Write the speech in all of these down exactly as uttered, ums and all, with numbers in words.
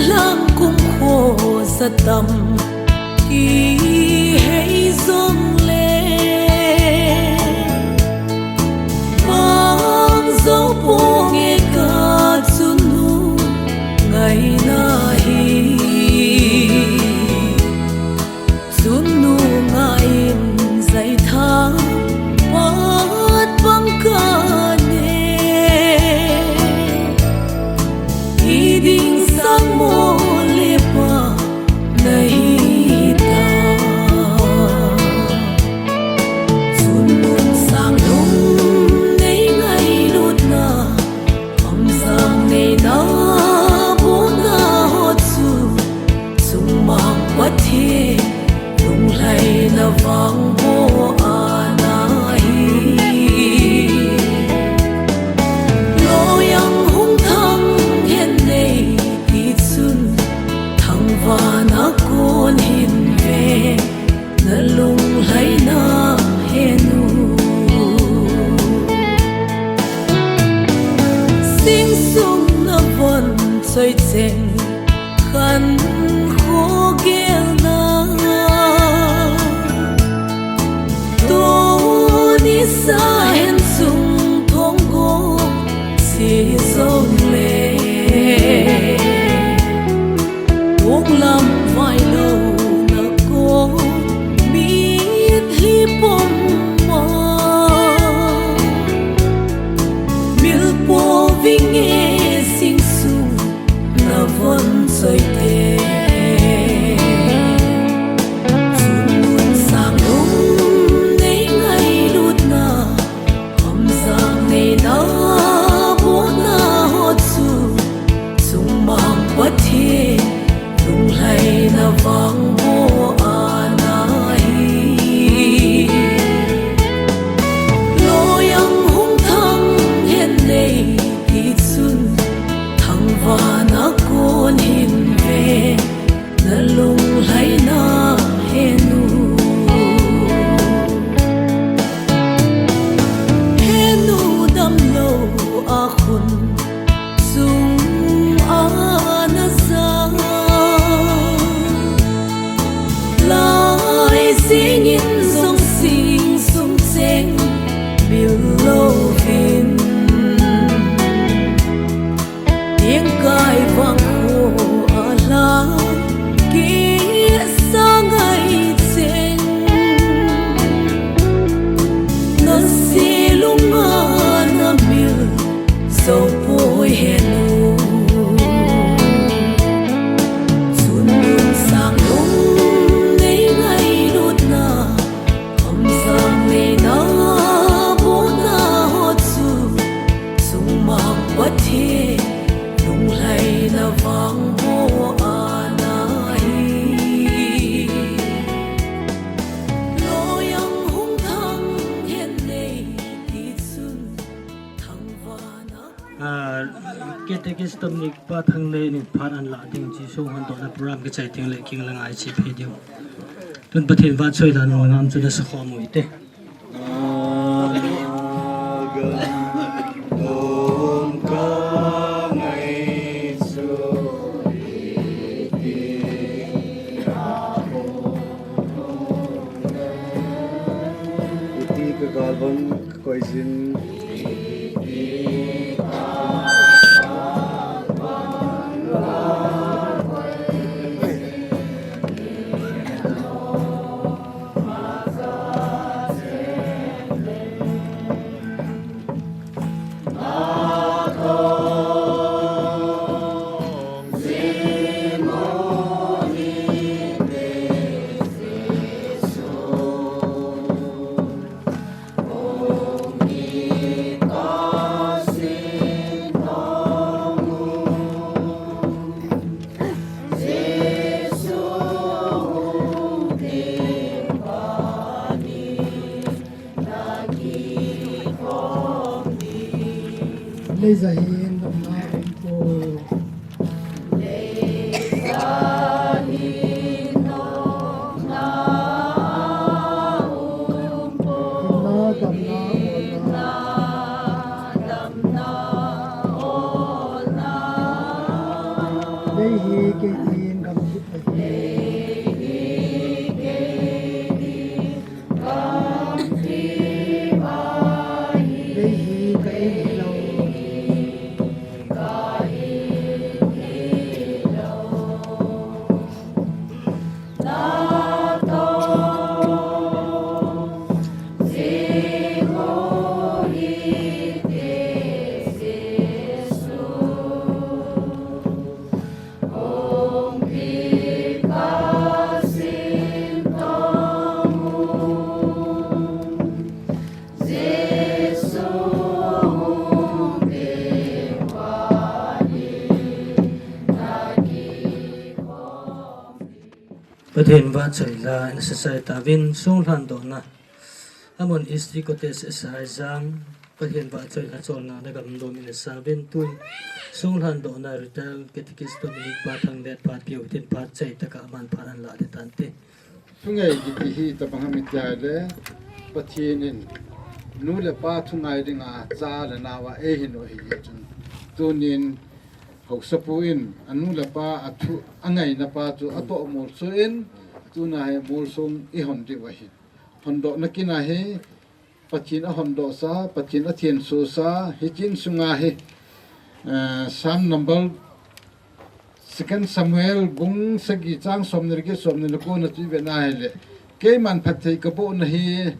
Lang kum khosa tam kihei jongle, bang jou ponge kachunnu ngaina hi. Chunnu ngaiyin jaitha pat bang kane, hiding sang mo le pa nahi ta. Chunnu sang lung nei ngailutna, hamjang neina bolna ho chu, chungmang Pathen lunglhaina vangboh ana hi. Loiyang hung thang hen nei tichun, thangvahna kon hin ven, nalunglhaina henu. Sing sung navon choi cheng khankho gelna, tuni sa hen sung thong go si jongle, tonglam vailou na kon mitlhi pom ma, milpo vinge sing sung navon choi te. Chunnu sang lung nei ngailutna, hamjang neina bolna ho chu, chungmang Pathen lunglhaina vangboh ana hi. Loiyang hung thang hen nei tichun, thangvahna kon hin ven, nalunglhaina henu. Henu damlou a khun sung ana ja, lai jingin jong sing sung cheng bil louvin, tieng kai vangkho a lha kisa ngai cheng, nase lunga namil jou poi henu. Chunnu sang lung nei ngailutna, hamjang neina bolna ho chu, chungmang Pathen lunglhaina vangboh ana hi. Loiyang hung thang hen nei tichun, thangvahna. Ah, Catechist Dominic Pa Thangnei in phat anla ding, Jesu hondohna program kichai teng le king la ngai chi phe diu. Tun Pathen vahchoi la nungam chu nasa khom u hite. Iti ka galvan ka koijin. Leiza hin damna um po. Hinna damna olna. Hi kei in gam hi pai. Kei hi ka in hi lo. Pathen vahchoi la in sasai tauvin, sung lhandohna. Amon History Cottage S I Jang, Pathen vahchoi la cholna na gam nom in sa uvin, tun sung lhandohna Retired Catechist Dominic Pa Thanglet Phatpiu tin phat chai taka aman phat ahin la ding tante. Thungai kiti hi tabang ham iti le, Pathen in nu le pa thungai dinga cha le nao a eihin u ahi chun, tunin haosapu in anu le pa a thu a ngaina pa chu atoh molso in, tuna hi molsung ihon diu ahi. Hondohna kin a hi Pathen ahondoh sa, Pathen athenso sa, hiche in sunga hi, eh, Psalm number, Second Samuel bung sagi chang somni le get, somni le ko na chu ive na hile, keiman phatthei kaboh na hi,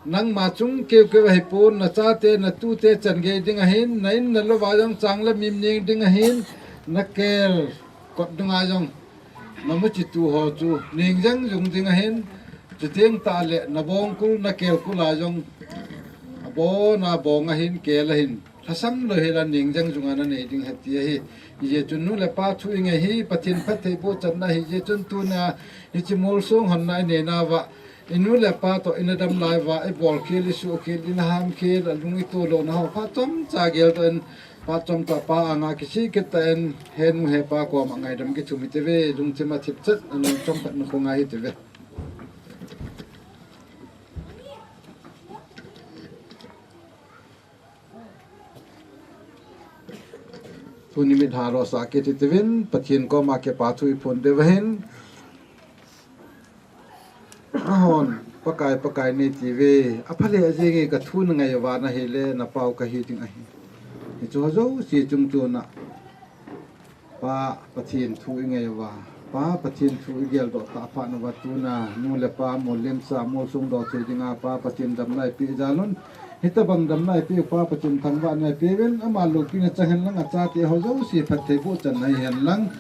nangma chung keukeu ahipon, nachate natute chan gei ding ahin, na in na lou a jong chang le mim neng ding ahin, nakel kot dunga jong namu chitu ho chu neng jeng jung ding ahin, chuteng tah le nabong kul nakel kul a jong abon abong ahin, kel ahin, lhasam lou hela neng jeng junga nanei ding ahi ti ahi. Hijeh chun nu le pa thu ingai hi Pathen phatthei boh channa ahi. Hijeh chun tuna hiche molsung honna inei nauva, inu le pa toh ina dam lai uva, ibol khel, isuh khel, ina ham khel, alung ito louna ho phat chomcha gel tah in, phat chomcha pa anga kisih kit tah in, henu hepa koma ngaidam kithum hite ve, lungthim a thipchet, anung chomkhat na khongai hite ve. Tuni mit halo sa kiti uvin, Pathen koma kipa thu iphon diu ahin. Ahon, Pakai, Pakai nei ti ve. Apha le ajing e, ka thu na ngai uva na hile, na pau kahi ding ahi. Hichu ho jouse chung chuna Pa Pathen thu ingai uva, Pa Pathen thu igeldoh tah phat nauva tuna nu le pa molhemsa, molsung doh thei dinga Pa Pathen damna eipeh jal un. Hitabang damna eipeh u Pa Pathen thangvahna eipeuvin, ama loupina chang hen lang, achate ho jouse phatthei boh channa hihen lang.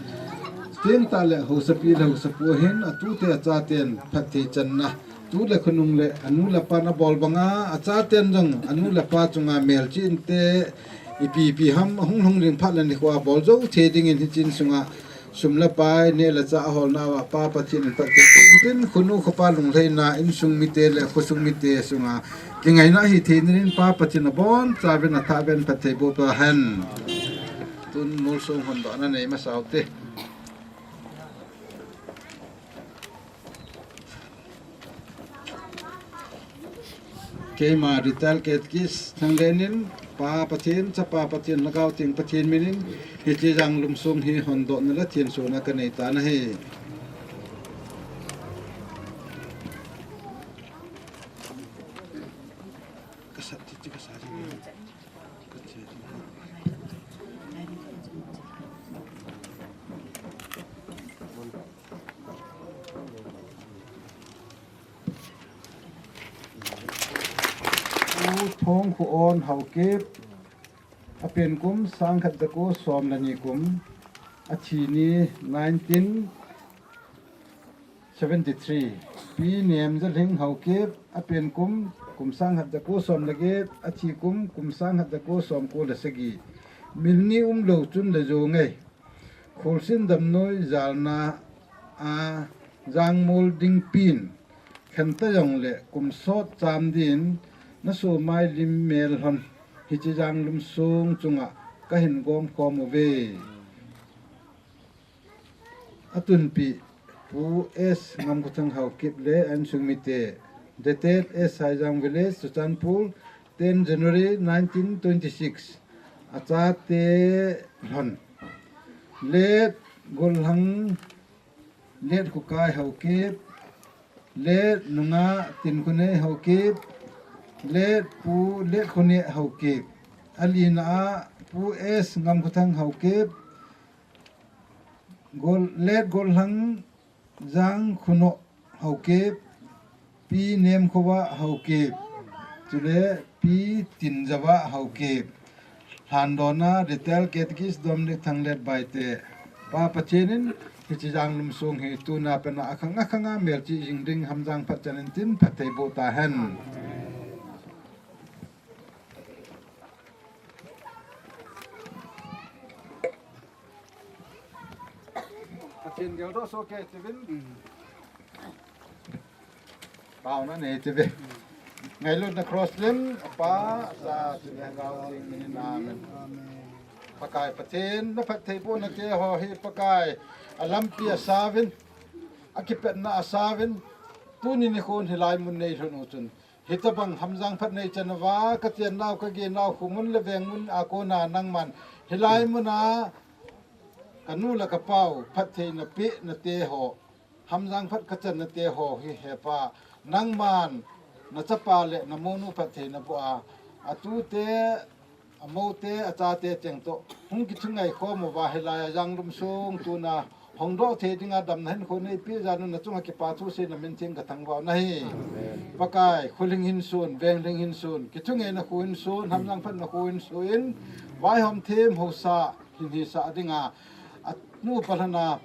Chuteng tah le haosapi le haosapu hin atute achaten phatthei channa, tu le khonung le anu le apan abol banga, achaten jong anu le apa chunga melchih inte, ipi ipi ham ahung lhung ding phat le nikho a bol jou thei dingin hiche in sunga sum le pai, neh le chah aholna uva Pa Pathen in phatthei boh in tin, khonu khopa lunglhaina, insung mite le khosung mite sunga kingaina hithei dingin Pa Pathen in abonchauvin athahbeh in phatthei boh tahen. Tun molsung hondohna nei masa ute. Keima Retired Catechist Thanglen in Pa Pathen, Chapa Pathen, Lhagao Theng Pathen min in hiche Janglum sung hi hondohna le thensona kanei tan ahi. Pu Thongkhoon Haokip, apen kum sangkhat jako som le ni kum, athi ni nineteen seventy-three. Pi Nemjalhing Haokip, apen kum, kum sangkhat jako som le get, athi kum, kum sangkhat jako somko le sagi. Mil ni umlou chun le jo nge. Kholsin damnoi jalna a jangmol dingpin, khenta jongle kum sot cham din, nasomai lim mel lhon, hiche Janglum sung chunga kahin gom khom uve. Atunpi Pu S Ngamkhothang Haokip le a insung mite. Dated S Saijang Village, Churachandpur, ten January nineteen twenty-six. Achate lhon. Late Golhang Letkhokai Haokip, Let Nunga Tinkhonei Haokip, Let Pu Letkhonet Haokip. Alina a Pu S Ngamkhothang Haokip, Gol, Let Golhang Jangkhonoh Haokip, Pi Nemkhovah Haokip, chule Pi Tinjavah Haokip. Lhandonna Retired Catechist Dominic Thanglet Baite. Pa Pathen in hiche Janglum song hi tuna pena akhang akhang a melchih jing ding Hamjang phat chan in tin phatthei boh tahen. Pathen geldoh soh kei tivin. Taona nei tive. Ngailutna cross lim, Pa, Cha, chule Lhagao Theng min in, amen. Pakai Pathen, na phattheibohna te ho hi Pakai, alampi asauvin, akipetna asauvin, tuni nikhon hilai mun neilhun u chun. Hitabang Hamjang phat neichan uva, kachennau, kagenau, khomun le vengmun a kona nangman. Hilai muna, kanu le kapau, phattheina pehna te ho. Hamjang phat kachanna te ho hi, he Pa, nangman, nachapa le namonu phattheina boh a, atute, amoute, achate cheng toh, hung kithungai khom uva hilai a Janglum song tuna, hongdoh thei dinga damna hinkho neipeh jal un nachunga kipa thu seiyin namin theng kathangvah u ahi. Pakai, kholhing hinsun, venglhing hinsun, kithungaina kho hinsun, Hamjang phatna kho hinsun, vaihom them haosa, hin hisah dinga, anu pa lhon a,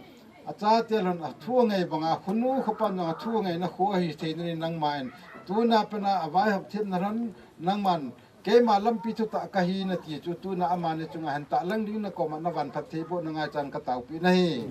achate lhon a thu angai banga, khonu khopan jong a thu angaina kho ahi thei nadin nangman. Tuna pena avaihop themna lhon nangman. Keima lampi thutah kahi nati chu tuna amani chunga hentah lang ding nakoma navan phattheibohna ngaichan kataopeh nahi.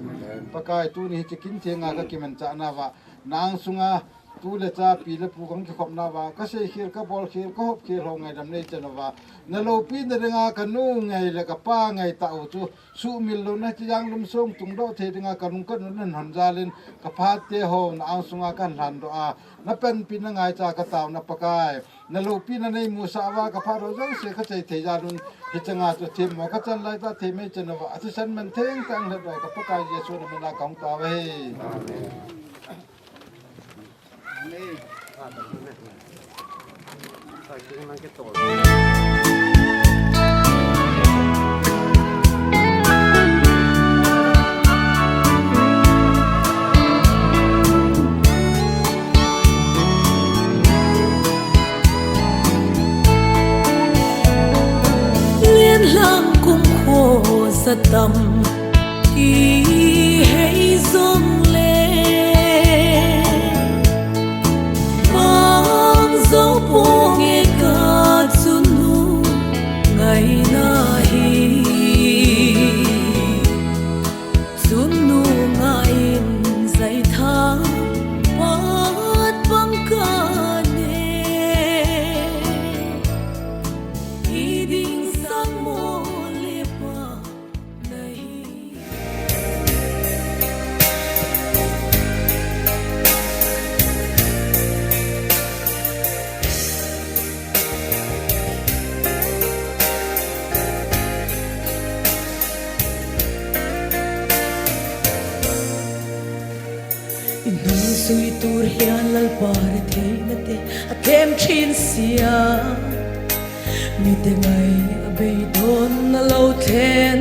Pakai tuni hiche kin thenga kakimanchah nauva. Nang sunga tu le cha, pi le pu kong kikhopna uva, kaseikhel, kabolkhel, kahopkhel ho ngaidam neichan uva. Naloupina dinga kanu ngai le kapa ngai tah u chu, sumil louna hiche Janglum song tungdoh thei dinga kalung kanun nanhon jal in, kaphat te ho na angsunga kahin lhandoh a, napanpina ngaicha kataona Pakai. Naloupina neimusah uva kaphat ho jouse kachai thei jal un, hichanga chu themmo kachan laitah themmei chan uva, athisan man thengtah in lhatdoh ka Pakai Jesu namina kahung tao ahi. Amen. Lenlang kum kho satam kihei jongle, mang jo ponge kachunu ngaina hi. Chunu ngaiyin jaitha pat bang kane, hiding sang mo le pa nahi. Inung sui tur hian Lalpa retheina te a kem thin sia. Mite ngai a beidonna lo thlen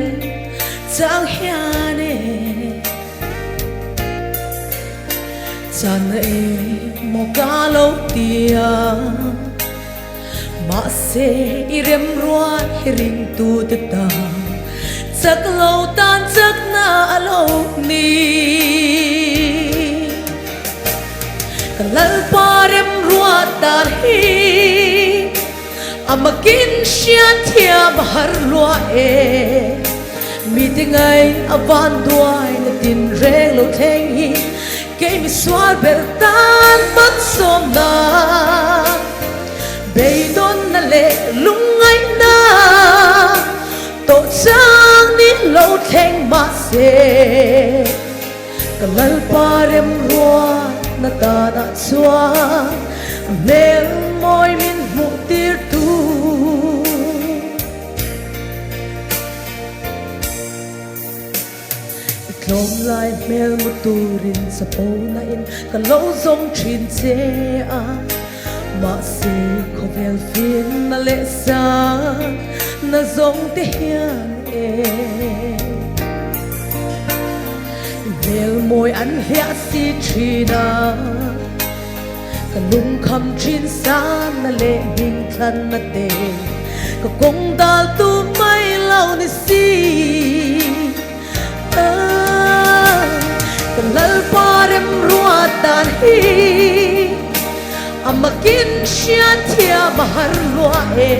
chang hian e. Channa e mo ka lo tia. Mahse i remruat hi ringtu te ta chak lo tan chakna a lo ni. Ka Lalpa remruat dan hi a makin hriat thiam a har lua e. Mite ngai a vanduaina tinreng lo thleng hi kei misual ber tan mat sawmna, beidonna le lungngaihna tawh chang nin lo thleng mah se. Ka Lalpa remruatna tana chuan a hmel mawi min hmuhtirtu. I Nom lai hmel mu turin sapona in ka lo zong thin che a, mahse khovel finna le sanna zong te hian e, melmawi an hliah si thin a, ka lungkham thin sanna le hmingthlanna te ka kong dal tu mai lo ni si. Ka Lalpa remruat dan hi a makin hriat thiam a har lua e.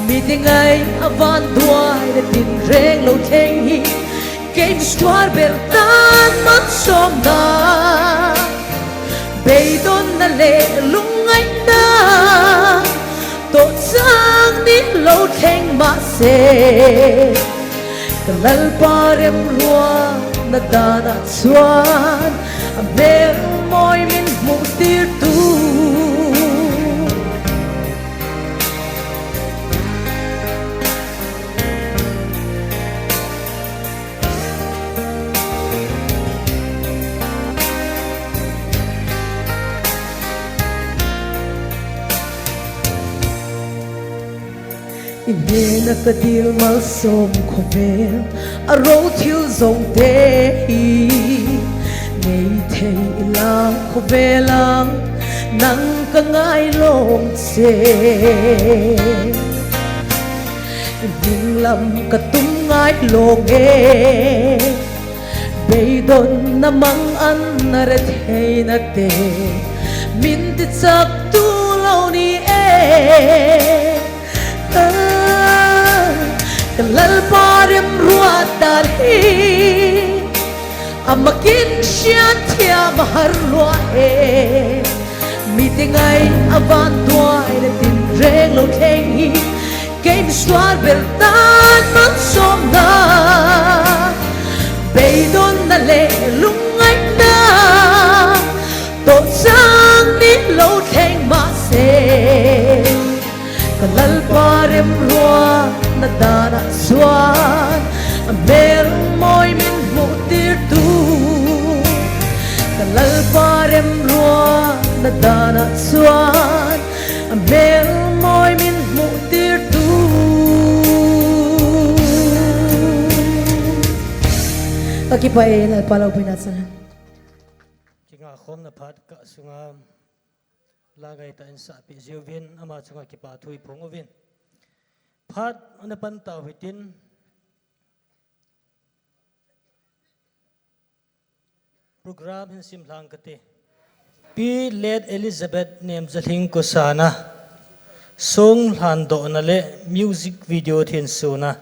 Midingai a vanduai le tinreng lo thleng hi kei misual ber tan malsawmna, beidonna le lungngaihna tawh chang ni lo thleng mah se. Ka Lalpa remruatna danah chuan a melmawi min hmuhtirtu. I hnena ka dil malsawm khawvel a ro thil zawngte hi nei thei ila khawvela nang ka ngai lawm che. I hming lam ka tum ngai lawm e, beidonna mang an na retheina te min tichak tu lo ni e. Ka Lalpa remruat dan hi a makin hriat thiam a har lua e. Midingai a vanduai le tinreng lo thleng hi kei misual ber tan malsawmna, beidonna le lungngaihna tawh chang ni lo thleng mah se. Ka Lalpa remruatna danah chuan a melmawi min hmuhtirtu. Ka Lalpa remruatna danah chuan a melmawi min hmuhtirtu. Ka kipah e, Lalpa lo buaina chang. Kinga khawmna phat kah sunga la ngaihtuah in sahpih ziuvin ama chunga kipa thu i phung uvin. Phat ana pan tau hitin, program hin sim hlang ka ti. Pi Let Elizabeth Nemzalhing Kosana, song hlandohna le music video thinsuna.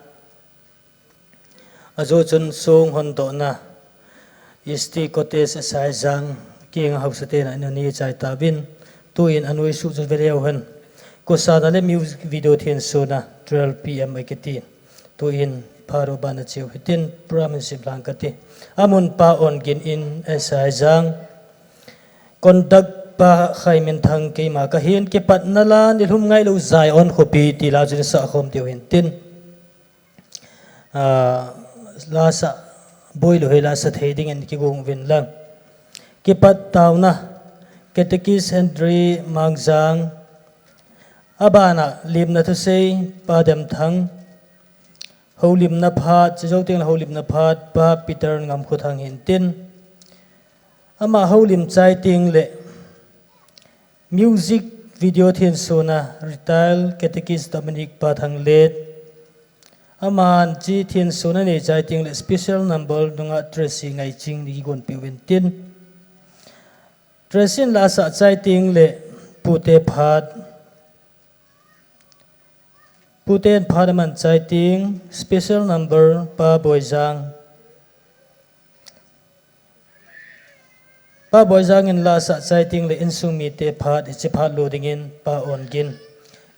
A zo chun song hondohna, S T Cottage a Saizang, kinga hausa te na in ani chai ta vin, tu in a nui su chu veleu hen. Kosana le music video thinsuna, twelve P M a kiti. Tu in pharo bana cheu hitin, program in sim hlang ka ti. A mun pa on gin in a Saizang. Conduct pa Khai Min Thang keima ka hin kipatna la ni hlum ngai lo zai on khopi ti la chun sa khom tiu hin tin. Ah, la sa boi lo he la sa thei ding in ki gung vin lang. Kipat tauna Catechist Henry Mangzang. A bana limna thusei pa Dem Thang. Holimna phat, chi zo ting la holimna phat, pa Peter Ngam Khu Thang hin tin. Ama holim chai ting le music video thinsuna retired Catechist Dominic Pa Thang Let. Aman chi thinsuna nei chai ting le special number nunga Tracy Ngai Ching ni gon piu in tin. Tracy in la sa chai ting le pute phat. Puten phat a man chai ting, special number, Pa Boizang. Pa Boizang in la sa chai ting le insung mite phat, hichi phat lo dingin Pa On Gin.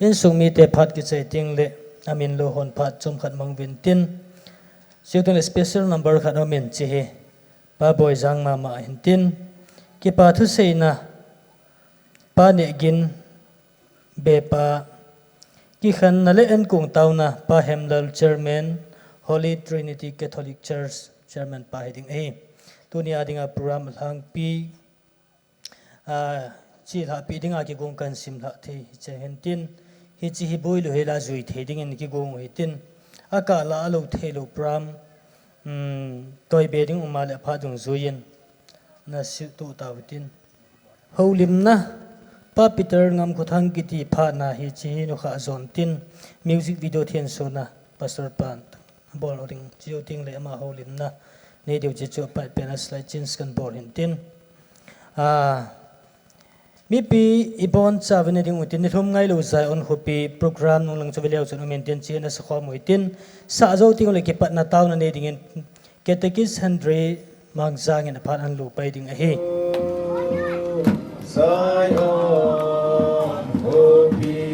Insung mite phat kichai ting le amin lo hon phat chom khat mang vin tin. Chiu tin le special number khat om in chi hi. Pa Boizang mama hin tin. Kipa thuseina. Pa Neh Gin. Bepa, kikhenna le enkung tauna, Pa Hemlal, Chairman, Holy Trinity Catholic Church, Chairman pa hi ding ahi. Tuni a dinga program lhangpi, a, chi lhahpi dinga kigong kan sim lhah thei hiche hintin, hiche hi boi lou hela jui thei dingin kigong u hitin, akah la a lou thei lou program, um, toibe ding um a le aphat dungjuiyin na sim tuh tau hitin. Houlimna, Pa Peter Ngamkhothang kiti phatna hiche hi nukhah jon tin, music video thensona Pastor pan bol ding, chiu ting le ama houlimna nei diu chi chu pai pen a slide change kan bol hintin. A, mipi ibon chauvin na ding utin, nilhum ngailou Zion khopi program nunglang chu veleu chun um intin, chi na sakhom u hitin, sah jou ting le kipatna taona nei dingin Catechist Henry Mangjang in aphat an lupai ding ahi. Zion khopi,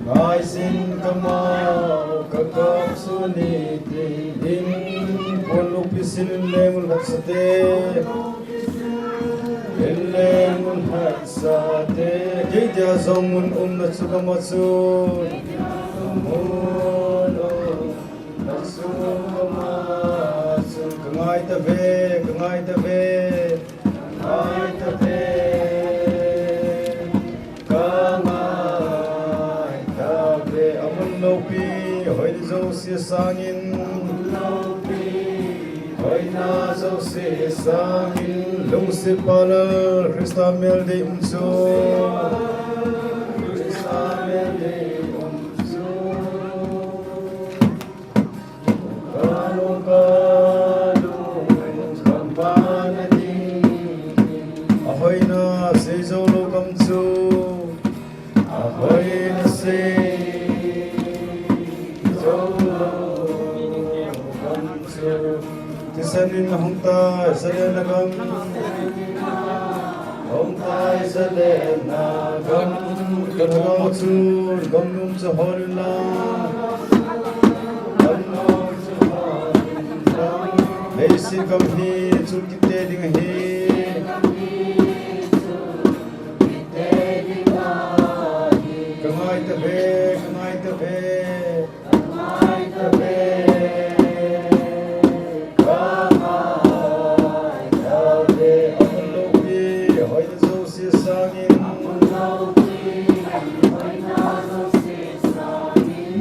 ngaisin kamau kakap suni tin, in pon lupi sin leng un hatsate, in leng un hatsate, kei dia jong mun umna chu kama chu, mun um. Ka ngai ta ve, ka ngai ta ve, ka ngai ta ve, ka ngai ta ve. Amun loupi, hoina jouse sangin, hoina jouse sangin, lungset pal a Christa mel dei um chu, Christa mel dei um chu. Ahoina seijou lou gam chu, ahoina seijou lou gam chu. Thisan in hung tai salen a gam, hung tai salen a gam, ka lhagao chun gam nom chu hol inlang, gam nom chu hol inlang. Leiset gam hi chun kite ding ahi, ka ngai ta ve, ka ngai ta ve.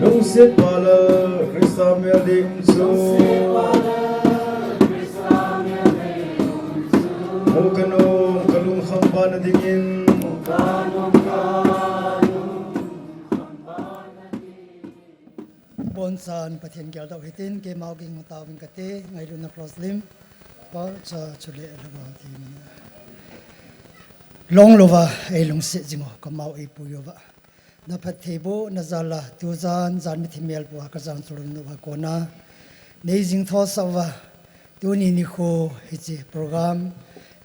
Lungset pal a Christa mel dei um chu, mu ka nom ka lungkham bana dingin. Bonchan Pathen geldoh hitin, keima ging tauvin kate, ngailutna cross lim, pa cha chule lhagao ti. Long louva ei lungset jing u, kamau ei pui uva. Na phattheibohna jal a, tujan, jan mithi melpua ka jang chulun uva kona nei jing thosah uva, tuni nikho hiche program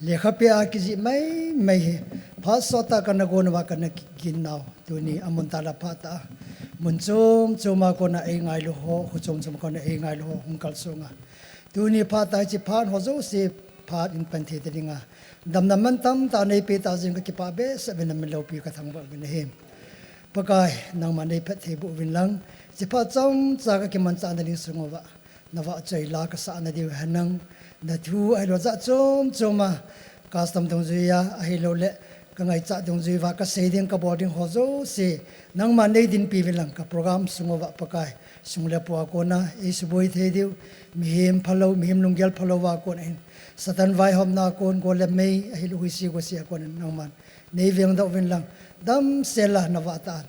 lekhapi a kijih maimai hi phat sottah kana gon uva kana kigin nau, tuni amun tah le aphat tah a, mun chom chom a kona ei ngailu ho, kho chom chom a kona ei ngailu ho hung kalsong a, tuni phat tah hiche phat ho jouse phat in pan thei ta dinga damna mantam tah nei pe tah jeh in ka kipah behseh uvin, na min loupi ka thangvah uvin ahi. Pakai, nangman nei phattheiboh uvin lang, hiche phat chomcha ka kimanchah na ding sung uva na vahchoi la ka sah na diu henlang, na thu ahilou jat chom chom a custom dungjui a, ahilou le ka ngaichat dungjui uva ka sei ding ka bol ding ho jouse nangman nei dinpi uvin lang, ka program sung uva Pakai, sung le pu a kona ei suboi thei diu, mihem phalou, mihem lunggel phalou a kon in, Satan vaihomna a kon, gol le mei, ahilou huisi gosi a kon in nangman nei vengdoh uvin lang, damsel a na vah tah a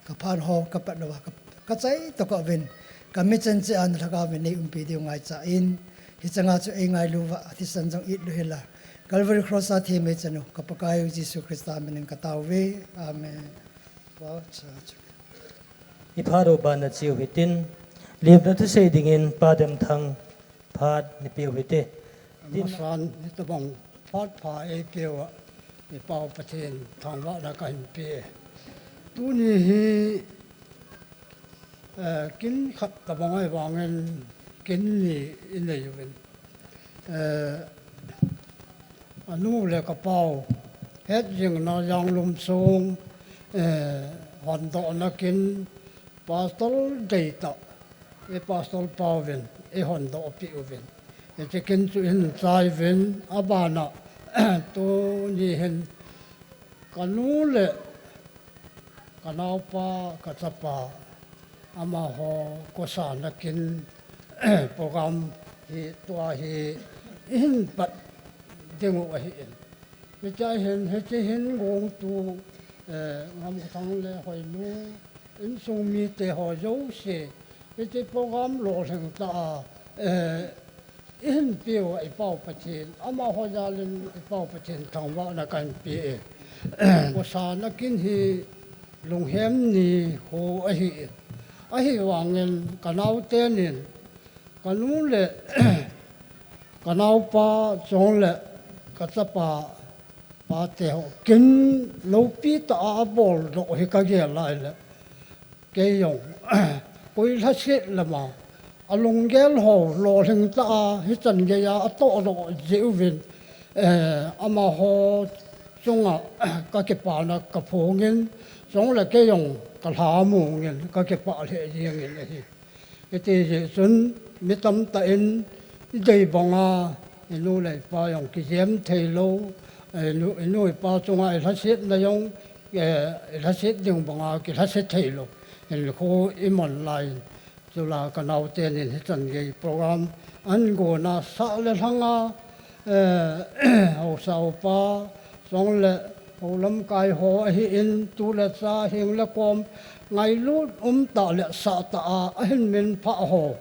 ka phat ho ka pat lou a, ka, ka chai toh ka uvin, ka michen cheh a na lhagao vin nei umpi diu ngaicha in, hiche nga chu ei ngailu uva, thisan jong it lou hel a, Calvary Cross a themmei chan u ka Pakai u Jesu Christa min in ka tao uve. Amen. Wow, cha, cha. I phat u ban na chiu hitin, lemna thusei dingin Pa Demthang phat nei peh u hite. Masan hitabang phat pha ei peh uva, i Pau Pathen thangvahna ka hin pe. Tuni hi, eh, kin khat tabang ahi vangin kin ni i nei uvin. Eh, anu le ka pau, het jingna Janglum sung, eh, hondohna kin, Pastor deitah, i Pastor Pauvin i hondoh peh uvin, i chicken chu in chai uvin, abana tuni hin kanu le kanaopa, kachapa, amaho kosana kin program hi tua hi ihin pat ding u ahi in. Hiche hin, hiche hin gongtu, eh, Ngamthang le Hoinu insung mite ho jouse, hiche program lolhing tah a, eh, ihin peh u a i Pau Pathen, amaho jal in i Pau Pathen thangvahna kahin pe e. Kosana kin hi lunghem ni ho ahi in. Ahivangin kanaote nin, kanu le kanaopa chule kachapa, pate ho kin lopi tah a abol doh hi kagel lai le, kei jong koi lhaset lama alunggel ho lolhing tah a hichan geiya atoh doh jeh uvin, eh, amaho chunga kakipana kaphongin, chule kei jong kalhamongin kakipah lheh jengin ahi. Hiti jeh chun mi tamtah in idei banga, inu le ipa jong kijem theilou, inu, inu ipa chunga ilhasetna jong, eh, ilhaset ding banga kilhase theilou hinkho imang lai in, chule kanaote nin hichan gei program ahin gonna sah le lhanga, eh, haosa upa, chule hou lamkai ho ahin, tu le cha, heng le kom, ngailut umtah le sahtah a ahin minphah ho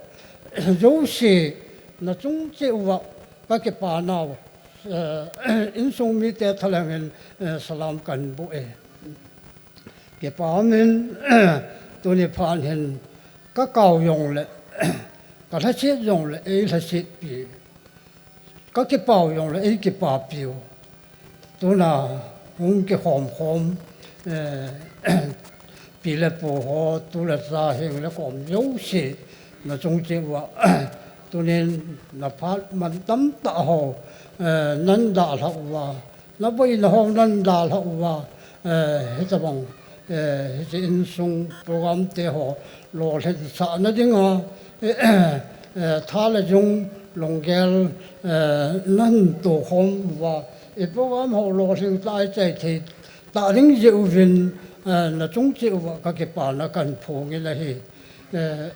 jouse, nachung cheh uva kakipanau, eh, insung mite thalheng in, eh, salam kahin boh e. Kipa umin, tuni phat hin kakao jongle, kalhaset jongle eilhasetpi, kakipau jongle eikipapiu, tuna hung kikhom khom, eh, pi le pu ho, tu le cha, heng le kom jouse, nachung cheh uva, tunin naphat mantam tah ho, eh, nahin dalhah uva, naboina ho nahin dalhah uva, eh, hitobang, eh, hiche insung program te ho lolhinsahna dinga, eh, tha le jung lunggel, eh, nahin tokhom uva, i program ho lolhing tah a ichai thei tah ding jeh uvin, eh, nachung cheh uva kakipana kahin phongin ahi. Eh,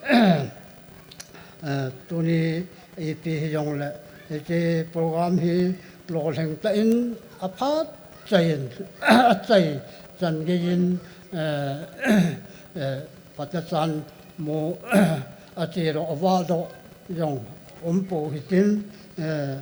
eh, tuni ipi hijongle, hiche program hi lolhing tah in aphat chaiyin, achai chan geiyin, eh, eh, phatechan mu achedoh avahdoh jong umpou hitin, eh,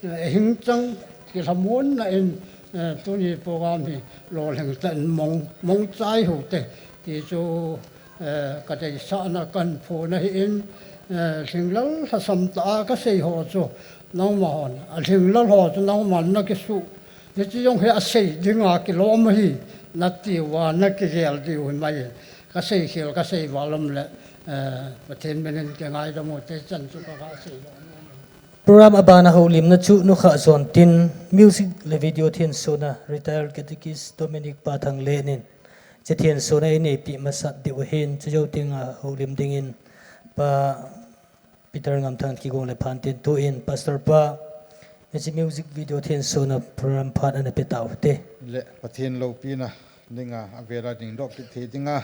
eh, hingchang kilhamonna in, eh, tuni program hi lolhing tah in mong, mongchai hite ti chu, eh, kadeisahna kahin phon ahin, eh, lhinglel lhasam tah a kasei ho chu nangma hon alhinglel ho chu nangman nakisuh, hiche jong hi asei dinga kilom ahi natiuva nakigel diu himai, kasei khel kasei val umle, eh, Pathen minin kingaidam u te chan chu kaga seilou. Program abana houlimna chu nukhah jontin, music le video thensona retired catechist Dominic Pathanglel in hiche thensona eineipeh masat diu ahin, chujou tenga houlim dingin Pa Peter Ngamthang kigong le phantin tuin Pastor pa hiche music video thensona program phat ana pe taute. Le Pathen loupina dinga avela dingdoh kit thei dinga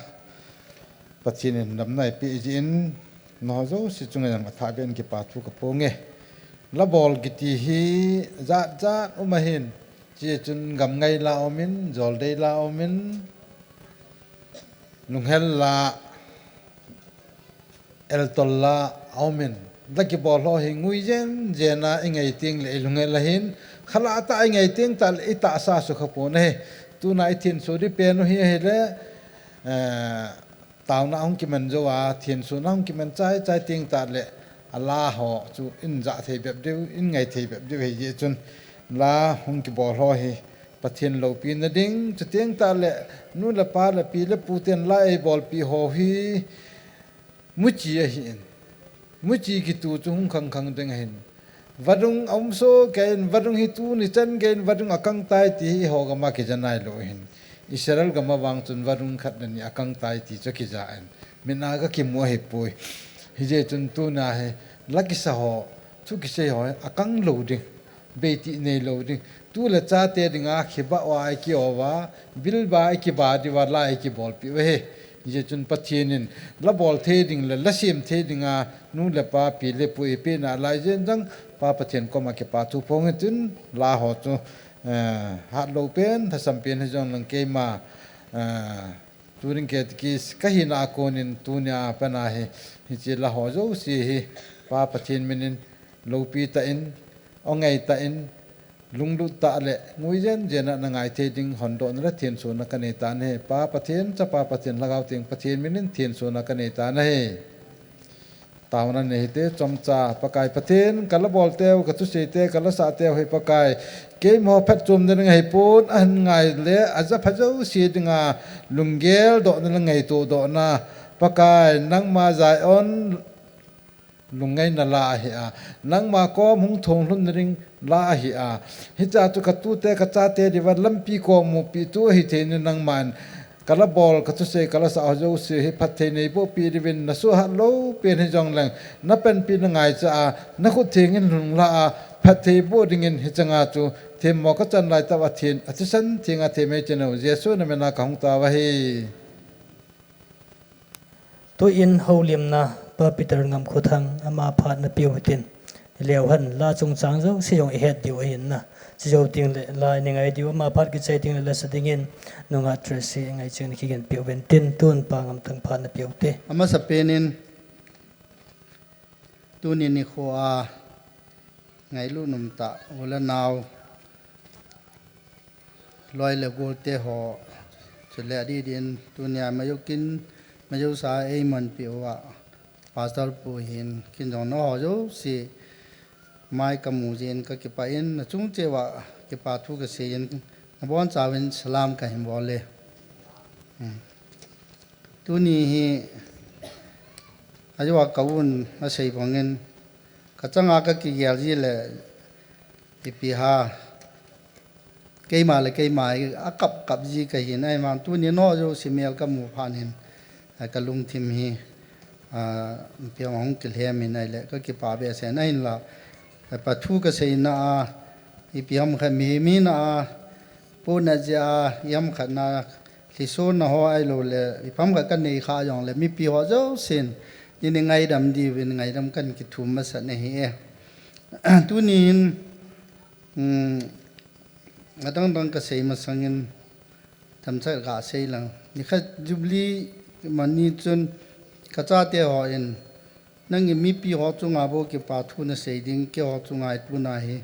Pathen in damna eipeh jeh in, nangho jouse chunga jong athahbeh in kipa thu kaphonge. Labol kiti hi jat jat um ahin, hichun gamngai la umin, joldei la umin, lunghel la, eltol la aumin. La kibol ho hi ngui jen jena ingai tengle ilunghel ahin, khalah tah ingai teng tahle itahsa sukha pon ahi. Tuna ithenso ding pen u hi ahile, eh, taona hung kiman jouva, thensona hung kiman chai chai teng tahle, ala ho chu injah thei bep diu, inngai thei bep diu ahijeh chun, la hung kibol ho hi Pathen loupina ding, chuteng tahle, nu le pa le pi le pu ten la eibolpi ho hi, muchi ahin. Muchi kitu chu hung khangkhang ding ahin. Vadung aumso keiyin, vadung hi tuni chan geiyin vadung akangtai ti hi eiho gama kija nailou ahin. Israel gama vang chun vadung khat le ni akangtai ti chu kija in. Mina kakimu ahipoi. Hijeh chun tuna hi, la kisa ho, thu kisei ho, akang lou ding, beitih neilou ding. Tu le chate dinga, khibah uva, i kiova, bil ba, i kiba diuva, la i kibolpeh uve. Hijeh chun Pathen in, la bol thei ding le, la sem thei dinga, nu le pa, pi le pu eipeh nalai jeng jong, Pa Pathen koma kipa thu phong in tin, la ho chu, eh, hatlou pen, lhasam pen hijong lang keima, eh, Tuning kei ti kis, ka hina a konin tunia pena hi, hiche la ho jouse hi, Pa Pathen minin, loupi tah in, ongai tah in, lunglut tah le, ngui jen jen a na ngai thei ding hondohna le thensona ka nei tan ahi. Pa Pathen, Chapa Pathen, Lhagao Theng Pathen minin thensona ka nei tan ahi. Taona nei hite, chomcha, Pakai Pathen, ka la bol teu, ka thusei te, ka la sah teu hi Pakai. Keima phatchomna ding ahipon, ahin ngai le, aja pha jouse dinga, lunggel dohna le ngaito dohna. Pakai, nangma Zion, lungngaina la ahi a. Nangma kom hung thong lhunna ding la ahi a. Hiche a chu ka tute, ka chate diuva lampi kom mupi tu ahi thei in nangman. Ka la bol, ka thusei, ka la sah ho jouse hi phatthei neiboh peh diuvin na suhhat lou pen hijong leng, na panpina ngaicha a, na khut theng in lhung la a, phatthei boh dingin hicheng a chu, themmo ka chan lai tah uva Pathen, a thisan theng a themmei chanu, Jesu na min a ka hung tao ahi. Tuin houlimna, Pa Peter Ngamkhothang, ama phat na peh u hitin. Leu hen, la chungchang jouse jong i het diu ahin na. Chujou teng le, la i ngai diu, ama phat kichai teng le, la sa dingin, nungah Tracy, ngai ching ni kigen peh uvin tin, tun Pa Ngamthang phat na peh u hite. Amasa penin, tuni nikho a, ngailut umtah, u le nao, loi le gol te ho, chule adeh din, tunia mayu kin, mayu sa eiman peh uva, Pastor pu hin, kin jong nangho jouse, mai ka mu jeh in ka kipah in, na chung cheh uva kipa thu ka sei in, na bonchauvin salam ka hin bol e. Hmm. Tuni hi, ajo a ka un a sei bangin, ka changa ka kigel ji le, ipi ham, keima le keima hi a kap kap ji ka hin, ahivang tuni nangho jouse mel ka mu phat in, a ka lungthim hi, a, ipi ham hung kilhem in ahile, ka kipah behseh in ahinla, a, pa thu ka seina a, ipi ham khat mihem hina a, pona jeh a, ipi ham khat na, lhisona ho ahilou le, ipi ham khat ka nei kha jong le, mipi ho jousen, nei ngaidam diuvin, ngaidam kan kithum masat na hi e. Tuni hin, Um, adang dang ka sei masangin, themcha ka sei lang. Nikhat Jubilee man ni chun ka chate ho in, nangin mipi ho chunga bou kipa thu na sei ding, keiho chunga hi tuna hi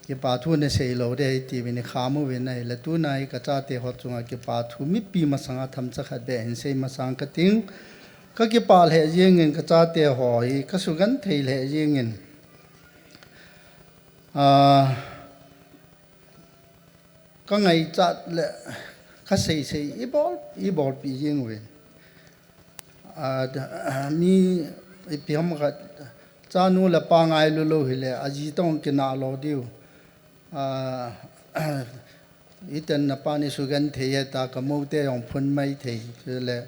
kipa thu na sei lou ding ahi tiuvin i kham uvin ahile, tuna hi ka chate ho chunga kipa thu mipi masanga themcha khat beh hin sei masang ka ting. Ka kipah lheh jengin ka chate ho hi, ka sugenthei lheh jengin. Ah, ka ngaichat le ka seisei i bol, i bolpeh jeng uvin. Ah, mi ipi ham khat chanu le pa ngailu lou hile, aji toh kinah lou diu. Ah, iten na pa ni sugenthei e ta ka moute jong phun mai thei, chule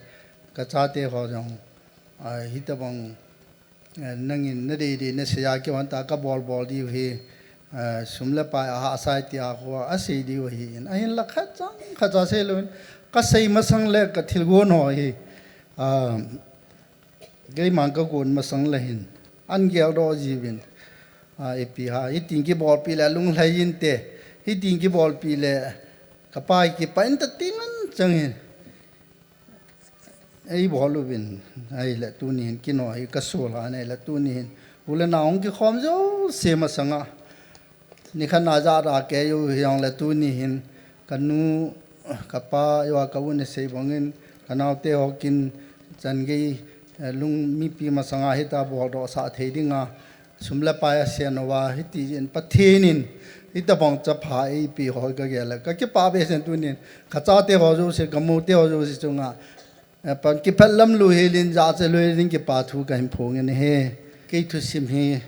ka chate ho jong, ah, hitobang Eh, nangin na dei dei na sei a kei hon ta ka bol bol diu hi, eh, sum le pai a hahsa e tia khu a sei diu ahi in. Ahinla khat chang khat cha sei louvin ka sei masang le ka thilgon ho hi, ah, keiman ka gon masang le hin an geldoh jiuvin. Ah, ipi ham, hitin kibolpeh le lunglhai inte, hitin kibolpeh le ka pa hi kipah inte ti ngen chang hin. Ei bol uvin, ahile tuni hin kino hi ka sol a ahile tuni hin. U le nao hung kikhom jouse masanga. Nikhat na jat a kei u hijongle tuni hin. Ka nu, ka pa, eiho ka u na sei bangin, ka naote ho kin, chan gei, eh, lung mipi masanga hita boldoh sah thei dinga. Sum le pai a sen uva, hiti jin Pathen in, hitobang chapha eipeh ho ka gel le, ka kipah behseh in tunin, ka chate ho jouse, ka moute ho jouse chunga, eh, pan kiphat lam lou helin, jachat lou helin, kipa thu ka hin phong in ahi. Kei thusim hi,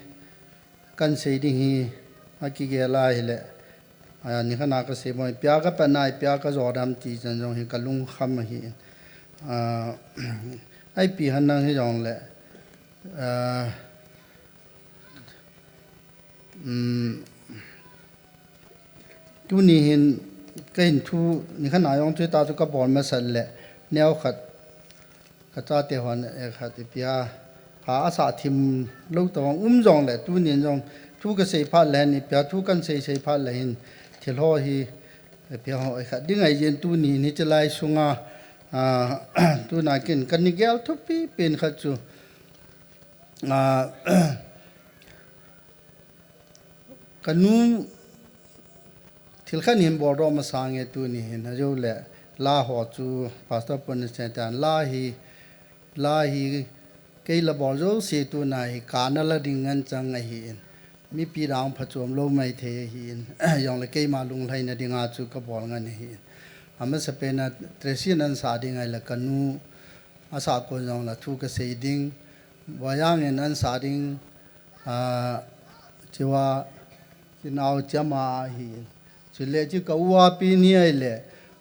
kan sei ding hi, akigel a ahile, a, nikhat na ka sei bang, ipi a ka patna, ipi a ka jodam ti chan jong hi ka lungkham ahi. A, ipi ham nang hijongle, Ah, um, tuni hin ka hin thu nikhat na jong chu ta chu ka bol masat le neo khat ka chate hon, eh, khat ipi a, pha a sa thim lou tobang um jong le, tunin jong thu ka sei phat le, ni pia thu kan sei sei phat le hin thil ho hi, eh, pia ho, eh, khat ding ahi jin tuni ni chalai sunga, ah, tuna kin kan ni gel thupi pen khat chu, ah, ka nu thil khat hin bol doh masang e tuni hin, ajo le la ho chu Pastor Pon Setan la hi, la hi kei la bol jouse tuna hi ka na la ding ngan chang ahi in. Mipi dang phachom lou mai thei ahi in. Jong le keima lunglhaina dinga chu ka bol ngan ahi in. Amasapen a Tracy in an sa ding ahi le ka nu a sa kon jong la thu ka sei ding. Vayang in an sa ding. Ah, chiwa, chinau chama ahi. Chule chi ka u a pi ni ahi le.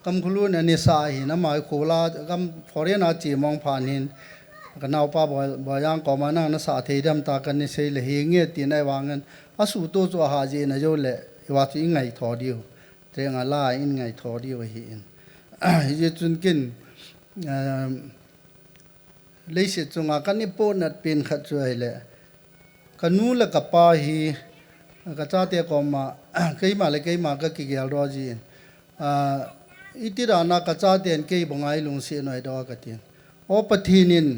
Kam khulu na ni sa ahi na mai khula kam foreign a chi mong phan hin. Ka nau pa boy, boy yang ko ma nang na sa thei dam ta kan ni sei le hi nge ti nai wang an. A su to chu a ha ji na jo le. I wa chu i ngai tho diu. Te nga la in ngai tho diu ahi in. Hi ji chun kin, um, Leiset chunga kan i ponat pen khat chu ahi le, ka nu le ka pa hi, ka chate koma, keima le keima ka kigel doh jin. Ah, iti dana ka chaten kei banga i lungset noi doh ka tin. O Pathen in,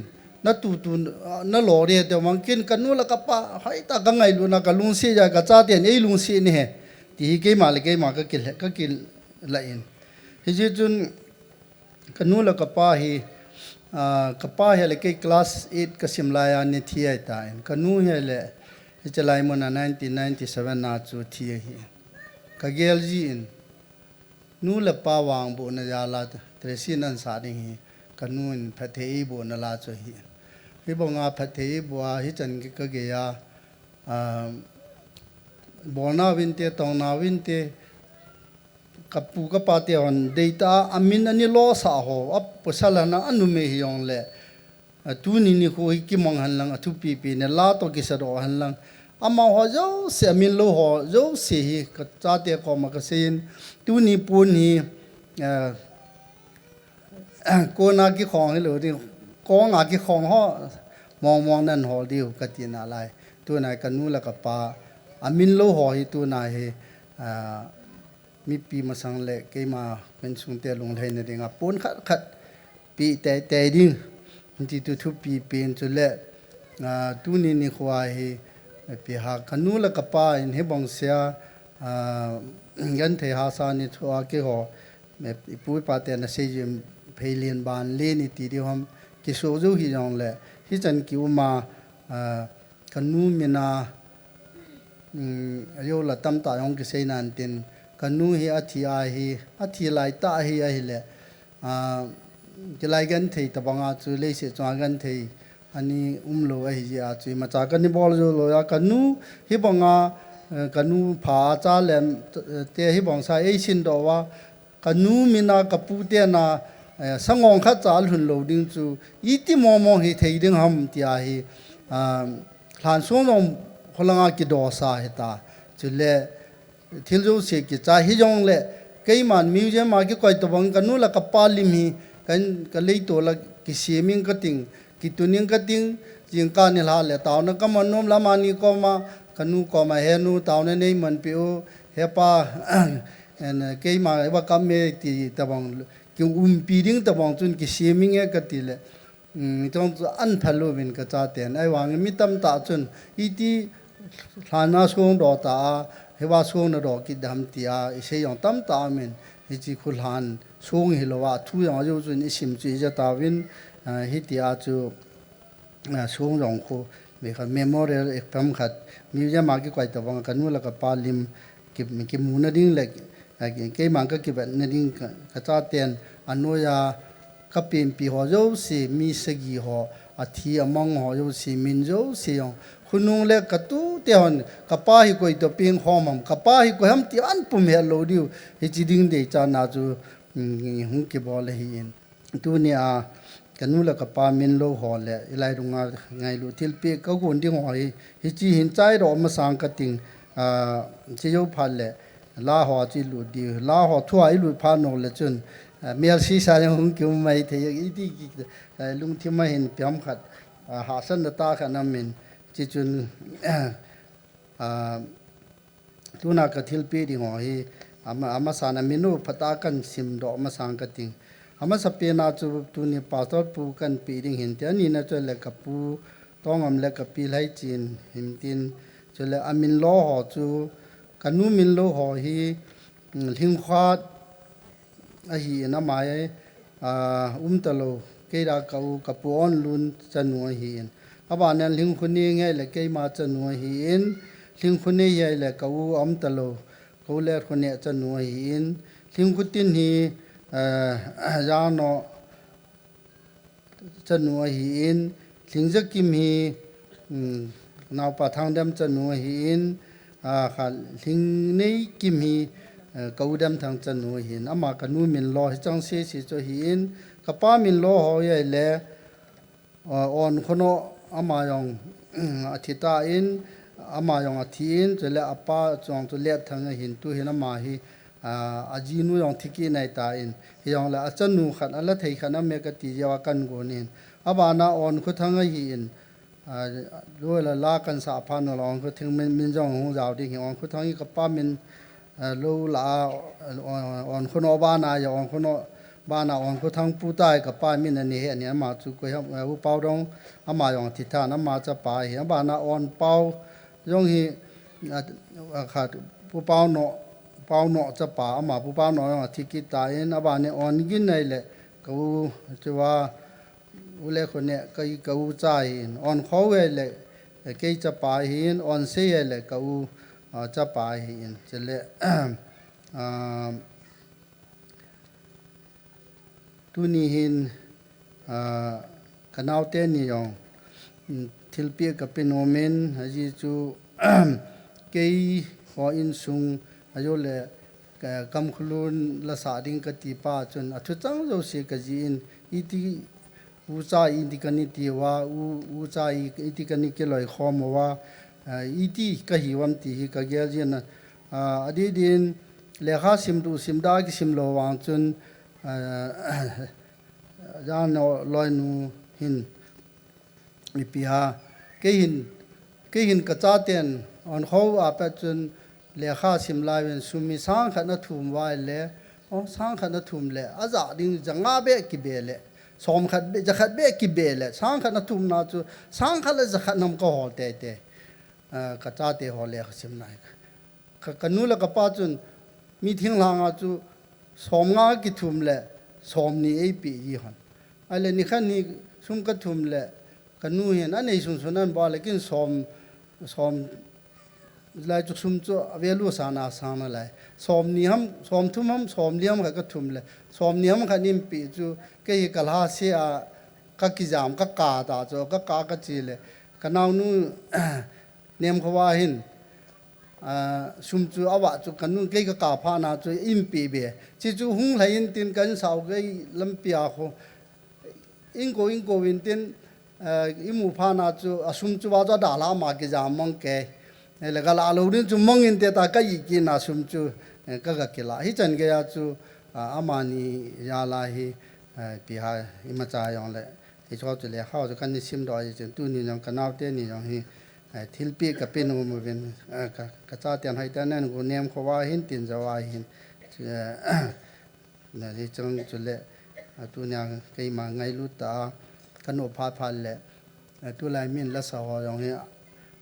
na tu tu, ah, na lo re te mang kin ka nu le ka pa, hai ta ka ngailuna ka lungset ja ka chaten ei lungset ni he. Ti hi keima le keima ka kile, ka kila in. Hi ji chun, Ka nu le ka pa hi, ah, ka pa hi le kei class eight ka sim lai a ni thi ai ta in. Ka nu hi le, hi chalai mun a nineteen ninety-seven na chu thi ahi. Ka gel ji in, nu le pa vangbohna jal a Tracy in an sa ding hi, ka nu in phatthei eibohna la chu ahi. Hi banga phatthei eiboh a, hi chan ki ka gei a, ah, bolna vinte, tongna vinte, Ka pu ka pa te hon deita a, a min ani lo sa ho, a pasal hana a numei hi jong le. A tuni nikho hi kimang han lang, a thupi pi ne la to kisa doh han lang. Ama ho jouse, a min lo ho jouse hi ka chate koma ka seiyin. Tuni pun hi, eh, kona kikhong hi lo ding, konga kikhong ho, mong mong nan hol diu ka ti na lai. Tuna ka nu le ka pa, a min lo ho hi tuna hi, ah, mipi masang le keima insung te lunglhaina dinga pon khat khat pe tei tei ding. Ti tu thupi pen chu le, ah, tuni nikho hi, pi ha ka nu le ka pa in hi bang sia, ah, genthei hahsa ni thu a keiho, i pu i pa te na sei jin phei lien ban lien i ti diu ham kiso jou hi jong le, hi chan ki um a, ah, Ka nu min a, um, a jo la tamtah jong kisei nan tin, ka nu hi a thi a hi, a thi lai tah hi ahi le, ah, kilai genthei tabang a chu leiset chunga genthei ani um lo ahi jeh a chu imacha ka ni bol jou lo a, ka nu hi bang a, eh, ka nu pha a cha lem, eh, te hi bang sa ei sin doh a, Ka nu min a ka pu te na, eh, sangong khat cha lhun lo ding chu, iti momo hi thei ding ham ti a hi, ah, lhan sung jong kholanga kidosa hi ta. Chule, thil jouse kicha hi jong le, keiman museum a kikoi tabang ka nu le ka pa lim hi, kan ka leito la kiseming ka ting, kituning ka ting, jingkah ni lha le taona ka man nom la mani koma, ka nu koma he nu taona nei man pi u, he pa, En, eh, keima, eh, va kam me ti tabang, ki umpi ding tabang chun kiseming e ka ti le. Um, mi tong chu an phalu vin ka cha ten. Ai vang mi tamtah chun, iti lhana song do ta a, heva song na do kit dam ti a, i sei jong tamtah min, hi chi khu lhan song hi lo a, thu jong a jo chun i sim chu i ja ta vin, ah, hi ti a chu, ah, song jong khu, mi kha memorial ekdam khat, museum a kikoi tabang ka nu le ka pa lim, ki, ki mu na ding le, ah, ki, keima ka kivet na ding ka, ka cha ten, a noi a, ka pempi ho jouse, mi sagi ho, a thi a mang ho jouse, min jouse jong, khonung le ka tu te hon, ka pa hi koi to peng khom ham, ka pa hi koi ham ti an pum he lo diu, hi chi ding dei cha na chu, um, hung kibol ahi in. Tuni a, kanu le kapa min lo ho le, ilai dunga ngailu thilpeh kagon ding ho hi, hichi hin chaidoh masang kating, ah, chi jou phat le, la ho chi lut di, la ho thua ilut phat nung le chun, ah, mel sisa jong hung kium mai thei, iti ki, ah, lungthim a hin piam khat, ah, hahsatna tah khat aum in, chi chun, ah, tuna ka thilpeh ding ho hi, ama, amasan a min u phatah a kan simdoh masang kating. Amasapen a chu tuni Pastor pu kan peh ding hin ti, anina chu le ka pu Tongam le ka pi Lhaichin hin tin, chu le amin lo ho chu, kanu min lo ho hi, mm, Lhingkhat ahin, ama hi, ah, um talou, kei la ka u, ka pu Onlun chanu ahin. Abana Lhingkhoneng hi le keima chanu ahin, Lhingkhonei hi le ka u um talou, ka u Letkhonem chanu ahin, Lhingkhotin hi, ah, Jano chanu ahin, Lhingjakim hi, um, naopa Thangdem chanu ahin, ah, kha Lhingneikim hi, eh, ka u Demthang chanu ahin, ama kanu min lo hi chang sese chu ahin, ka pa min lo ho hi le, ah, Onkhonom ama jong, um, athi tan, ama jong athin, chule apa chong chu Letthang ahin, tu hin ama hi, ah, ajinu jong thi kit nai tan, hijongle achanu khat, ala thei khat aum e kati jeh a kan gon in. Abana Onkhothang ahin, ah, loi la la kan sah phat nung la Onkhothang min, min jong hung jao ding hi, Onkhothang hi ka pa min, ah, lo la a, ah, On, Onkhonom bana a, Onkhonom bana Onkhothang pu tai ka pa min ani he ani, ama chu koi ham, ah, U Paodong, ama jong thi tan, ama chapa hi, abana Onpao jong hi, ah, ah, khat Pu Paonom, Paonom chapa, ama Pu Paonom jong athi kit tan, abana Ongin ahi le ka u chu a, U Letkhonem, kei ka u cha ahin, Onkho ahi le kei chapa ahin, Onsei ahi le ka u, ah, chapa ahin, chule, ah, tuni hin, ah, ka naote ni jong, mm, thilpeh ka pe nom in, ajeh chu, keiho insung, ajole, ka, kam khulun la sah ding kati pa chun, athu chang jouse ka jih in, iti ucha iti kani ti uva, u, ucha i, iti kani kiloikhom uva, ah, iti ka hiu ham ti hi ka gel jin a, ah, adeh din lekha sim du sim da kisim lou vang chun, ah, Jano loinu hin, ipi ham, kei hin, kei hin ka chaten Onkho a pat chun lekha sim lai uvin sum hi sang khat na thum uva le, oh, sang khat na thum le, ajah ding ja nga beh kibe le, som khat beh, ja khat beh kibe le, sang khat na thum na chu, sang khat le ja khat nam ka hol teitei. Ah, ka chate ho lekha sim nai. Ka, ka nu le ka pa chun mi thinglhang a chu som nga kithum le som ni eipeh ji hon. Ahile nikhat ni sum ka thum le ka nu hin anei sunsun an bol le kin som, som lai chu sum chu a value sana sang nalai. Som ni ham, som thum ham, som li ham khat ka thum le som ni ham khat in peh chu kei hi ka lhase a ka kijam ka kap ta chu ka kap ka che le ka naonu Nemkhova hin, ah, sum chu avah chu ka nu kei ka kap phat na chu in peh be. Chi chu hung lhai in tin ka insao kei lampi a khu. In ko, in ko in tin, ah, i mu phat na chu a sum chu va chu adalha ma kijam mang kei. Eh, le ka la lou din chu mang in te ta ka i kit na sum chu, eh, ka ga kila. Hichan gei a chu, ah, amani jal a hi, eh, ipi ham imacha jong le. Hichu chu lekha chu kan ni sim doh a, hichun tuni jong ka naote ni jong hi, eh, thilpeh ka pe nom uvin, eh, ka, ka chaten hoitah in an gu Nemkhova hin tin jo a hin. Chu, eh, na hichun chule, eh, tunia keima ngailut tah a ka nop phat phat le, eh, tulai min lasa ho jong hi,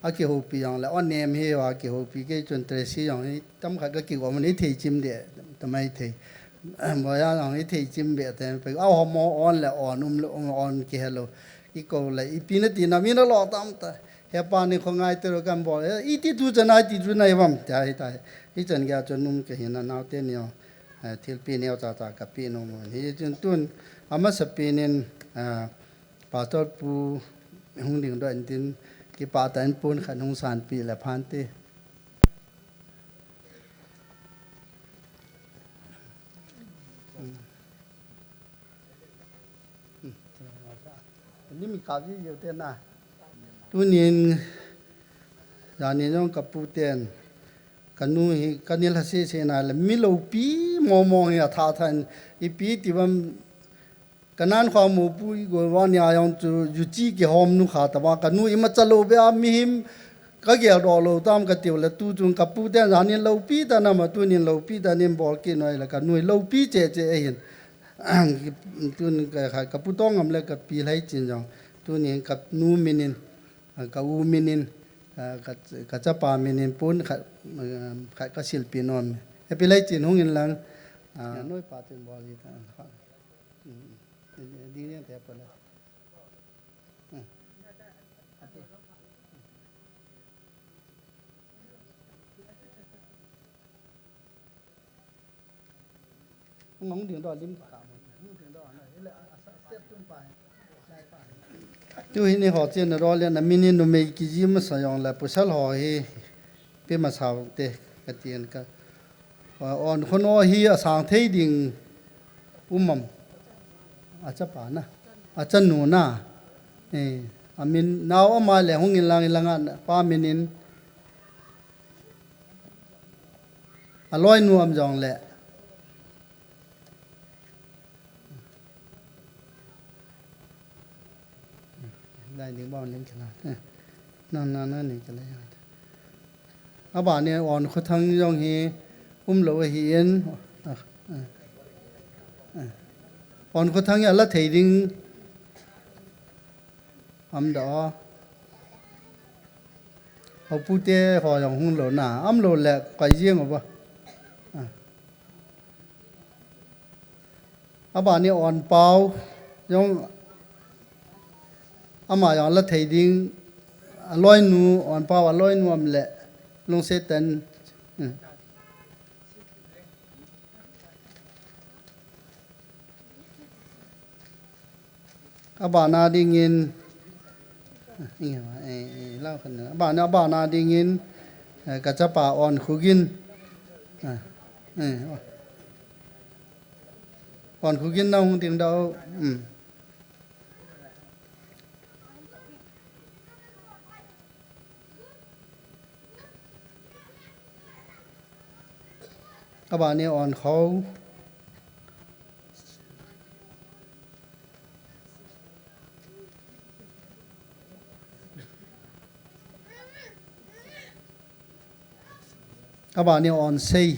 akihoupi jong le, o nem hi va kihoupi kei chun Tracy jong hi, tam khat ka kigom ni thei chim de, tamai thei. Boya jong hi thei chim be te, pe, a hom o on le on, um le, um on ki hello. I ko le, ipi na ti na mi na lo tam ta. He pa ni kho ngai te ro kan bol. He, iti tu chana, iti tu nai vam, ta hi ta hi. Hichan gei a chun nung ke hin a naote ni o. Eh, thilpeh neo cha cha ka pe nom u. Hichun tun, amasapen in, eh, Pastor pu hung ding doh in tin, kipah tah in pon khat hung sanpeh le phan te. Lim i kap ji jeu te na. Tunin, janin jong ka pu ten, ka nu hi ka nilha sese na le, mi loupi mong mong hi a tha tha in, ipi ti bam, ka nan kho mo pu i go wa nia jong chu, ju chi ki hom nu kha ta ba, ka nu i ma cha lou be a, mihem ka gel do lou tam ka tiu le, tu chun ka pu ten janin loupi ta na ma, tunin loupi ta nin bol ki noi le, ka nu i loupi che che e hin. Tun ka, ka, ka pu Tongam le ka pi Lhaichin jong. Tunin ka nu minin, ka u minin, ka, ka, ka chapa minin pun khat, khat ka silpi nom. He pi Lhaichin hung in lang. Ah, noi pa tin bol hi ta. Hmm. Ding ding te pa le. Hmm. Hung ding do lim ka mo. Hung ding do na. Ile a sa step tun pa. Tu hi ni ho chen ro le na minin numei kiji masa jong le pasal ho hi pe masa te ka tien ka. On khun o hi a sang thei ding um am. A chapa na. A chanu na. Eh, a min nau ama le hung in lang in lang a pa minin. A loi nu am jong le. Lai ding ba on ling kila. Eh, na, na, na, ni kila ya. A ba ni on khu thang jong hi um lou hi in. Ah, eh, eh. On khu thang ya la thei ding. Am da. Ho pu te ho jong hung lou na. Am lou le kai jing ba. Ah. A ba ni on pau jong ama jong la thei ding a loi nu on pau a loi nu am le lung se ten. Hmm. A ba na ding in, eh, eh, lau khan na. A ba na, a ba na ding in, eh, ka chapa on khugin. Eh, eh, on khugin na hung ding dau. Hmm. A ba ni on kho. A ba ni on sei.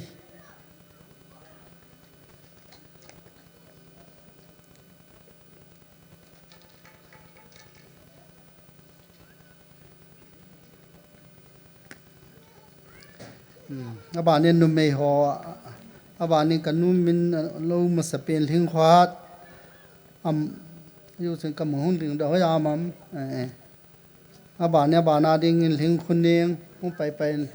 Hmm, a ba ni numei ho, a ba ni ka nu min lou masa pen Lhingkhuat. Am, yu sin ka mu hung ding da hoi am am. Eh, eh. A ba ni, a ba na ding in Lhingkhuneng, hung pai pai.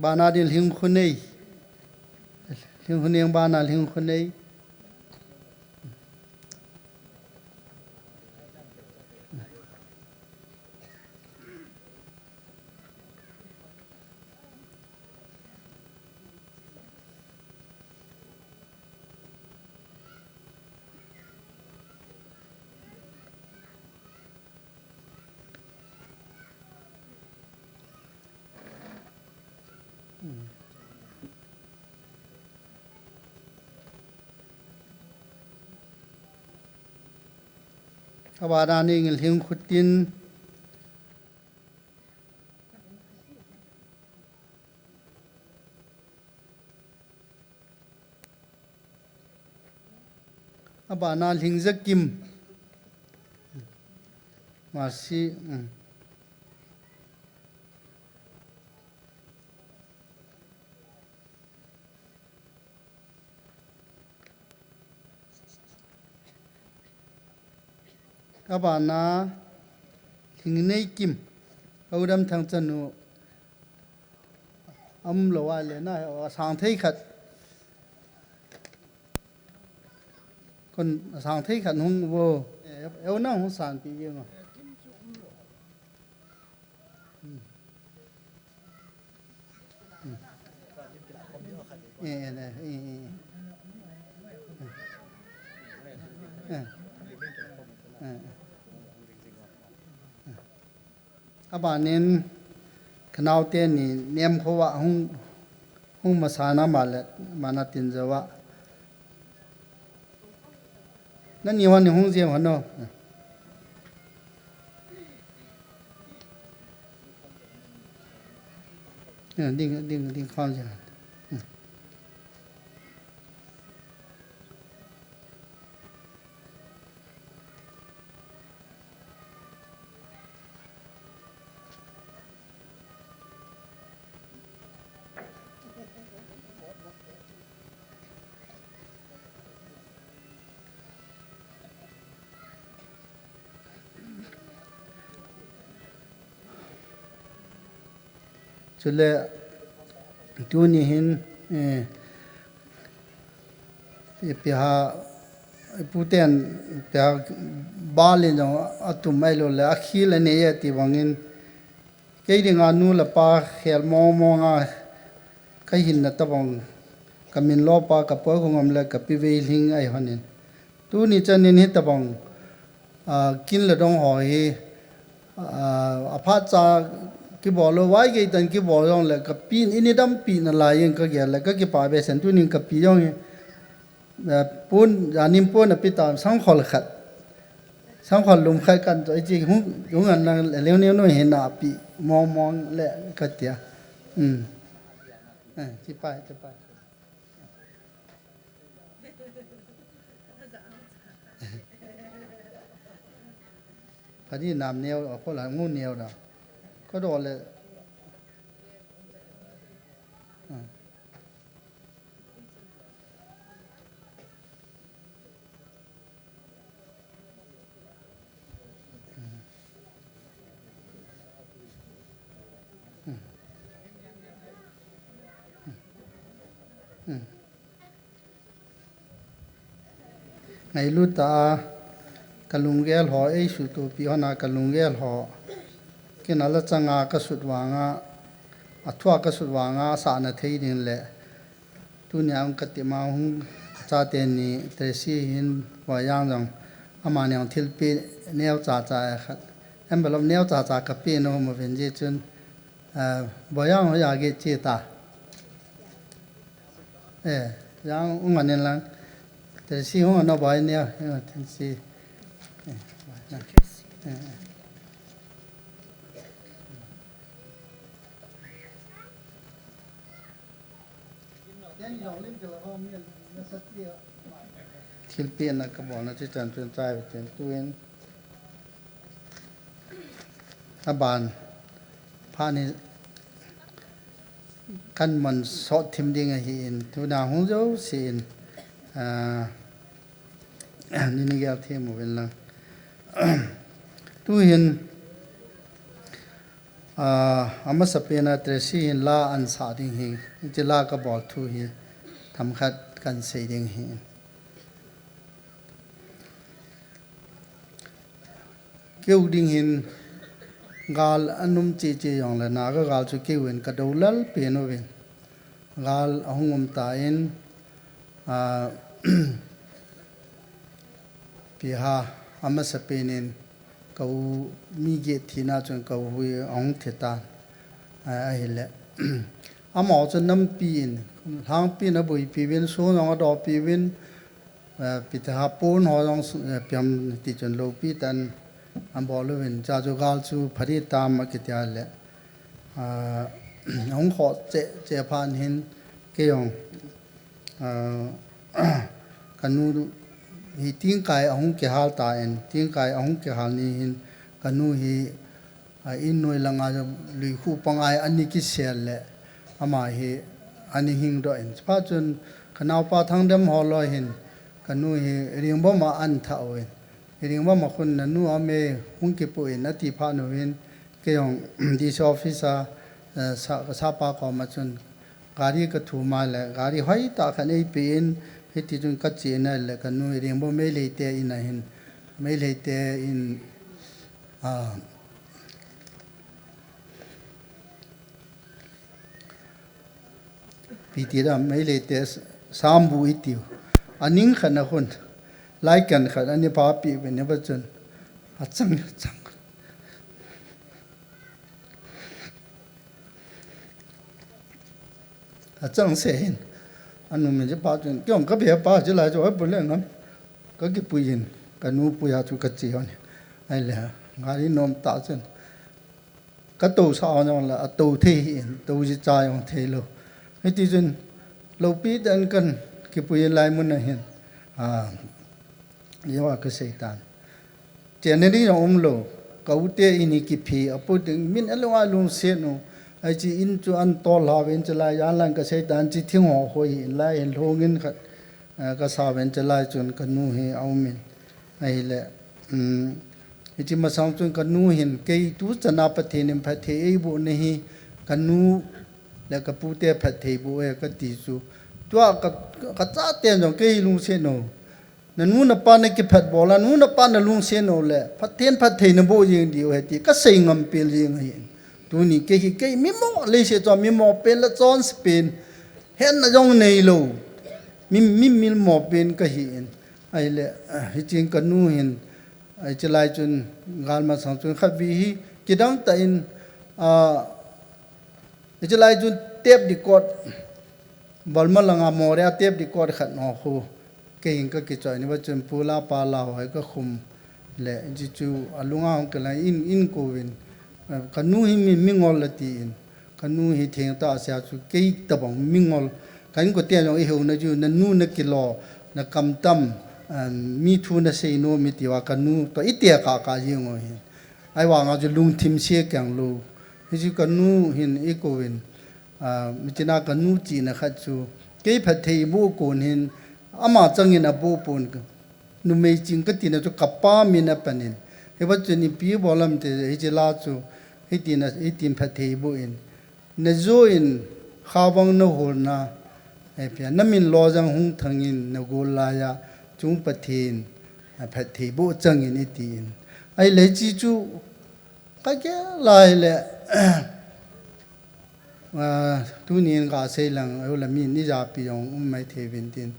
Ba na ding Lhingkhunei. Lhingkhuneng ba na Lhingkhunei. A ba na ding in Lhingkhutin. A ba na Lhingzakim. Masi, um. A ba na Lhingneikim. Audam Thangchanu. Am lou a le na, a sang thei khat. Kon a sang thei khat hung vo. Eu nang hung san pi jeng o. Hmm. Hmm. Eh, eh, eh, eh, eh. Eh. Eh, eh. Abanin, kanaote ni nem khovah hung, hung masa na male, mana tin jawa. Nani hon ni hung jeng hon o. Ding, ding, ding khom jeng. Chule tuni hin, eh, ipi ham, ipu ten ipi ham, bal in jong atum ahilou le akhil anei e ti bangin, kei dinga nu le pa khel mong mong a, ka hinna tabang, ka min lopa, ka poi khongam le ka pi vei hling ahi honin. Tuni chanin hitabang, ah, kin le dong ho hi, ah, aphat cha kibol lou, vai gei tan kibol jong le ka pi in, ini dampi nalai in ka gel le ka kipah behseh in, tunin ka pi jong hi, ah, pon, janin pon api ta, sangkhol khat. Sangkhol lum khat kan to, ichi hung, hung an lang le, leu neu noi hin api, mong mong le ka tia. Hmm. Eh, chipai, chipai. Phadi nam neo, a, khola ngu neo da. Khodo le. Hmm. Ngailut tah a, ka lunggel ho, eisuhtopi hon a ka lunggel ho, kei in a la chang a ka sut vang a, a thu a ka sut vang a, asahna thei ding le, tunia hung ka ti ma hung ka chate ni Tracy hin Boijang jong amani hung thilpeh neocha cha e khat. Envelope neocha cha ka pe nom uvin jeh chun, ah, Boijang hoiya geh che ta. Eh, Jang hung an in lang. Tracy hung an o Boi neo, eh, Tracy. Eh, eh, eh. Thilpehna ka bolna chu chan chun chai uvin tin tuin aban phat ni kan mon sot thim ding ahin, tuna hung jouse in, ah, ni ni gel thim uvin lang. Tuhin, ah, amasapen a Tracy hin la ahin sah ding hi, hiche la ka bol thu hi themkhat kahin sei ding ahi. Keu ding hin gal anom cheh cheh jongle Naga gal chu keu in ka do lel pen uvin. Gal ahung um tan, ah, ipi ham, amasapen in ka u mi get thina chun ka u hi ahung thi tan. Ah, ahile. Amaho chu nampi in, lhangpi in aboipi uvin, sun jong adopi uvin, eh, ipi ham pon ho jong su-, eh, ipi ham ti chun loupi tah in abol uvin, chuche chu gal chu phadi tam akiti a le. Ah, ahung khoh cheh cheh phat hin kei jong, ah, ka nu hi tingkai ahung kihal tan, tingkai ahung kihal ni hin ka nu hi, ah, in noi langa lui khu pangai ani kisel le ama hi ani hing doh in. Chuphat chun ka naopa Thangdem ho loi hin ka nu hi ringbom a ahin thah uvin. Ringbom a khun na nu a me hung kipu in ati phat uvin kei jong D C office a, eh, sa, ka sahpa koma chun gari ka thum a le gari hoitah khat eipe in hiti chun ka che in ahile ka nu Ringbom Meitei te in ahin, Meitei te in, ah, Pi ti dam, Meitei te sambu i tiu. A ning khat na khun, lai kan khat, ani pa pi ve ne ba chun. A chang, a chang. A chang se hin. A nu min ji pa chun, kiong ka bia pa ji lai chu, oi bu le ngam. Ka ki pui hin, ka nu pui a chu ka chi hon. Ai le, nga ri nom ta chun. Ka to sa hon jong la, a to thei hin, to ji cha jong thei lo. Hiti chun, lo pi dan kan ki pui lai mun na hin. A, yawa ka sei tan. Chenna ding jong um lo, ka u te in hi kiphi, a pu ding min a lunga lungset nu, ai chi in chu an tol ha ven chu lai, yan lan ka sei tan chi thing ho hoi hin lai, hin lhong in khat, eh, ka sa ven chu lai chun ka nu hi a um in. Ai le, um, hi chi masang chun ka nu hin, kei tu chana Pathen in phatthei ei bu na hi, ka nu le ka pu te phatthei bu e ka ti chu. Tua ka, ka cha ten jong kei lungset nu. Na nu na pa na kiphat bol a, nu na pa na lungset u le, Pathen phatthei na boh jeng diu ahi ti, ka sei ngam pel jeng ahi. Tuni kei hi, kei mi mo leiset chom, mi mo pen le chonse pen, hetna jong nei lo. Mi, mi mil mo pen ka hi in. Ai le, ah, hi ching ka nu hin, ai chi lai chun, gal masang chun khat vi hi, kidang ta in, ah, Hichi lai chun tape record, Burma langa Moreh a tape record khat no khu. Kei hin ka kichoi ni ba chun pu la pa la hoi ka khum le, hichi chu a lunga hung ka la in, in ko vin. Ka nu hi mi, mi ngol la ti in. Ka nu hi theng ta sia chu kei tabang mi ngol. Ka in ko te jong i heu na chu na nu na kilo, na kam tam, um, mi thu na sei no mi ti va ka nu to i te ka ka jing o hi. Ai vang a chu lungthim sia keng lo. Hichi ka nu hin i ko vin. Ah, mi china ka nu china khat chu, kei phatthei bu kon hin, ama changin a bu pon ka, numei ching ka tina chu ka pa min a panin. Hi va chun ipi bol am ti, hichi la chu, hi tina, hi tin phatthei bu in. Na jo in, kha vang na hol na, eh, pia, na min lo jang hung thang in, na gol la ya, chung Pathen, ah, phatthei bu changin i ti in. Ai le chi chu, Ka ke lai le, ah, tunin ka sei lang, eu la min ni ja pi jong um mai thei vin tin.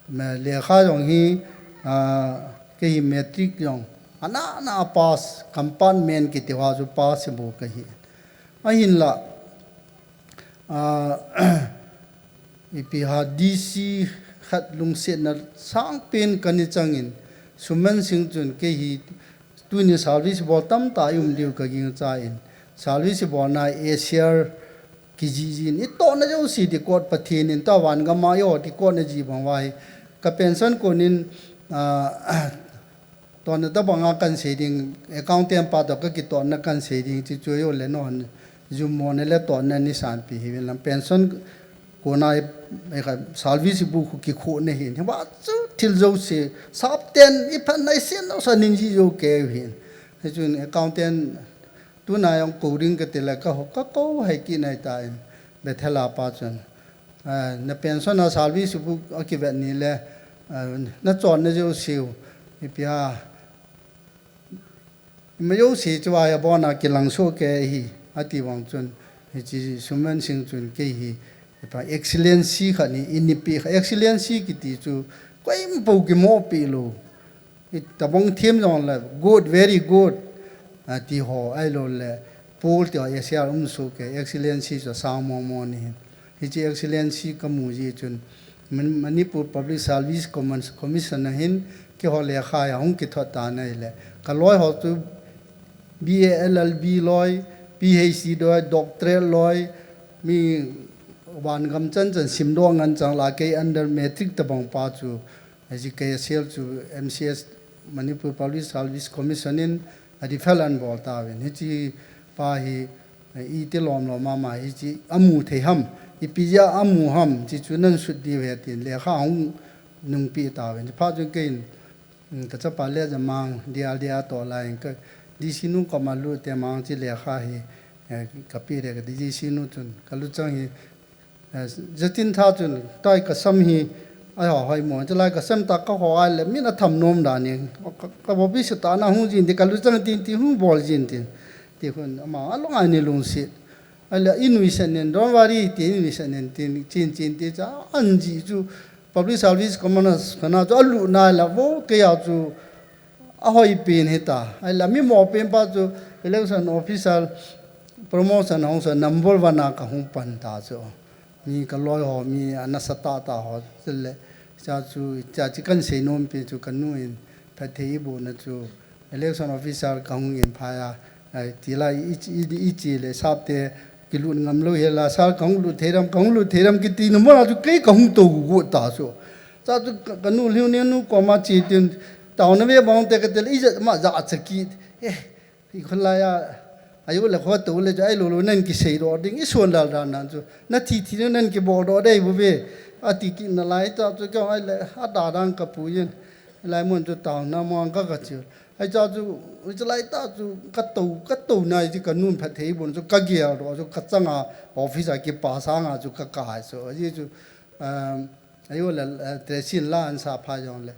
Ma lekha jong hi, ah, kei hi matric jong. Ana na pass, compartment kiti va chu pass bu ka hi. Ahin la, ah, ipi ha D C khat lungsetna sang pen ka ni changin, Suman Singh chun kei hi Tuni service bol tam ta i um diu ka ging cha in. Service bol na A C R ki ji ji in. I to na jo si di kot Pathen in ta van gam a i ho di kot na ji bang vai. Ka pension kon in, ah, to na ta bang a kan sei ding, accountant pa to ka ki to na kan sei ding chi chu yo le non. Jum mo ne le to na ni san pi hi vin lam pension Kona i, i ka service bu khu kikhu ne hin. Hi va chu thil jo si. Sap ten i phan nai sin no sa nin ji jo ke hin. Hi chun accountant tu na yong ko ding ka te la ka ho ka ko hai ki nai ta in. Bethel a pa chun. Ah, na pension a service bu a ki vet ni le. Ah, na chon na jo siu. Ipi a. Mayo si chu a ya bona kilang so ke hi, ati vang chun, hi chi Suman Singh chun ke hi, pa excellency kha ni, in ni pi kha excellency kiti chu, koi mpo ki mo pi lo. I tabong thim jong le, good, very good, ati ho, ai lo le, Paul ti ho, A C R um so ke, excellency chu sang mo mo ni. Hichi excellency ka mu ji chun Man-, Manipur Public Service Commen-, Commission a hin keiho lekha a hung kithot ta nai le. Ka loi ho chu B A L L B loi, P H D loi, doctorate loi, mi van gam chan chan sim do ngan chang la kei under matric tabang pa chu, H K S L chu M C S Manipur Public Service Commission in a refer an bol ta ven. Hichi pa hi, i ti lom lom mama, hichi amu thei ham, ipi ja amu ham, chi chu nan sut di ve tin, lekha hung nung pi ta ven. Pha chun kein, mm, ka chapa le ja mang, dia dia to la in ka, D C nu ka ma lu te mang chi lekha hi, eh, ka pi re ka D C nu chun, ka lu chang hi, Eh, Jatin tha chun, tai ka sam hi, ai ho hoi mo, chulai ka sam ta ka ho ai le, min a tham nom da ni, ka, ka bo bi se ta na hung jin ti, ka lu chang tin ti hung bol jin tin, ti hun, ama, a lung ai ni lung si. Ahile, "Inui sen in, don't worry," ti, "Inui sen in," ti, chin chin ti, cha, anji chu, public service commissioner chu, alu nai la, vo, kei a chu, ahoi pen hita. Ahile, mi mo pen pa chu, election official, promotion hung sa, number one a kahung pan ta chu. Mi kaloi ho, mi anasa tah tah ho, chule, cha chu, cha chu kan sei nom pi chu, kanu in, phatthei iboh na chu, election officer kahung in phai a, ai, ti la i, i, i, ichi le sapte kilut ngam lou hi la, sir kahung lut thei dam, kahung lut thei dam kiti nu mo la chu kei kahung tou gu ta chu. Cha chu ka, kanu lhiu ni nu koma chi tin, taona ve bang te kati le, ijat ma ja cha ki, eh, i kholai a, ajo le kho tou le chu, ai lo lo nan kisei doh ding, i suan lal dan dan chu, na thi thi nu nan kibol doh dei bu ve, ati kit na lai cha chu, kei ahile, ada dan kapu yin, lai mun chu taona mo ka ka chi. Ai cha chu, i cha lai ta chu, ka tou, ka tou nai chi kanun phatthei boh chu, ka gel doh chu, ka chang a office a kipa sang a chu, ka kai chu. Aji chu, um, ajo le, eh, tresin la an sa pha jong le.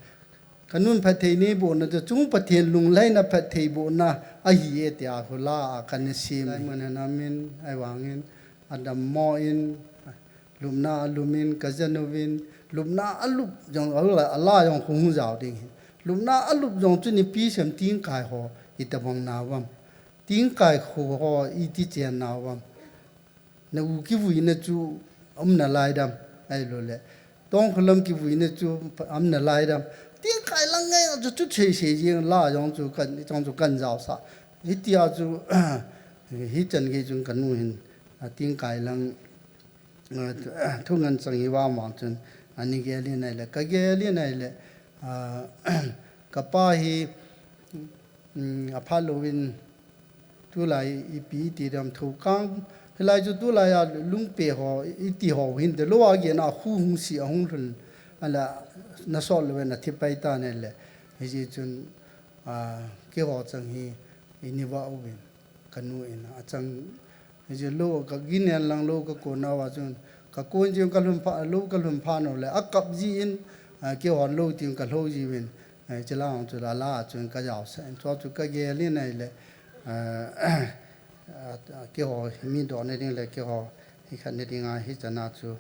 Kanun phatthei nei boh na chu, chung Pathen lunglhaina phatthei boh na, ahi e ti a hula a kan sim. Lai mun na min, ai vang in, adam mo in, lupna a lum in, ka janu in, lupna a lup jong, ala, ala jong khu hung jao ding hin. Lupna a lup jong chu nipi sem tingkai ho, i ta bang na vam. Tingkai khu ho, i ti chen na vam. Na u kivui na chu, um na lai dam, ai lo le. Tong khulam kivui na chu, um na lai dam. Tingkai lang ngai chu, chu chei sei jing la jong chu kan, jong chu kan jao sa. Hiti a chu, hi chan gei chun kanu hin, a tingkai lang, a, thu ngan chang hi va mang chun, ani gel in ai le, ka gel in ai le, a, ka pa hi, um, a pha lo in, tulai ipi ti dam thu kang, hilai chu tulai a lungpe ho, iti ho, hin te lo a gen a khu hung si a hung lhun, ala na sol lo na thi pai ta ne le, hi ji chun, a, kei ho chang hi, i ni va u vin, kanu in a chang, hi ji lo ka gin en lang lo ka ko na va chun, ka ko in ji ka lhun pha, lo ka lhun pha no le, a kap ji in, a, kei ho lo ti ka lo ji vin, Eh, chila ang chu la la chun ka jao sa, en chu chu ka gel in ai le, eh, a, a, kei ho hi mi doh ne ding le kei ho hi khat ne ding a hi chana chu,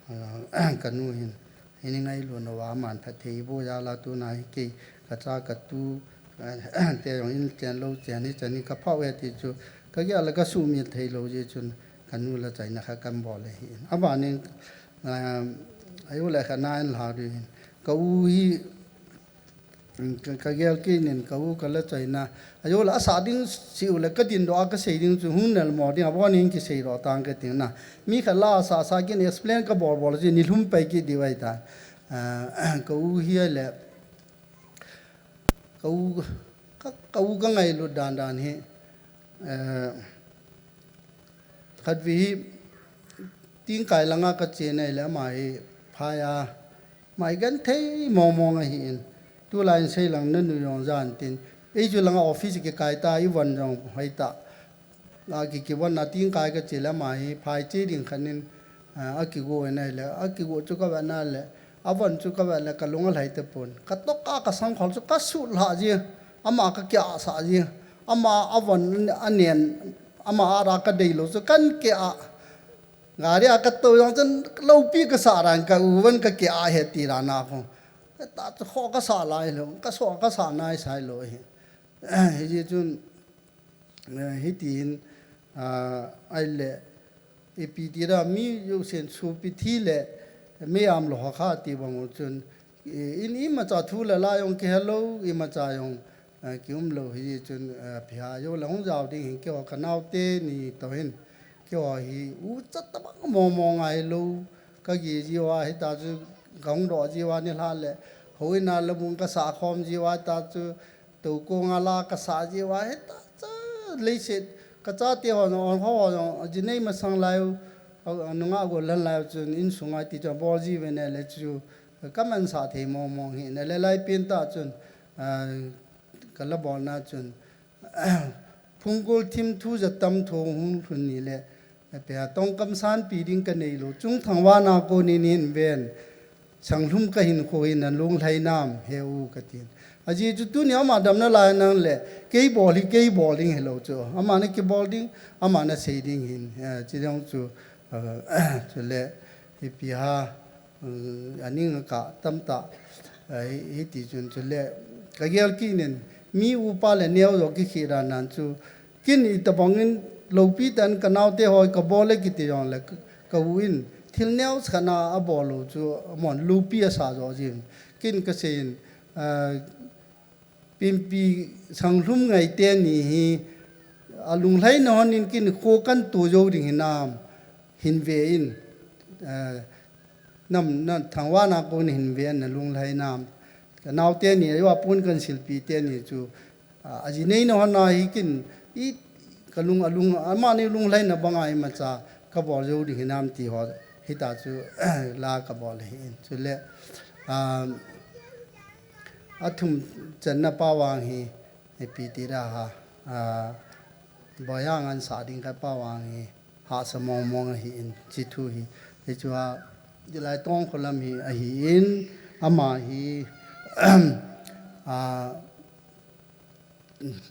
eh, kanu hin, hi ni ngai lo no va man phatthei boh ja la tu na hi kei ka cha ka tu, eh, te jong in chen lo chen hi chan hi ka phau e ti chu, ka gel le ka sumil thei lo ji chun kanu la chaina kha kan bol le hi. A ba ning, eh, ajo le kha na in la ri hin. Ka u hi, Ka, ka gel kei nin ka u ka la chaina. Ajo la asa ding si u le ka din doh a ka sei ding chu hung nel mo ding a bon in kisei doh tang ka ting na. Mi khat la sa sa kin explain ka bol bol ji ni lhum pai ki di vai ta. Ah, ka u hi le. Ka u, ka, ka u ka ngailut dan dan hi. Eh, khat vi hi tingkai langa ka che nei le ama hi phai a. Mai gan thei mong mong ahi in. Tulai in sei lang na nu jong jan tin. Ei chu langa office ki kai ta, i von jong hoi ta. A ki ki von na tingkai ka che le ama hi phai che ding khan in, a, a ki go in ai le, a ki go chu ka va na le, a von chu ka va le ka lung a lai te pon. Ka tok a ka sang khol chu ka su la ji, ama ka kia sa ji, ama a von a nen, ama a ra ka dei lo chu kan kia. Gari a ka to jong chun lopi ka sa ran ka u van ka ke a he ti ran a kho. Ta chu kho ka sa lai lo, ka so ka sa nai sai lo hi. Hi ji chun, eh, hi tin, ah, ai le, ipi ti ra mi yo sen su pi thi le, me am lo ha kha ti bang u chun, i, in i ma cha thu le la jong ki hello, i ma cha jong, eh, ki um lo hi chun, eh, phi ha jo la hung jao ding hin kei ho ka nau te ni to hin. Kei ho hi u chat ta bang mo mo ngai lo. Ka gi ji wa hi ta chu ka hung do ji wa ni hla le. Ho in a la bung ka sa khom ji wa ta chu to ko nga la ka sa ji wa hi ta cha le se ka cha te ho no ho ho no ji nei ma sang lai u. Nu nga go lan lai u chun in sunga ti cha bol ji ve ne le chu ka man sa thei mo mo hi ne le lai pin ta chun, ah, ka la bol na chun, Phunggol thim thu ja tam thu hung lhun ni le, pe a tong kam san pi ding ka nei lo, chung thang va na ko ni nin ven, sang lhum ka hin kho hin a lung hlai nam he u ka tin. Ajeh chu tuni ama damna lai nang le, kei bol hi, kei bol ding hilou chu. Ama na kibol ding, ama na sei ding hin. Eh, chi dong chu, eh, chule, hi pi ha, eh, aning ka tamta, eh, hi, hiti chun chule, ka gel kinin, mi upa le neo jo ki khi ra nan chu, Kin itobangin loupi tan ka naote hoi ka bol e kiti jongle ka, ka u in thil neo sakhat na abol u chu amahon loupi asa jo jin. Kin ka seiyin, ah, Pimpi Sanglhum ngai teni hi alunglhaina hon in kin kho kan to jo ding hinam hin ve in, ah, nam, na thangvahna kon hin ve in na lunglhai nam. Ka naote ni, ajo apun kan silpi teni chu, ah, aji neina hon a hi kin, i ka lung, alung, amani lunglhaina banga imacha ka bol jo ding hinam ti ho, hita chu, la ka bol hi in. Chule, ah, athum channa pa vang hi, ipi ti da ha, ah, boyang an sa ding ka pa vang hi, hahsa mong mong ahi in, chi thu hi. Hichu a, Dilai Tongkholam hi ahi in, ama hi, ah,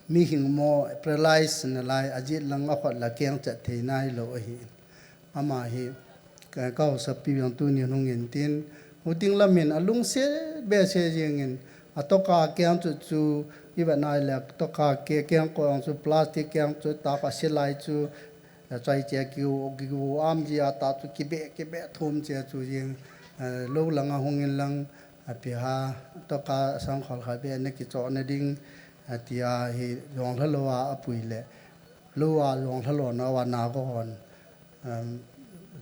mihing mo paralyze na lai, ajit lang akhut la keng chat thei nai lou ahi in. Ama hi, ka, ka hausapi jong tuni hung in tin, huting lam in alungset behseh jeng in, atoka keng chu chu, i vet nai le, atoka ke, keng ko jong chu, plastic keng chu, ta pa silai chu, a chai che ki u, ki u am ji a ta chu, ki be, ki be thum che chu jeng, eh, lou lang a hung in lang, api ha, atoka sangkhol kha be na ki cho na ding, ati a hi, jong lha lou a, apui le, lou a, jong lha lou na, wa na ko hon. Um,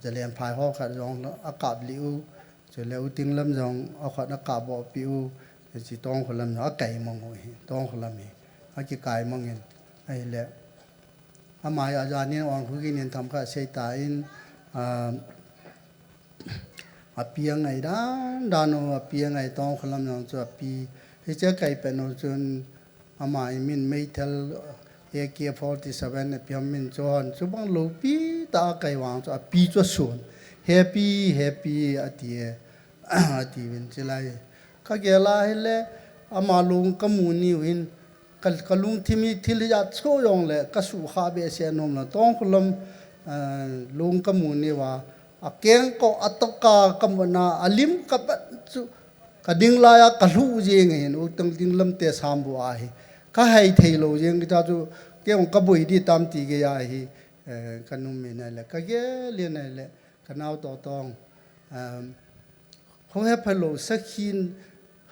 Zalen phai ho khat jong a kap li u, chule u ting lam jong a khat a kap bo pi u, chi Tongkholam jong a kai mong u hi, Tongkholam hi, a ki kai mong in, ahile, ama hi a janin ong khu ginin tham kha sei ta in, um, api a ngai dan dan u, api a ngai Tongkholam jong chu api, hiche kai pen u chun, Ama i min meithal A K forty-seven api ham min chu hon. Chubang loupi ta a kai vang chu api chu asun. Happy, happy ati e. Ati vin chilai. Ka gel a hile ama lung ka mu ni u hin. Ka, ka lungthim i thil hi a chu jong le ka su kha behseh nom la Tongkholam, eh, lung ka mu ni u a. A keng ko a toka ka mu na a lim ka bat chu Ka ding lai a ka lhu jeng hin, u tang ding lam te sam bu a hi. Ka hai thei lou jeng kita chu, kei ong ka boi di tam ti gei a hi, eh, ka num me nai le, ka gel le nai le, ka nau to tong. Um, ho he pha lou, sakhin,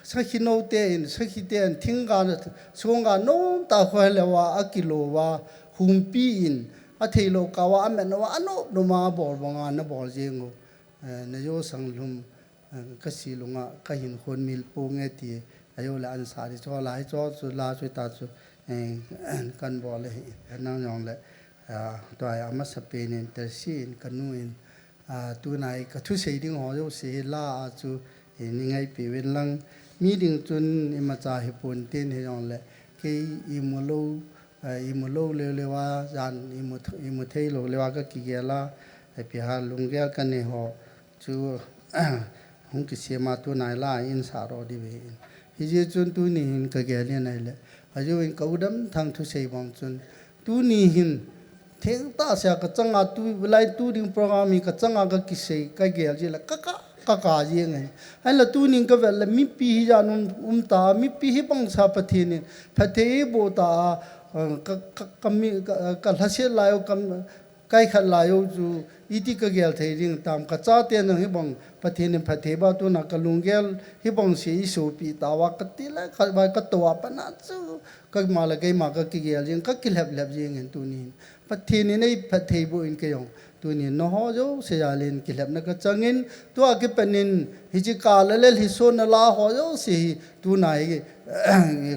sakhi no te in, sakhi te in, thing ga, song ga nom ta ho he le wa, a ki lo wa, humpi in, a thei lou ka wa, a men wa, a nop nom a bol bang a, na bol jeng u. Eh, na jo sang lhum, eh, ka si lunga, ka hin khon mil pu nge ti, a jo le an sa di cho lai cho chu la chu ta chu, eh, kan bol le hi, nang jong le, ah, tua ama sa pe nin ter si in ka nu in, ah, tu nai ka thu sei ding ho jo se hi la a chu, eh, ni ngai pi wen lang, mi ding chun i ma cha hi pun tin hi jong le, kei i mu lo, eh, i mu lo le le wa, jan i mu th-, i mu thei lo le wa ka ki gel a, eh, pi ha lung gel ka ne ho, Chu, hung kisem a tu nai la in sa ro di ve in. Hi je chun tu ni hin ka gel in ai le. A jo in ka u Damthang thu sei bang chun. Tu ni hin theng ta sia ka chang a tu lai tu ding program hi ka chang a ka kisei ka gel je la ka ka, ka ka je ngai. Ai la tu ni ka vel la mipi hi ja num um ta mipi hi bang sa Pathen in. Pathen bo ta a, ka, ka, ka mi, ka, ka lhaset lai u ka Kai khat lai u chu, iti ka gel thei ding tam, ka chate nang hi bang, Pathen in phatthei ba tu na ka lunggel, hi bang si i sopi ta wa ka ti lai, khat vai ka to a pa na chu, ka ma la kei ma ka ki gel jing, ka ki lhep lhep jing in tu ni. Pathen in ei phatthei bu in kei jong, tu ni na ho jo se ya len ki lhep na ka chang in, tu a ki pen in, hi chi ka la le hi so na la ho jo se hi, tu na hi,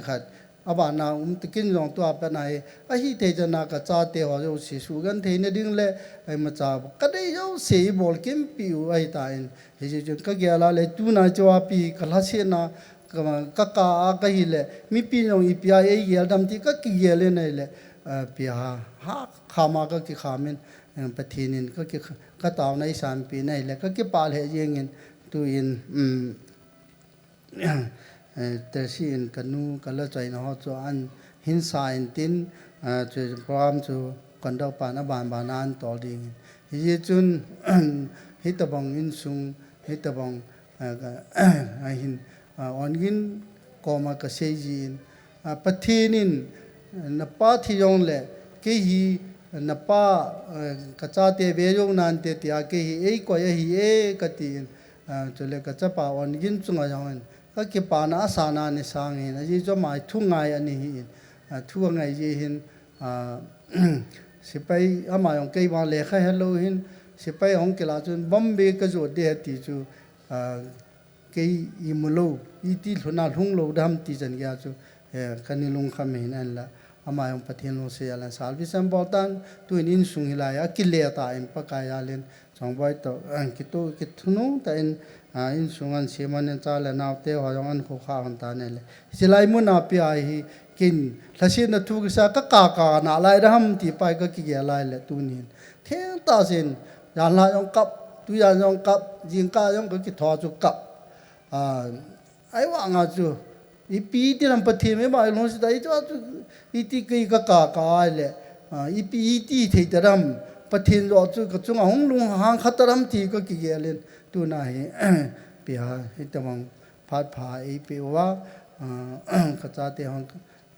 khat. Abana um tikin jong tua pen a hi, ahi thei chana ka chate ho jouse sugentheina ding le, ai ma cha ka dei jouse i bol kimpi u ahi tan, hi chu chun ka gel a le tuna chu api ka lhasetna ka, ka ka a ka hi le, mipi jong ipi a ei gel dam ti ka kigel in ahi le, ah, pi ha, ha kham a ka kikham in, eh, Pathen in ka ki, ka taona i sanpi na hi le, ka kipah lheh jeng in, tu in, um, eh, Tersi in kanu kala chaina ho chu ahin sa in tin, eh, chu program chu conduct pan aban ban a ahin tol ding in. Hijeh chun, hitabang insung, hitabang, eh, ka, ahin, eh, ongin koma kasei jin, ah, Pathen in, napa thi jongle, kei hi, napa, eh, kachate ve jou nante tia, kei hi eikoi ahi e, katin, ah, chule kachapa ongin chunga jong in, kakipana asana ni sangin, ajeh chu ama thu ngai ani hin, ah, thu angai jeh hin, ah, sepai ama jong kei vang lekha helou hin, sepai ahung kila chun Bombay kajot ding ahi ti chu, ah, kei imu lou, iti lhuna lhung lou dem ti chan geiya chu, eh, kana lungkham hin ahinla. Ama jong Pathen lungset jal in salvation bol tan, tuin insung hilai a kile tan Pakai jal in, Chongboi toh, eh, kitu, kithunung tah in, ah, insung ahin sem in, cha le naote ho jong ahin khokha hon tan ahile. Hilai mun a pia hi, kin, lhasetna thu kisa kakaka nalai dem ti pa hi kakigel lai le tunin. Thengtah sen, janhi jong kap, tujan jong kap, jingkah jong kakithou chu kap. Ah, ahivanga chu, ipi iti ham Pathen mi ma ilung sita, iti chu, iti kei kakaka ahile, ah, ipi iti thei ta dem, Pathen joh chu kachunga hung lunghang kha ta dem ti kakigel in, tuna hi, pia, hitabang phat pha eipeh uva, ah, kachate hon,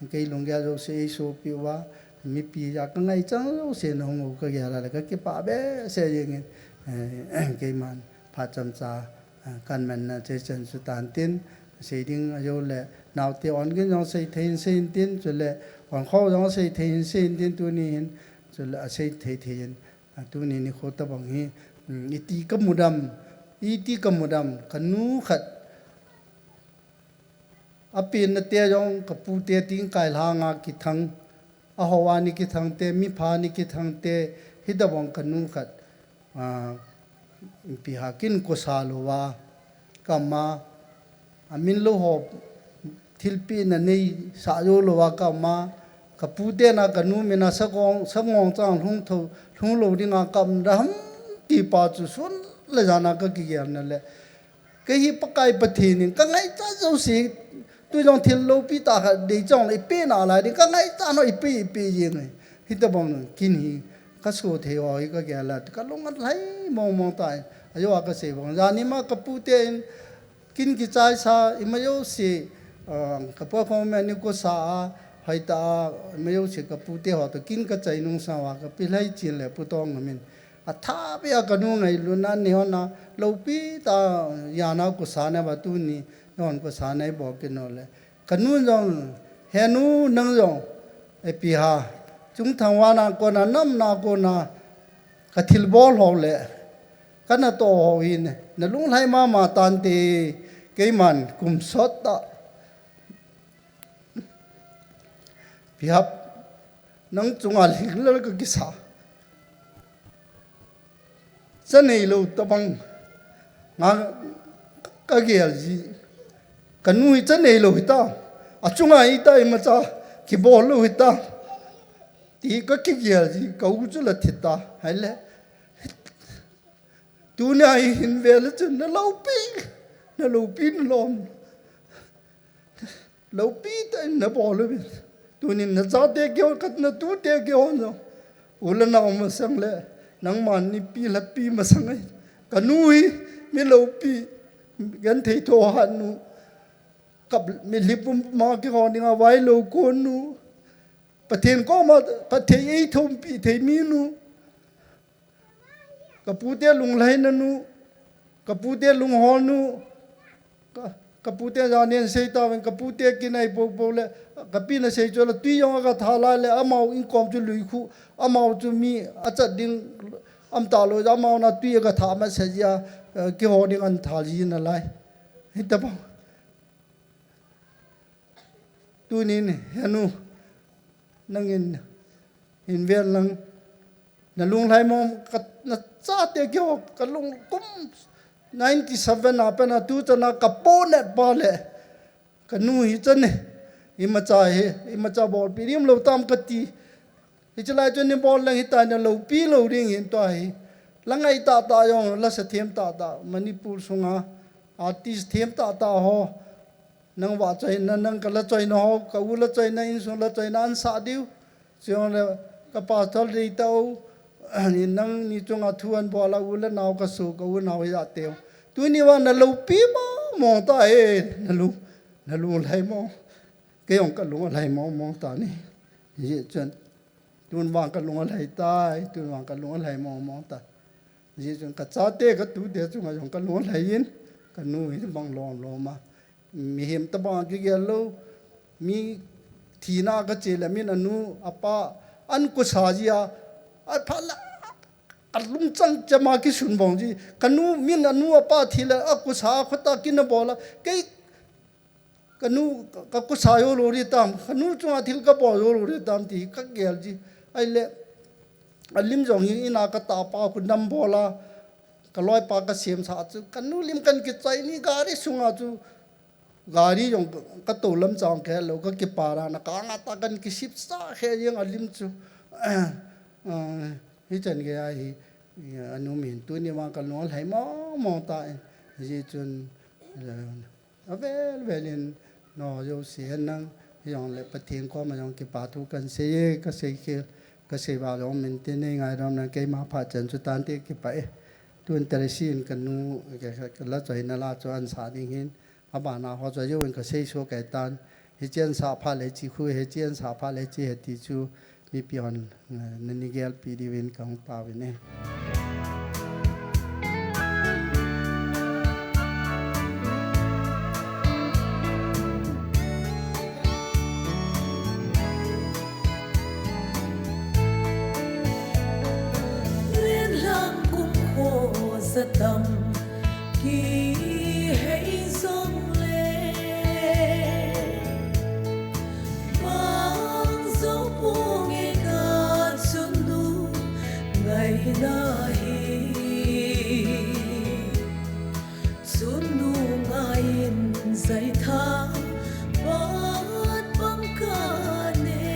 kei lunggel jouse eisopi uva, mipi a kangaichat jouse nahung u kagel a le kakipah behseh jeng in, eh, keiman phat chomcha, eh, kahin manna chechan chu tan tin, sei ding ajou le, naote ongin jong sei thei in sei in tin, chule ongkhou jong sei thei in sei in tin, tuni hin, chule asei thei thei in, ah, tuni nikho tabang hi, um, iti kamu dem, iti kamu dem, kanu khat, apenna te jong kapute tingkai lhanga kithang, ahou a ni kithang te, mipha ni kithang te, hitabang kanu khat, ah, ipi ham kin kosa louva, kama, amin lou ho, thilpehna neisah jou louva, kama, kapute na kanu mina sagong, sagong chang lhung thou, lhung lou dinga kap dem ti pa chu sun le jan a kakigelna le, kei hi Pakai Pathen in kangaichat jouse, tujong thil loupi tah khat dei chong le ipeh nalai ding, kangaichat ho ipeh, ipeh jeng e. Hitabang kin hi, kaso thei ho hi kagel a, kalung alhai mong mong tan, ajou a kasei bang. Jan ima kapute in, kin kichaisa, ima jouse, ah, kapu khom ani kosa a, hoitah a, ima jouse kapute ho toh, kin kachai nung sang uva, kapilhai chin le putong amin. Atha beh a kanu ngailutna nei hon a, loupi tah a, jan a kosa neiva tuni, hon kosa neibol kit nau le. Kanu jong, he nu nang jong, ipi ham, chungthang vana kona, namna kona, kathilbol ho le, kanatoh ho hin, nalunglhai mama tante, keiman kum sot tah. Ipi ham, nang chunga lhinglel kakisa. Cha neilou tabang. Nga kagel ji. Kanu hi cha neilou hita. Achunga hita imacha kibol lou hita. Ti kakigel ji. Ka u chu la thita. Ahile. Tunia hi hin vele chun naloupi. Naloupi nalom. Loupi tah in nabol uvin. Tunin nachate keiho, natute keiho jong. U le nao masang le, nangman nipi lhapi masang e. Kanu hi, mi loupi, genthei thohhat nu. Kap, mitlhi puma keiho dinga vailou kon nu. Pathen koma, phatthei eithumpi thei mi nu. Kapute lunglhaina nu, kapute lunghol nu, ka, kapute janin sei tauvin, kapute kinai popo le, kapina sei chu le, tui jong aga tha lai le, amau inkom chu lui khu, amau chu mi achat ding, um talou, amau na tui aga tha masa jia, eh, keiho ding ahin thal ji nalai. Hitabang. Tunin, he nu, nangin, hin ven lang, nalunglhai mong, ka, nachate keiho, kalung kum ninety seven a pat a tuchan a kaponet pa le, kanu hi cha ne, imacha hi, imacha bolpi ding lou tam kati. Hiche lai chun nibol leng hitia naloupi lou ding hin tua hi. La ngai tahtah jong, lasa them tahtah, Manipur sunga, artist them tahtah ho. Nang vahchoina, nang ka lachoina ho, ka u lachoina, insung lachoina ahin sah diu. Chujongle ka pastor deitah u, nangni chunga thu ahin bol a, u le nao ka soh, ka u nao hijat teu. Tuni vang na loupi mong mong ta e, na lung, na lunglhai mong. Kei jong ka lunglhai mong mong ta ne. Hijeh chun, tun vang ka lunglhai tai, tun vang ka lunglhai mong mong ta. Hijeh chun ka chate, ka tute chunga jong ka lunglhai in, ka nu hi bang lom lom a. Mihem tabang kigel lou, mi thina ka che le min anu, apa, ahin kosa ji a, apha la, alungchang chama kisun bong ji. Ka nu, min anu apa thi le, akosa, khota kin abol a. Kei, ka nu, ka, ka kosa jou lou ding tam, ka nu chunga thil ka bol jou lou ding tam ti, ka gel ji. Ahile, alim jong hi ina ka tahpa khu nam bol a, ka loipa ka semsah chu, ka nu lim kahin kichai ni gari sunga chu, gari jong ka, ka tou lam chang khe lou, ka kipah a na ka anga ta kahin kisipsah khe jeng alim chu. Ah, hichan gei ahi, anu min tuni vang ka lunglhai mong mong ta e. Hijeh chun, eh, avel vel in, nao jouse nang, hijongle Pathen koma jong kipa thu kahin sei e, ka sei khel, ka sei val jong min tin nei ngaidam na keima phat chan chu tante kipah e. Tun Teresin ka nu, ka, ka, ka lachoina la chu ahin sah ding hin, abana ho chu ajouvin ka sei soh kei tan. Hiche ahin sah phat le hiche khu, hiche ahin sah phat le hiche he ti chu mipi hon, eh, nani gelpi diuvin kahung pao vin e. Lenlang kum kho zatam kihei jongle, bang jou ponge ka chunnu ngaina hi. Chunnu ngaiyin jaitha pat bang ka ne.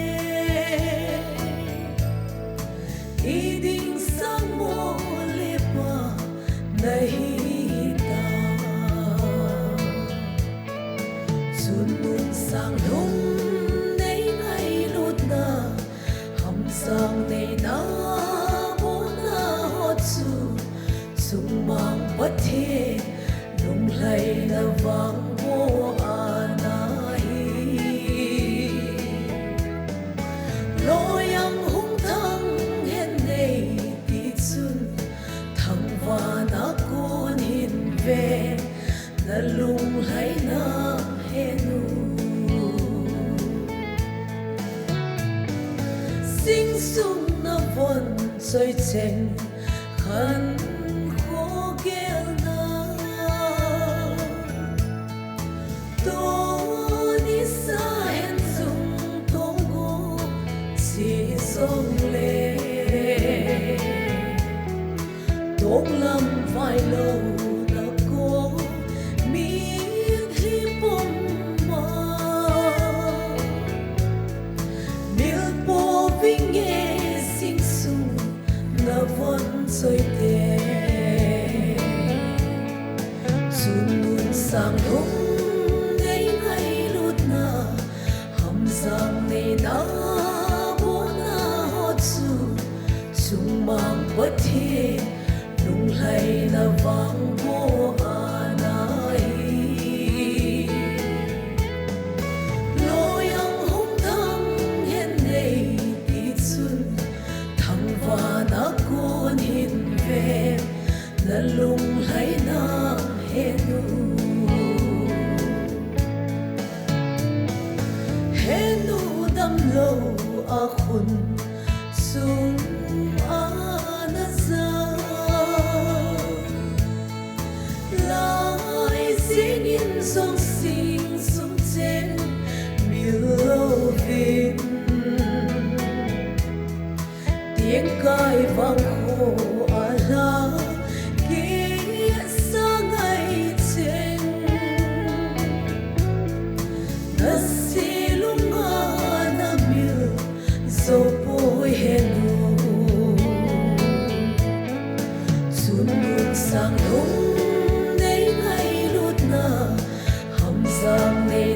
Hiding sang mo le pa nahi ta. Chunnu sang lung nei ngailutna, hamsang neina bona ho chu, chungmang Pathen lunglhaina vang mo ana hi. Loiyang hung thang hen nei ti chun, thangvahna kon hin ve, na lunglhaina henu. Sing sung na von choi cheng khan kho gelna. Tuni sa hen sung thong go si song le. Toklam vailou na ko, mitlhi pom ma. Mil po vinge sing sung na von choi te. Chunnu sang lung nei ngailutna, hamsang neina bona ho chu, chungmang Pathen lunglhaina vang mo ana hi. Loiyang hung thang hen nei ti chun, thangvahna kon hin ve, na lunglhaina henu. Henu damlou a khun sung ana ja. Lai jingin jong sing sung cheng mil louvin. Tieng kai vang kho a la kisa ngai cheng. Na si lunga na mil jou poi henu. Chunnu sang lung nei ngailutna, hamsang nei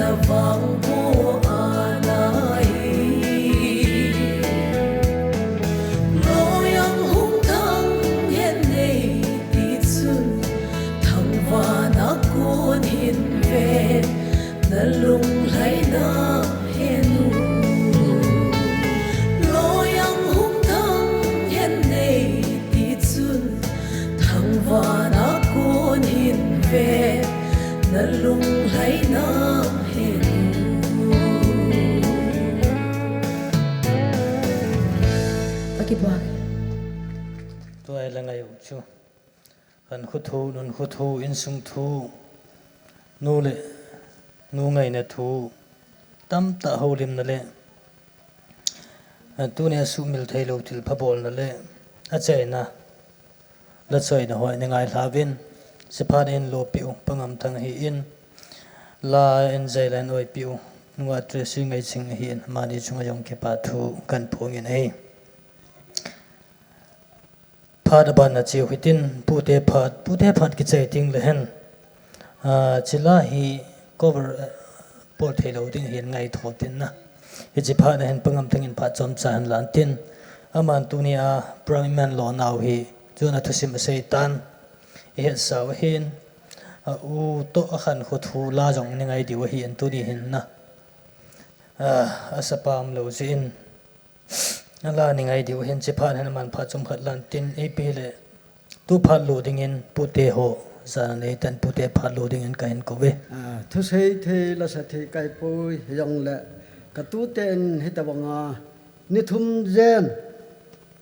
Vangboh ana hi. Loiyang hung thang hen nei tichun, thangvahna kon hin ven, nalunglhaina hen u. Loiyang hung thang hen nei tichun, thangvahna kon hin ven, nalunglhaina hen u. Akibak. Tua hi la ngai u chu. Khankho thu, nunkho thu, insung thu, nu le nu ngaina thu, tamtah houlimna le, a, tunia sumil theilou thilpha bolna le, achaina, la chaina ho nei ngailha uvin, chuphat in lopi u, Pa Ngamthang ahin, la in jailan oipi u, Nunga Tracy Ngaiching ahin, amani chunga jong kipa thu kahin phong in ahi. Phat aban a cheu hitin, pute phat, pute phat kichai ding le hen. A, chila hi cover, eh, bol theilou ding hin ngaito tin na. Hiche phat a hin Pa Ngamthang in phat chomcha ahin lan tin. Aman tunia program iman lou nau hi, chun athusim asei tan. Ihet sau ahin. A u toh akhankho thu la jong nei ngai diu ahin tuni hin na. A, asapam lou jeh in. Ala nei ngai diu hin chuphat hin aman phat chomkhat lan tin, ipi le tu phat lo dingin pute ho, jana nei tan pute phat lo dingin kahin kou ve. A, thusei thei, lasa thei kaipoi, hijongle, katute in hitabanga, ni thum jen,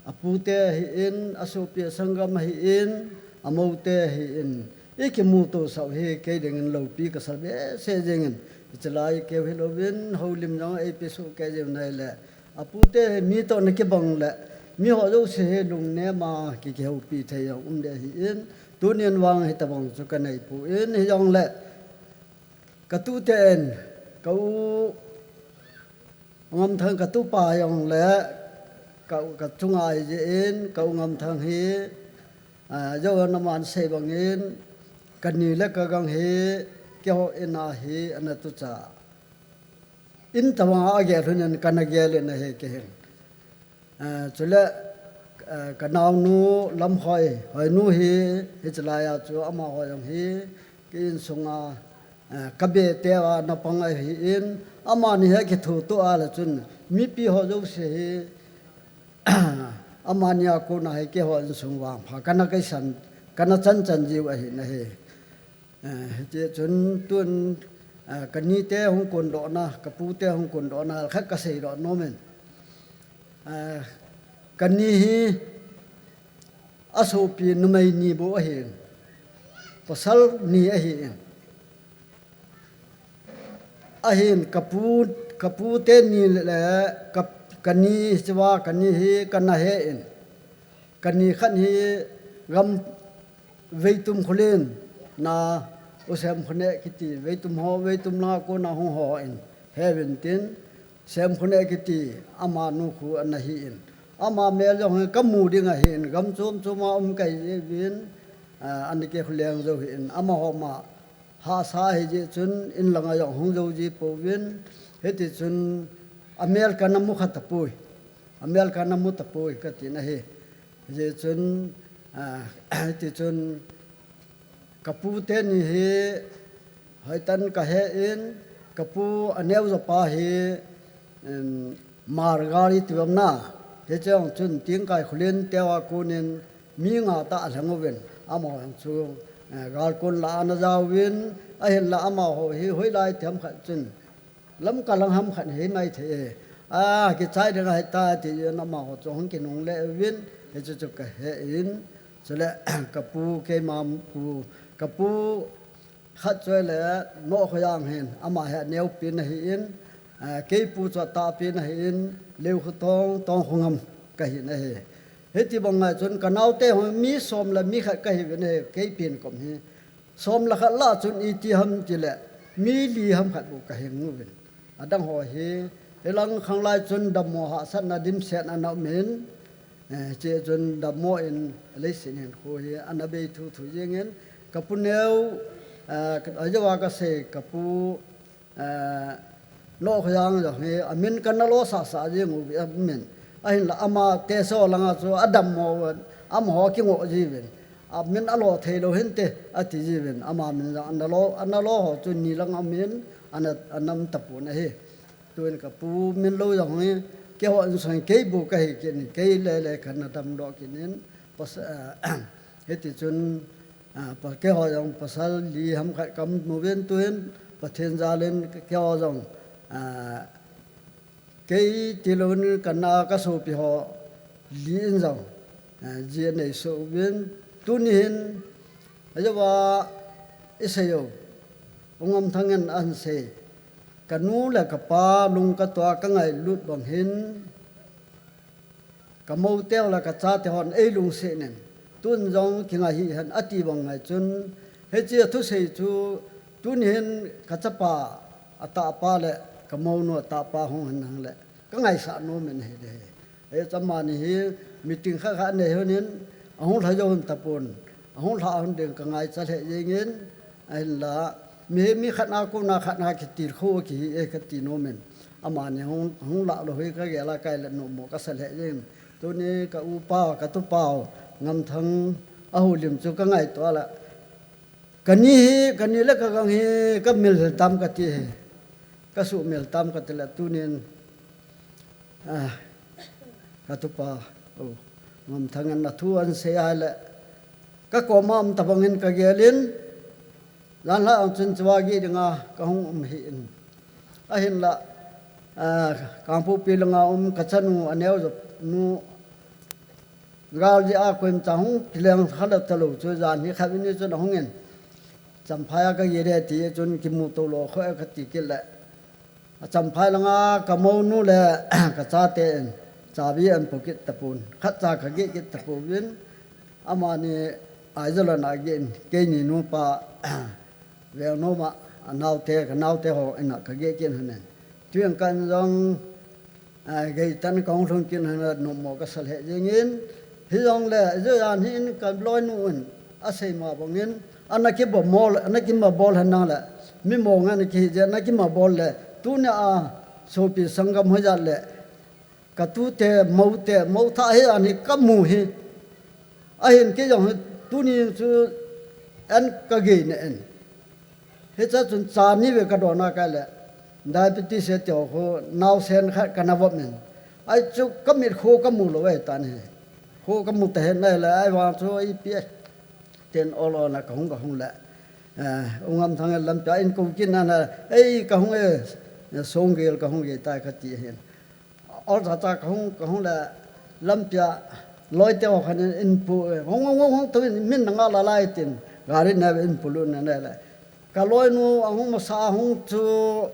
apute ahin, asopi asanggam ahin, amoute ahin, ikimuto sau hi, kei dingin loupi kasa behseh jengin, hichelai keu hilouvin, houlim jong eipe soh kei jeng nai le, apute hi mi toh na kibang le, mi ho jouse hi lungnem a ki, kihoupi thei jong um ding ahin, tunin vang hitabang chu kanei poi, hijongle, katute in, ka u Ngamthang katupa jongle, ka, kachunga ahi jeh in, ka u Ngamthang hi, a, jou ana man sei bangin, kani le kagang hi, keiho in a hi, ana tucha. In tabanga agel lhon in kana gel in ahi kei hin. Eh, chule, eh, kanaonu Lamhoi, Hoinu hi, hichelai a chu amaho jong hi, ka insunga, eh, kabeh teu a napang ahin, amani hi kithuto a le chun, mipi ho jouse hi, amani a kona hi keiho insung vangpha, kana kaisan, kana chanchan jiu ahi nahi. Eh, hiti chun tun, eh, kanite hung kondohna, kapute hung kondohna, khat kasei doh nom in. Eh, kani hi asopi numei ni bou ahin. Pasal ni ahin. Ahin kapu, kapute ni le, ka, kani hichewa kani hi kana he in. Kani khat hi gam Veitum Khullen na, U Semkhoneh kiti, Veitum ho, Veitum langa kona hung ho in, he uvin tin, Semkhoneh kiti, amanu khu ana hi in. Ama mel jong hi kamu ding ahin, gam chom chom a um kahi jeh uvin, ah, ana kikholeng jou hi in, amaho ma, hahsa ahi jeh chun, in langa jong hung jou ji pouvin, hiti chun, amel kana mu kha tapoi, amel kana mu tapoi, kati nahi. Hijeh chun, ah, hiti chun, kapu teni hi, hoitah in kahe in, kapu aneo jopa hi, em, Hmar gal iti bang na, hiche jong chun Tingkai Khullen teu a konin mi nga tah alheng uvin, amaho jong chu, eh, gal kon lah a ana jauvin, ahinla amaho hi hoilai them khat chun, Lamka lang ham khat hi mai thei e. A, kichai ding ahi ta, ti in amaho chu hung kinungle uvin, hichu chu kahe in, chule, kapu, keima pu, kapu khat chu ahile, Nohkholjang hin, ama hi aneopen ahi in, a, keipu chu atahpen ahi in, Leukhothong, Tongkhongam kahi nahi. Hiti bang ngai chun, kanaote hung mi som le mi khat kahi uvin ahi, keipen kom hi. Som le khat lah chun iti ham tile, mi li ham khat bou kahing uvin. Adang ho hi, hilang khanglai chun dammo hahsatna dimsetna ana um in, eh, hiche chun dammo in leiset hinkho hi ana bei thuthu jengin, kapu neo, eh, ajeh a kasei kapu, Nohkhojang jong hi amin kana lo sasa jing uve amin. Ahinla ama te so langa chu adam mo, amaho kingoh jiuvin. Amin alo thei lou hinte ati jiuvin. Ama min jong ana lo, ana lo ho chu ni lang amin ana, ana um tapon ahi. Tuin ka pu min lo jong hi, keiho insung kei bu kahi kit in, kei le le kana damdoh kit in, pas-, hiti chun, ah, pa-, keiho jong pasal li ham khat kamu uvin tuin, Pathen jalin keiho jong, ah, kei tilou in kana ka sopi ho li in jong, ah, ji anei soh uvin, tuni hin, ajeh a, i sei u, U Ngamthang in ahin sei. Ka nu le ka pa lung ka tua ka ngailut bang hin, ka mou teu le ka chate hon ei lungset in, tun jong kingai hih hen ati bang ngai chun, hiche a thusei chu tuni hin ka chapa a tahpa le ka mounu a tahpa hung hen hang le ka ngaisah nom in ahi le. Hiche amani hi meeting khat khat anei hon in, ahung lha jou hon tapon, ahung lha hon ding ka ngaicha lheh jeng in, ahinla, mi, mi khat na kona khat na kitilkhou kihi e kati nom in. Amani hung, hung lah lou hi ka gel a kai le nommo kasa lheh jeng in. Tuni ka upa, ka tupa u, Ngamthang a houlim chu ka ngaito a la. Ka ni hi, ka ni le ka gang hi, ka mil tam kati hi. Ka suhmil tam kati le tunin, ah, ka tupa, oh, Ngamthang in athu ahin sei a le, ka koma um tabang in ka gel in, jan lha ang chun chua gei dinga ka hung um hih in. Ahinla, ah, Kangpokpi langa um ka chanu aneo jop nu, gal jeh a koima cha hung kileng kha lou talou chu jan hi khat ni chun ahung in. Champhai a ka gei ding ti chun kimu to lou kho e kati kit le. A Champhai langa ka mounu le ka chate in chabi ahin po kit tapon. Khat cha ka gei kit tapouvin. Amani Aizawl a ana gei in, keini nupa Vengnom a, a naote, ka naote ho in a ka gei kit hon in. Tuin ka in jong, ah, gei tan ka hung lhung kit hon in nommo kasa lheh jeng in. Hijongle, ajeh a hin ka loinu in, asei ma bang in, ana kibol, ana kima bol hen nang le, mi mong ana kihi jeh, ana kima bol le, tunia sopi sanggam hoi jat le, ka tute, moute, mou thah hi ani ka mu hi. Ahin kei jong hi, tuni chu an ka gei ne en. Hicha chun cha ni ve ka don a kai le. Diabetes he tio khu, naosen khat ka na vop in. Ahi chu ka mit khu ka mu lou e tan hi. Khu ka mu ta hen nai le, ahivang chu ipi e. Ten ol ol na ka hung ka hung le. Eh, U Ngamthang in lampi a in ko kit na na, ei ka hung e, Songgel ka hung gei tai kati hin. Ol cha cha ka hung, ka hung le lampi a loi te ho khan in pu, hung, hung, hung, hung, tu in min na nga la lai tin, gari na in pu lu na na le. Ka loinu a hung masa a hung chu,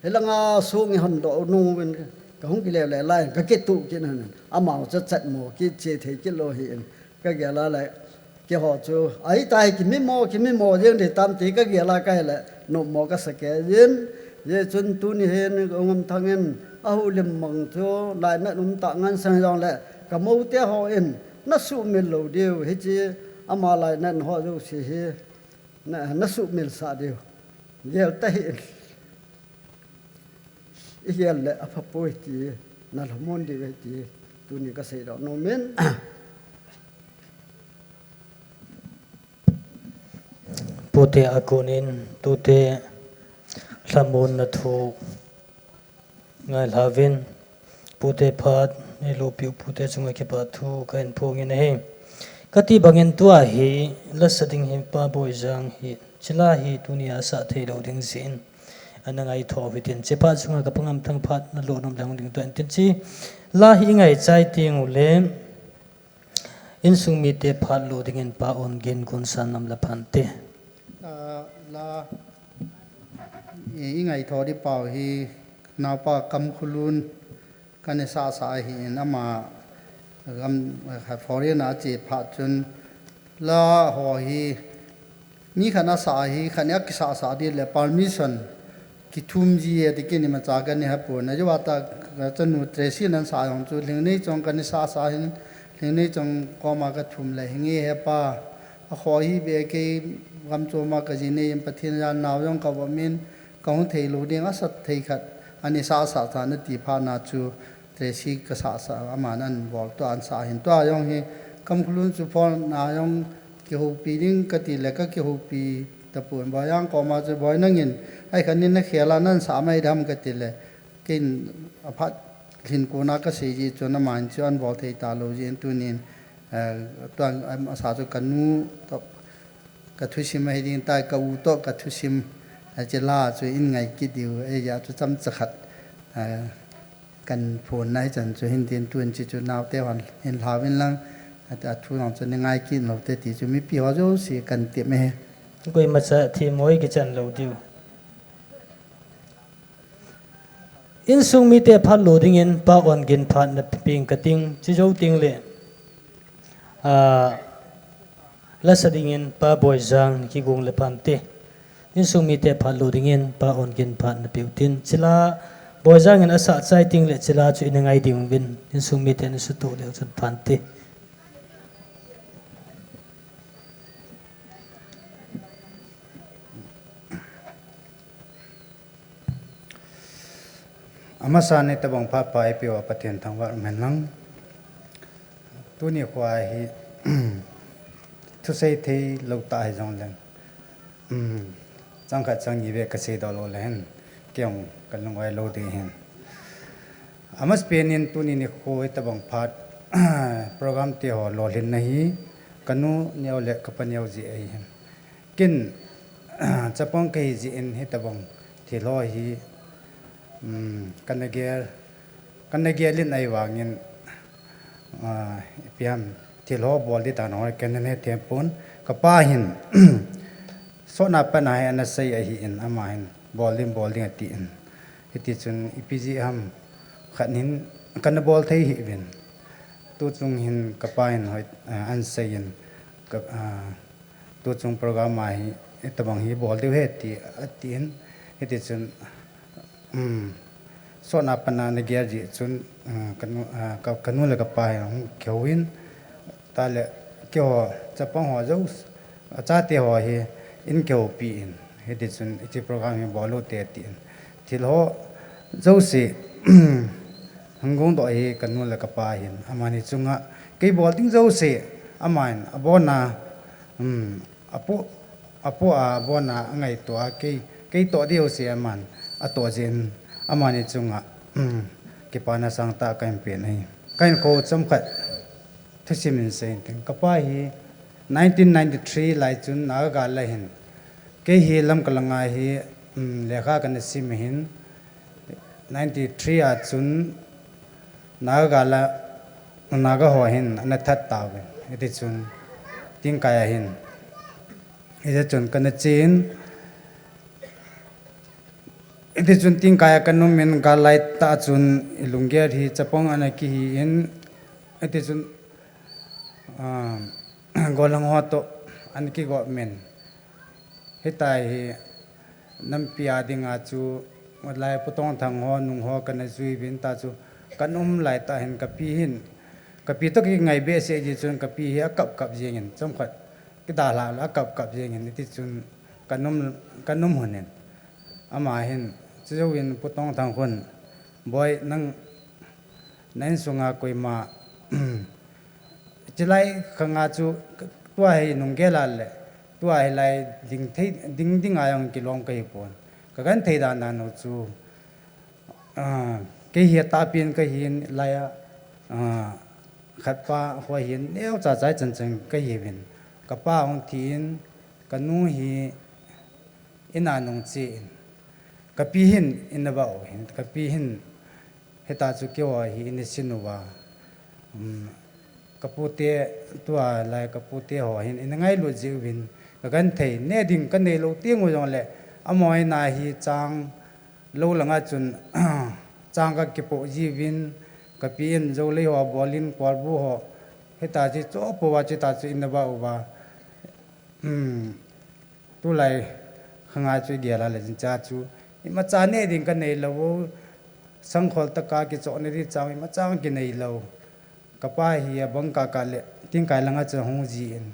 hilanga sung i hon do nu in, ka hung kile le lai, ka kitu kit na na. Amau cha chat mo, ki che thei kit lou hi in, ka gel a le. Keiho chu, ahi tai, kimi mo, kimi mo jeng ding tam ti ka gel a kai le, nommo kasa kei jin, hijeh chun tuni hin U Ngamthang in, a houlim mang chu, lainat um tah ngen sang jong le, ka moute ho in, na suhmil lou diu, hiche ama lainat ho jouse hi, na, na suhmil sah diu, gel ta hih in. I gel le apha poi ti, na lhamon diu ahi ti, tuni ka seidoh nom in. Pute a kon in, tute lhamon na thu ngai lha uvin, pute phat, i lopi u pute chunga kipa thu ka hin phong in ahi. Ka ti bang in tua hi, la sa ding hi Pa Boijang hi, hiche la hi tunia sa thei lou ding jeh in. Ana ngai tho u hitin, hiche phat chunga ka Pa Ngamthang phat na lo nom le hung ding toh in tin hiche la hi i ngai chai teng u le, insung mite phat lo ding in Pa Ongen gon san nam la phan te. Ah, la, i, i ngai tho di pau hi, naopa Kamkhulun, Ka ni sa sa ahi in ama gam, foreign a che phat chun la ho hi mi khat na sa hi khat ni a kisa sa di le permission kithum ji e ti kini ma cha ka ni ha pon. Ajeh a ta ka chanu Tracy nan sa jong chu Lhingneichong ka ni sa sa hin Lhingneichong koma ka thum le hi nge he pa a kho hi be kei gam chom a ka ji nei in Pathen jan nao jong ka vom in Kahung thei lou ding asat thei khat, ani sa sa sa nati phat na chu, Tracy ka sa sa, aman an bol to an sa hin to a jong hi, kam khulun chu phone na jong kihoupi ding kati le ka kihoupi tapon, Boijang koma chu, Boi nangin, ai khan ni na khela nan sa mai dam kati le, kin aphat lhin kona ka sei ji chu na man chu an bol thei ta lou ji in tunin, eh, tuan, am, asa chu ka nu to, ka thusim ahi ding tai, ka u to ka thusim, a che la chu in ngai kit diu, e ja chu cham cha khat, a, kan phone nai chan chu hin tin tun chi chu nau te hon hin hlau in lang, a, a thu lang chu ni ngai kit lo te ti chu mipi ho jo si kan ti me. Koi ma cha thi moi ki chan lo diu. Insung mite phat lo dingin pa on gin phat na ping ka ting, chi jo ting le. A, lasa dingin pa Boijang ki gung le pante. Insung mite phat lo dingin pa on gin phat na piu tin. Chila Boijang in asa chai ting le chila chu in ngai ding vin. Insung mite ni su to le chun pante. Amasa ni tabang phat pha ipi uva Pathen thangvah um hen lang. Tuni khoa hi thusei thei lou ta hi jong leng. Um, chang khat chang ni ve ka sei do lo le hen. Kei jong ka lung oi lo ding hen. Amas pen in tuni ni khoi tabang phat program te ho lolhin na hi. Ka nu neo le ka pa neo ji ahi hen. Kin, chapang ka hi ji in hi tabang thil ho hi, um, kana gel, kana gel in ahi vangin, ah, ipi ham thil ho bol di dan ho kana ne them pon, ka pa hin, sotna pana hi ana sei ahi in ama hin, bol ding, bol ding ati in. Hiti chun ipi ji ham khat hin kana bol thei hi vin. Tu chung hin ka pa hin hoi, ah, an sei in, ka, ah, Tu chung program a hi, itabang hi bol diu he ti, ati in, hiti chun, um, sotna pana na gel ji chun, um, ka nu, ah, ka, ka nu le ka pa hi hung kihou in, ta le keiho, chapang ho jo, achate ho hi, in kihoupi in, hiti chun, hiche program hi bol u te ati in. Thil ho jouse, hung gong doh hi ka nu le ka pa hin, amani chunga, kei bol ding jouse, aman, abona, um, Apu, apu a abona angaito a kei, kei toh diu si aman, atoh jin, amani chunga, um, kipana sangtah kahin pen ahi. Kahin kou chomkhat, thusim in seiyin ting. Ka pa hi nineteen ninety-three lai chun Naga gal a hin. Kei hi Lamka langa hi, um, lekha kana sim hin, ninety-three a chun Naga gal a, Naga ho hin ana that tauvin. Hiti chun Tingkai a hin. Hiti chun kana chen. Hiti chun Tingkai a kana um in gal lai tah chun ilunggel hi chapang ana kihi in. Hiti chun, ah, gollhang ho toh ana kigop min. Hitia hi nampi a dinga chu lai Pu Tongthang ho nung ho kana jui vin ta chu kana um lai tah hin ka pi hin ka pi toh kingai behseh ji chun ka pi hi akap kap jeng in chomkhat kidalha la akap kap jeng in hiti chun kana um, kana um hun in ama hin chu jouvin Pu Tongthang khun Boi nang na insunga koima Chilai khanga chu tua hi nung gel a le, tua hi lai ding thei, ding ding a jong kilom kahi pon. Ka genthei dan dan u chu, ah, kei hi atahpen kahin lai a, ah, khat pa ho hin neo cha chai chan chan kahi vin. Ka pa hung thi in, ka nu hi in a nung che in. Ka pi hin in a va u hin, ka pi hin Hita chu keiho hi ina sin uva. Um, ka pute tua lai ka pute ho hin ina ngailut jiuvin ka genthei ne ding ka neilou teng u jongle amaho ina hi chang lou langa chun chang ka kipoh jiuvin ka pi in jolei ho bolin kolbu ho hita chu choh pouva chu hita chu ina va uva. Um, Tulai khanga chu i gel a le jing cha chu imacha ne ding ka neilou u, sangkhol taka kichoh ne ding chang imacha kineilou. Ka pa hi abang kaka le Tingkai langa chu hung ji in.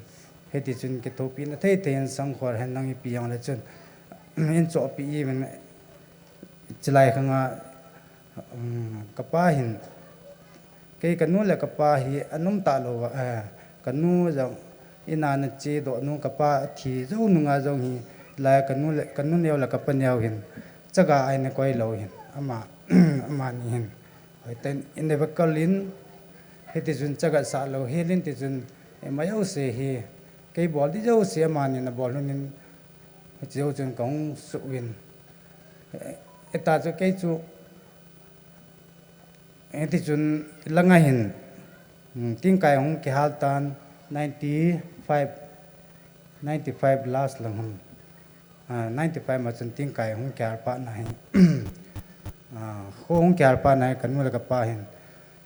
Hiti chun kithopina thei thei in sangkhol hen nang ipi jongle chun in chohpeh in chilai khanga, um, kapa hin, kei kanu le kapa hi anom talou va, eh, kanu jong ina nache doh nu kapa thi jou nunga jong hi, lai kanu le, kanu neo le kapa neo hin, chaga aina koi lou hin, ama, amani hin. Hoiten in the vehicle in, hiti chun chaga sa lou, hilin ti chun, eh, ma jouse hi, kei bol di jouse amani nabol lhon in, hiti jou chun kahung suh uvin. Eh, eta chu kei chu, eh, ti chun langa hin, mm, tingkai hung kihal tan ninety five, ninety five last lang hung. Ah, ninety five ma chun tingkai hung kihal pat na hi. Ah, kho hung kihal pat na hi, kanu le kapa hin.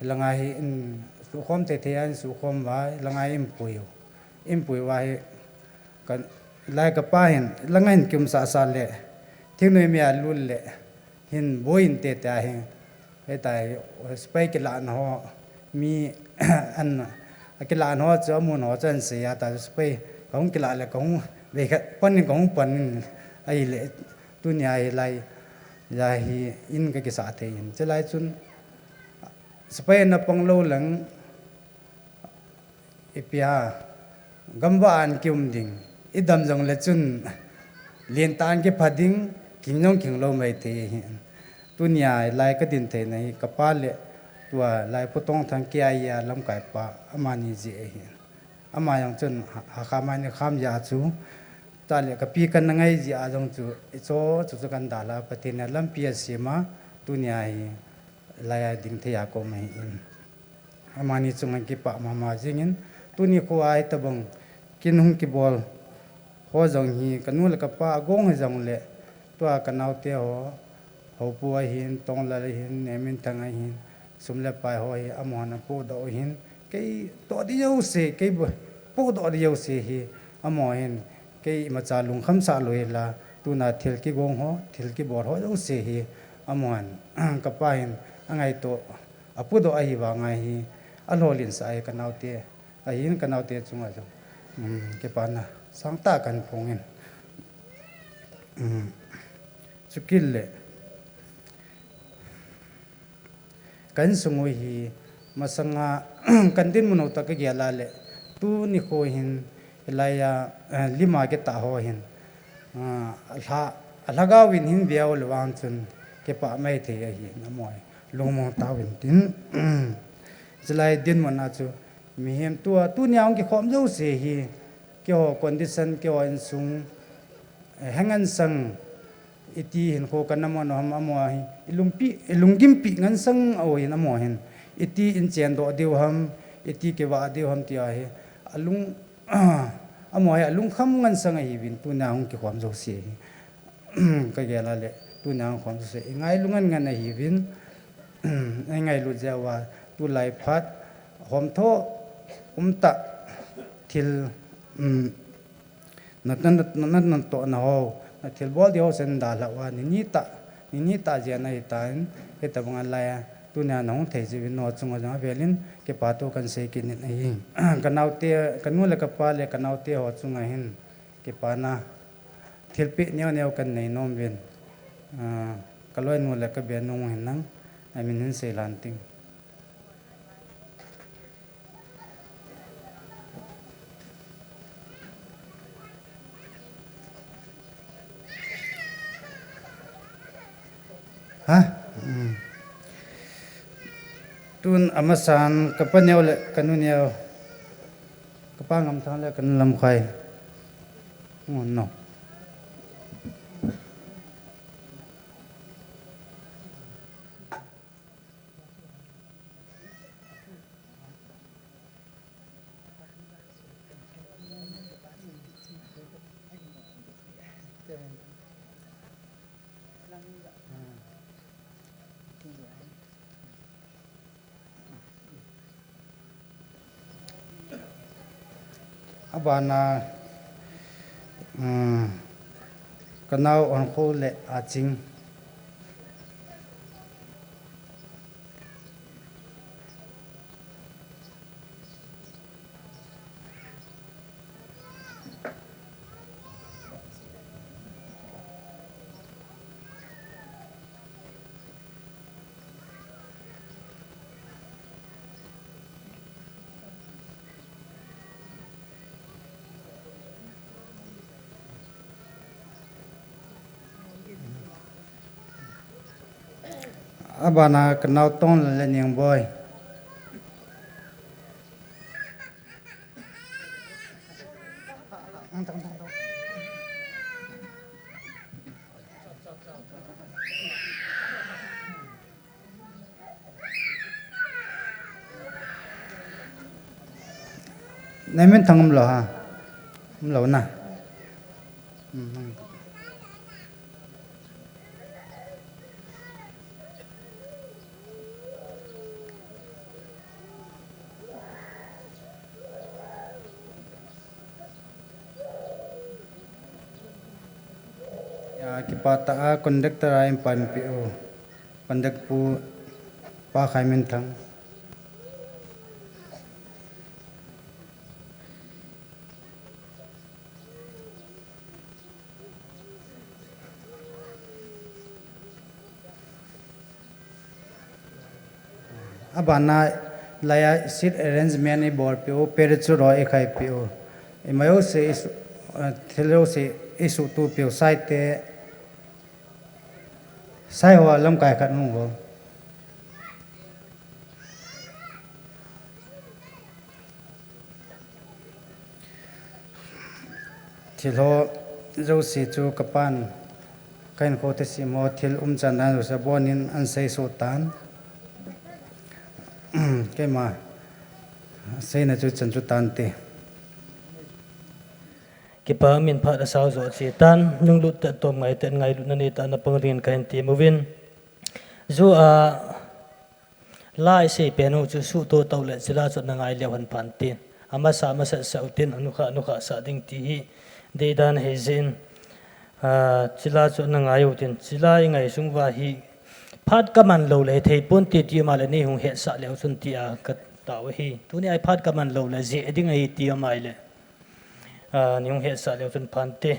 Hilanga hi in sukhom thei thei a in sukhom uva, hilanga hi in pui u. In pui uva hi, Ka, lai kapa hin, langa hin kium sasa le, thingnoi mia lut le, hin boi in te te a hin, heta hi, sepai kilah na ho, mi, an, akilah na ho chu, amun ho chu ahin sei a ta, sepai, kahung kilah le, kahung, vei khat, pan in kahung pan in, ahile, tunia hi lai, ja hi, in kakisa thei in, chulai chun, sepai na pang lou lang, Ipi a, gamva a kium ding, idam jong le chun, lentah a kipha ding, king jong king lou mai thei ahi. Tunia lai kadin theina hi, kapa le, tua lai Pu Tongthang K I A lamkai pa, amani jeh ahi. Ama jong chun, ha, Hakha mine kham jeh chu, ta le kapi kana ngai jeh a jong chu, icho, chu chu kana dalha, Pathen in lampi asem a, tunia hi, lai a ding thei a kom ahi in. Amani chunga kipah mama jingin, tuni kho a hitabang kin hung kibol ho jong hi, kanu le kapa agong hi jong le, tua kanaote ho, Hopu ahin, Tonglal ahin, Neminthang ahin, sum le pai ho hi, amahon apohdoh u hin, kei toh di jouse, kei bo-, pohdoh di jouse hi, amaho hin, kei imacha lungkham sah lou hela, tuna thil kigong ho, thil kibol ho jouse hi, amahon, kapa hin, angaito, apohdoh ahi vanga hi, alhohlin sah ahi kanaote. Ahin kanaote chunga jong, um, kipana sangtah kahin phong in. Um, chukit le, ka insung u hi masanga, kana dinmun u toh kagel a le, tuni kho hin, hilai a, eh, lim a kitah ho hin, Ah, alha, alhagao in hin veu le vang chun kipah mai thei ahi, amaho lungmong tauvin tin. Chulai dinmun a chu mihem tua, tunia hung kikhom jouse hi, keiho condition, keiho insung, eh, hengan sang, iti hin kho kana man u ham amaho hi, ilungpi, ilunggimpi ngan sang u hin amaho hin, iti in chen doh diu ham, iti kivah diu ham tia hi, alung, amaho hi alungkham ngan sang ahiuvin, tunia hung kikhom jouse hi. Kagel a le, tunia hung khom jouse hi, ingailung ngan ngan ahiuvin, ingailut jeh uva, tulai phat, hom tho, um tah, thil, um, na, na, na, na, na toh na ho, na thil bol di ho sen dalha uva, ni ni tah, ni ni tah jeh a ahitan, hitabang a lai a, tunia nahung thei jeh uvin nangho chunga jong avelin, kipa thu kahin sei kit in ahi. Kanaote, kanu le kapa le kanaote ho chunga hin, kipana, thilpeh neo neo kahin nei nom uvin, ah, kaloinu le kabenu hin nang, amin hin sei lhan ting. Ha? Hmm. Tun amasan kapa neo le kanu neo, kapa Ngamthang le kanu Lamkhai. Oh, no. Abana, um, kanao Onkho le Aching. Abana ka naoton le Ningboi. Nei minthang umlou ha? Umlou na. Hmm. Ya, kipah tah a conductor a eipanpi u. Conductor pu Pa Khaiminthang. Abana laiya seat arrangement eibolpi u, parachute ho eikhaipi u. Imai u se isu, eh, thil u se isuhtupi u, saite, sai ho lamkai khat hung ho. Thil ho jouse chu kapan, ka hinkho thilse mo thil umchan dan jouse abonin ahin seisoh tan. Keima seina chu chan chu tante. Kipa min phat asao joh che tan, nunglut tah, tomngai tah, ngailutna nei tah, na pang dingin kahin tem uvin. Ju a, la isei pen u chu suhto tau le, chule chu na ngai leu hen phan tin. Amasa, amasa sah utin, anukha, anukha sah ding ti hi deidan ahi jin. Ah, chule chu na ngai utin, chule ingai sung uva hi phat kaman lou le, thei ponte ti um a le, nei hung hetsah leu chun tia katao ahi. Tuni a hi phat kaman lou le, jeh ding ahi ti um a le. Ah, nei hung hetsah leu chun phante.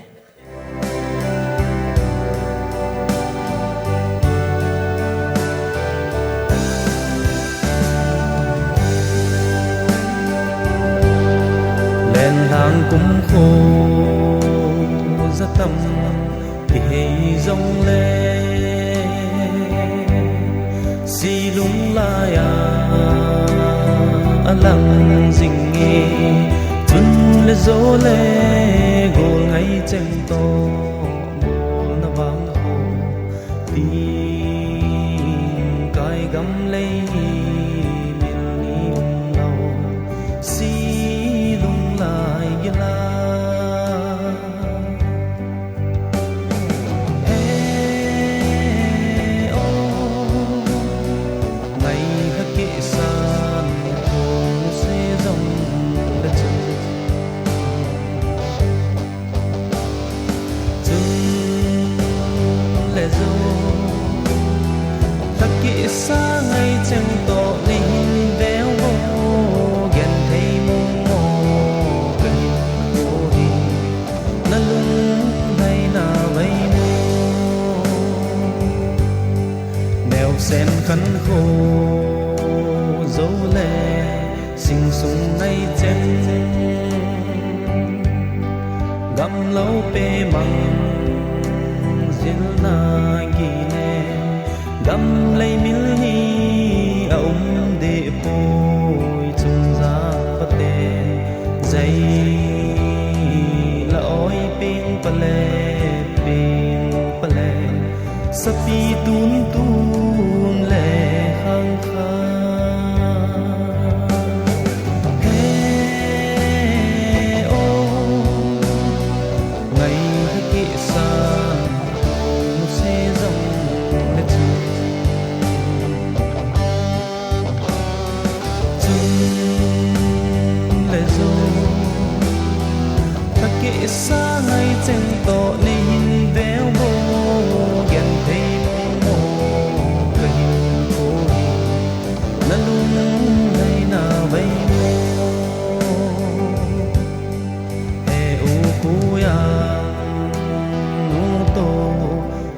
Lenlang kumkho jatam kihei jongle, silung laiya alang jing e, chun le jo le gol ngai cheng toh, bolna vang ho, tingkai gam lei hi mil ni umlou, silung lai gila. He o, ngai kha kisa, thong se jong le chun. Chun le jo, kha kisa ngai cheng toh, nei hin veu vo, genthei mong mo, ka hinkho hi. Na lunglhaina vai mo. Neosen khankho jo le, sing sung ngai cheng. Gamlou pe mang jilna gile. Gam lei mil hi aum deh poi, chungjang pate jai la oi peng pale, peng pale, sapi tun tun le khang khang. He o, ngai kha kisa, se jong le chun. Chun le jo, kha kisa ngai cheng toh, nei hin veu vo, genthei mong mo, ka hinkho hi. Na lunglhaina vai mo. He u khu ya nu to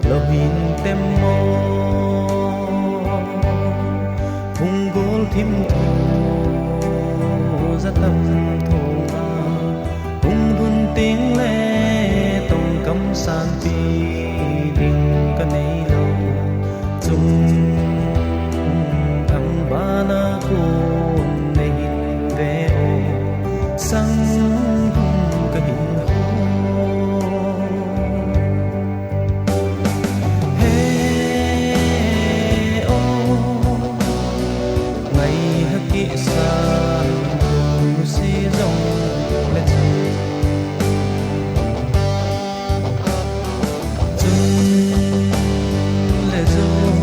lo hin tem mo. Hung gol thim thu jatam thong a. Hung dun ting le tong kam sanpi ding ka nei lou. Chung Chun le chun,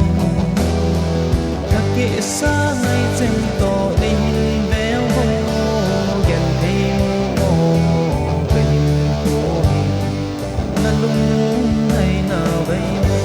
ka kisa ngai cheng to ding bel ho, gen thei mo, ka hin ko hi, na lung ngai na vai mo.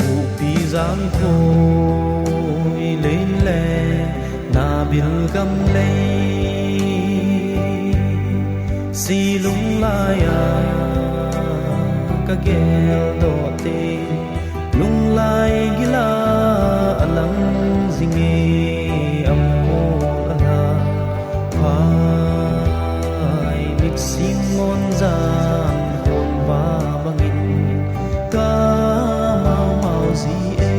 Bupi jang koi lei le na bil gam lei, silung lai a ka gel doh te, lung lai gila a lang jing e, a mo a la phai mit sim mon jan hon va bangin ka mau mau ji e.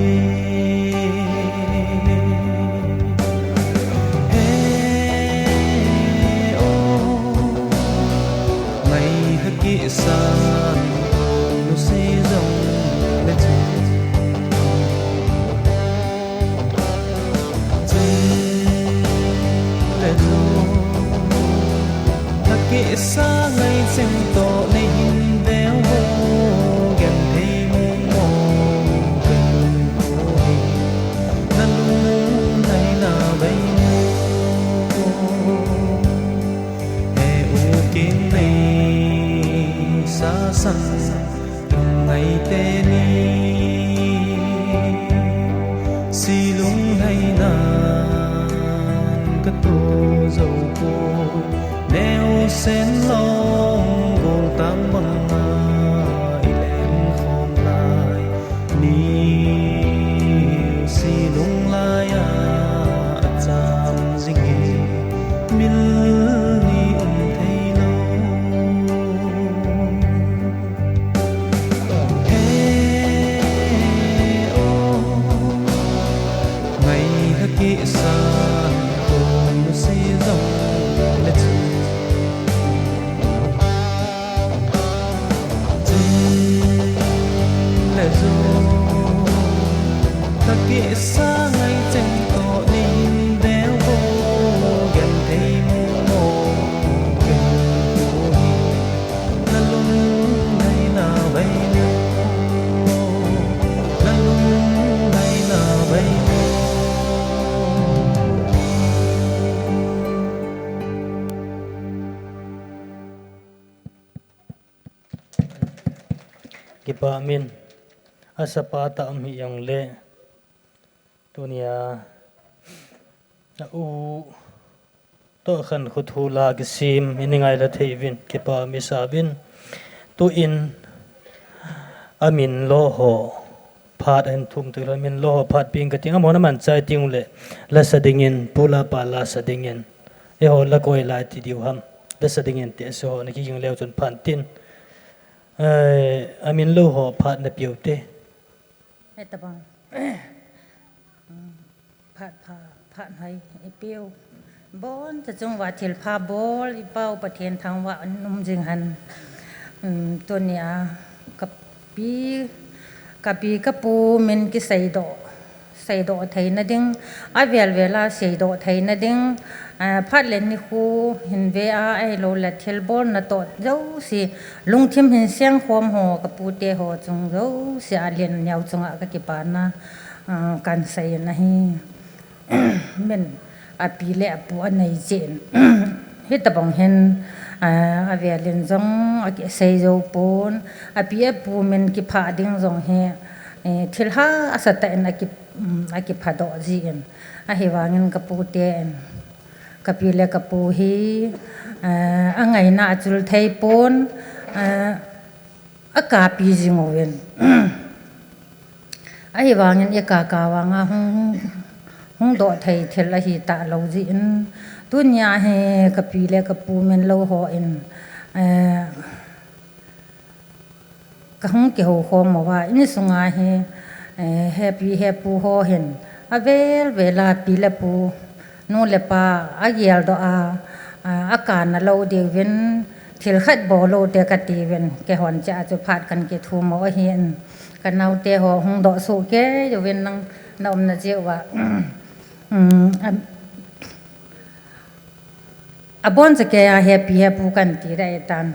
He o, ngai ha kisa nu si jong le chu. Chun le chun, na kisa ngai cheng to nei hin veu ho, gen thei mo mo, gen mo hi, na lung ngai na vei mo. He u kin nei sa san ngai teni, silung hai nan ka tu zo poi, neu sen long gong tang bang a i lem khom lai, ni silung lai a a cham jing e, mil ni um thei lo. He o, ngai ha kisa, ko nu si jong le chu. Chun le chun, ka kisa ngai cheng to nei hin veu ho, gen thei mo mo, gen mo hi. Na lung ngai na vei mo, na lung ngai na vei mo. Kipa min, a sapa ta um hi jong le. Tunia, a u, to khan khut hu la kisim, i ni ngai la thei vin, kipa mi sa vin. Tu in, a min lo ho, phat a hin thum tu lo, min lo ho phat ping ka ting, a mo na man chai ting le, la sa ding in, pu la pa la sa ding in, e ho la koi lai ti diu ham, la sa ding in ti a si ho, na ki ging leo chun phan tin. Eh, a min lo ho phat na piu te. Hetabang. Phat pha, phat hai, i piu. Bon, ta chung va thil pha bol, i pau Pathen thang va an um jing han. Um, tunia, ka pi, ka pi ka pu min ki sei do. Seidoh theina ding, a vel vel a seidoh theina ding, a, phat le nikho hin ve a, ahilou le thilbol natoh jouse, lungthim hin seng khom ho, ka pute ho chung jouse a lien neo chunga ka kipana, a, kan sei in ahi. Min a pi le a pu a nei chen. Hitabang hin, a, a vel in jong a kisei jou pon, a pi a pu min kipha ding jong hi, e, thil hahsa tah in a ki um, a kiphadoh jin. Ahivangin ka pute in, ka pi le ka pu hi, eh, a ngaina a chul thei pon, eh, a kapi jing uvin. Ahivangin i kaka vanga hung, hung doh thei thil ahi talou jin. Tunia hi ka pi le ka pu min lo ho in, eh, ka hung kihou khom uva, insunga hi, eh, he pi he pu ho hin, Avel vel a pi le pu, nu le pa, agel doh a, a, akana lou diuvin, thil khat bol lou te kati uvin, keihon chea chu phat kan kithum u ahin, ka naote ho hung doh soh kei uvin nang na umna jeh uva. Um, a, abon cha kei a hepi hepu kan ti dai tan.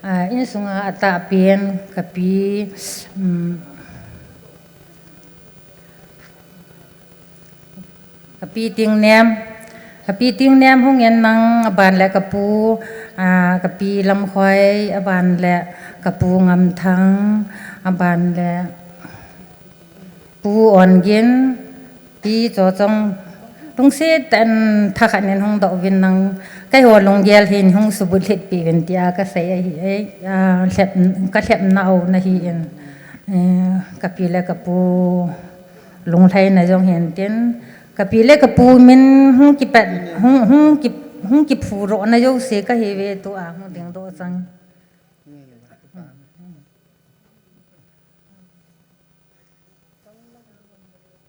A, insunga atahpen, ka pi, um, Ka pi Tingnem, ka pi Tingnem hung in nang aban le ka pu, a, ka pi Lamkhoi, aban le ka pu Ngamthang, aban le pu Ongin, pi Chochong, lungset tah in thakhat in hung doh uvin nang, keiho lunggel hin hung subulhit pi uvin tia ka sei ahi, ei, a, lhep, ka lhepna u na hi in, eh, ka pi le ka pu, Lunglhaina jong hin tin, ka pi le ka pu min hung kipat, hung, hung ki, hung kiphurohna jouse ka hi ve tua, hung dingdoh chang.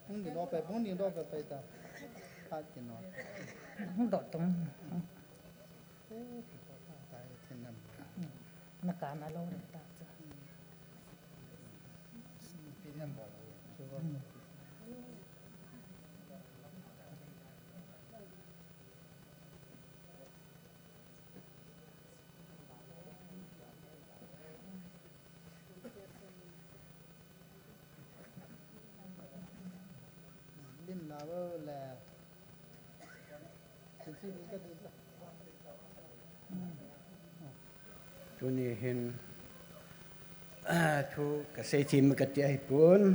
Hung dingdoh pai, hung dingdoh pai, pai ta. Hung doh tong. Na kana lou le ta chu. Lim na bo le. Tuni hin, thu ka sei thim ka ti ahi pon.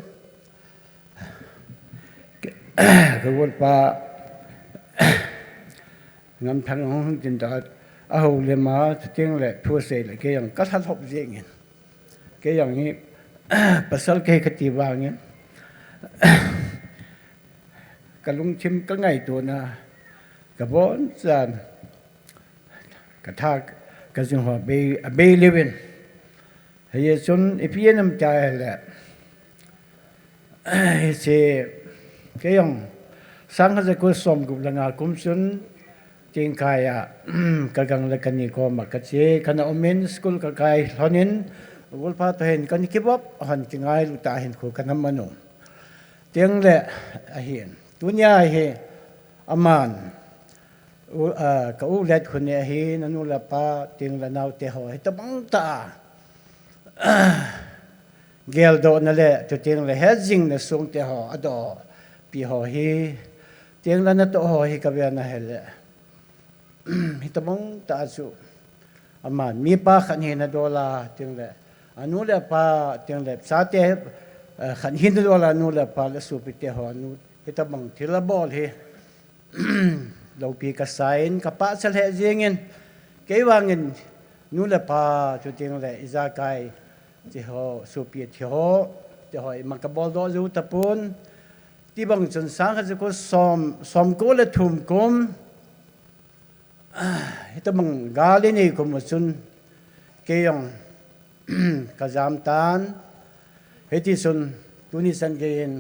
Ka golpa Ngamthang hung tin ta a ho le ma, chuteng le thu sei le kei jong ka lhalhop jeng in. Kei jong hi pasal kei ka ti vang in. Ka lungthim ka ngaitona, ka bon chan, ka tha, ka jing ho bei, a bei levin. Hei chun ipi anam ta le. Hiche, kei jong, sang khat ja ko som gup le nga kum chun, Tingkai a, ka gang le ka ni koma ka che, ka na um in, school ka kai lhon in, golpa to hin ka ni kivop, hon kingailu ta hin khu ka na man u. Teng le, ahin. Tunia hi, aman, u, a, ka u let khu ni ahi, na nu le pa, teng le nao te ho, hi tabang ta. Geldohna le, chuteng le, hejingna sung te ho, adoh, pi ho hi, teng le na to ho hi ka ve na hi le. Hi tabang ta chu, aman, mi pa khat hi na dola, teng le, anu le pa, teng le, sa te, eh, khat hi na dola, anu le pa le supi te ho, anu, hi tabang thil a bol hi. Lopi ka sa in, ka pahcha lheh jeng in, kei vang in, nu le pa, chuteng le, ijakai, ti ho, supi ti ho, ti ho, ima ka bol doh jou tapon, ti bang chun sang khat ja ko som, som ko le thum kum, hi tabang gal i nei kum u chun, kei jong, ka jam tan, hiti chun, tuni chan gei in,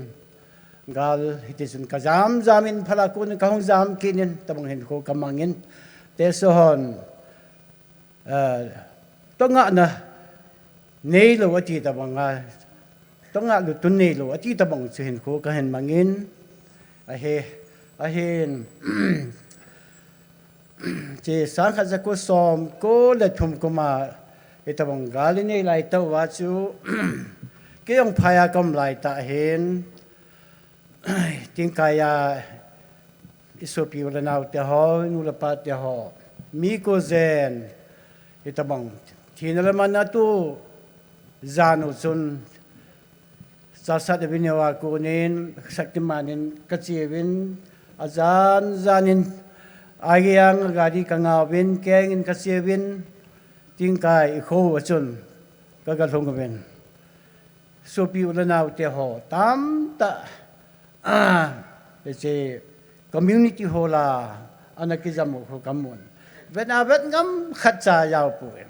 gal, hiti chun ka jam, jam in phala kun ka hung jam kit in, tabang hin ko ka mang in, te so hon, eh, to ngah na, nei lo ati tabang a, to ngah lu tun nei lo ati tabang chu hin ko ka hin mang in, ahi, ahin, Che sang khat ja ko som ko le thum kum a, hi tabang gal i nei lai tah uva chu, kei jong phai a ka um lai tah hin, Tingkai a, i sopi u le nao te ho, i nu le pa te ho, mi ko jen, hi tabang, thina le man a tu, jan u chun, Chassad Avenue a kon in, Shaktiman in ka che uvin, a jan jan in, a gei a gari ka ngah uvin, keng in ka che uvin, Tingkai i kho a chun, ka ga lhung uvin. Sopi u le nao te ho, tam tah, a, hiche community hall a, ana kijam u kho ka mun. Vet a vet ngam khat cha jao poi.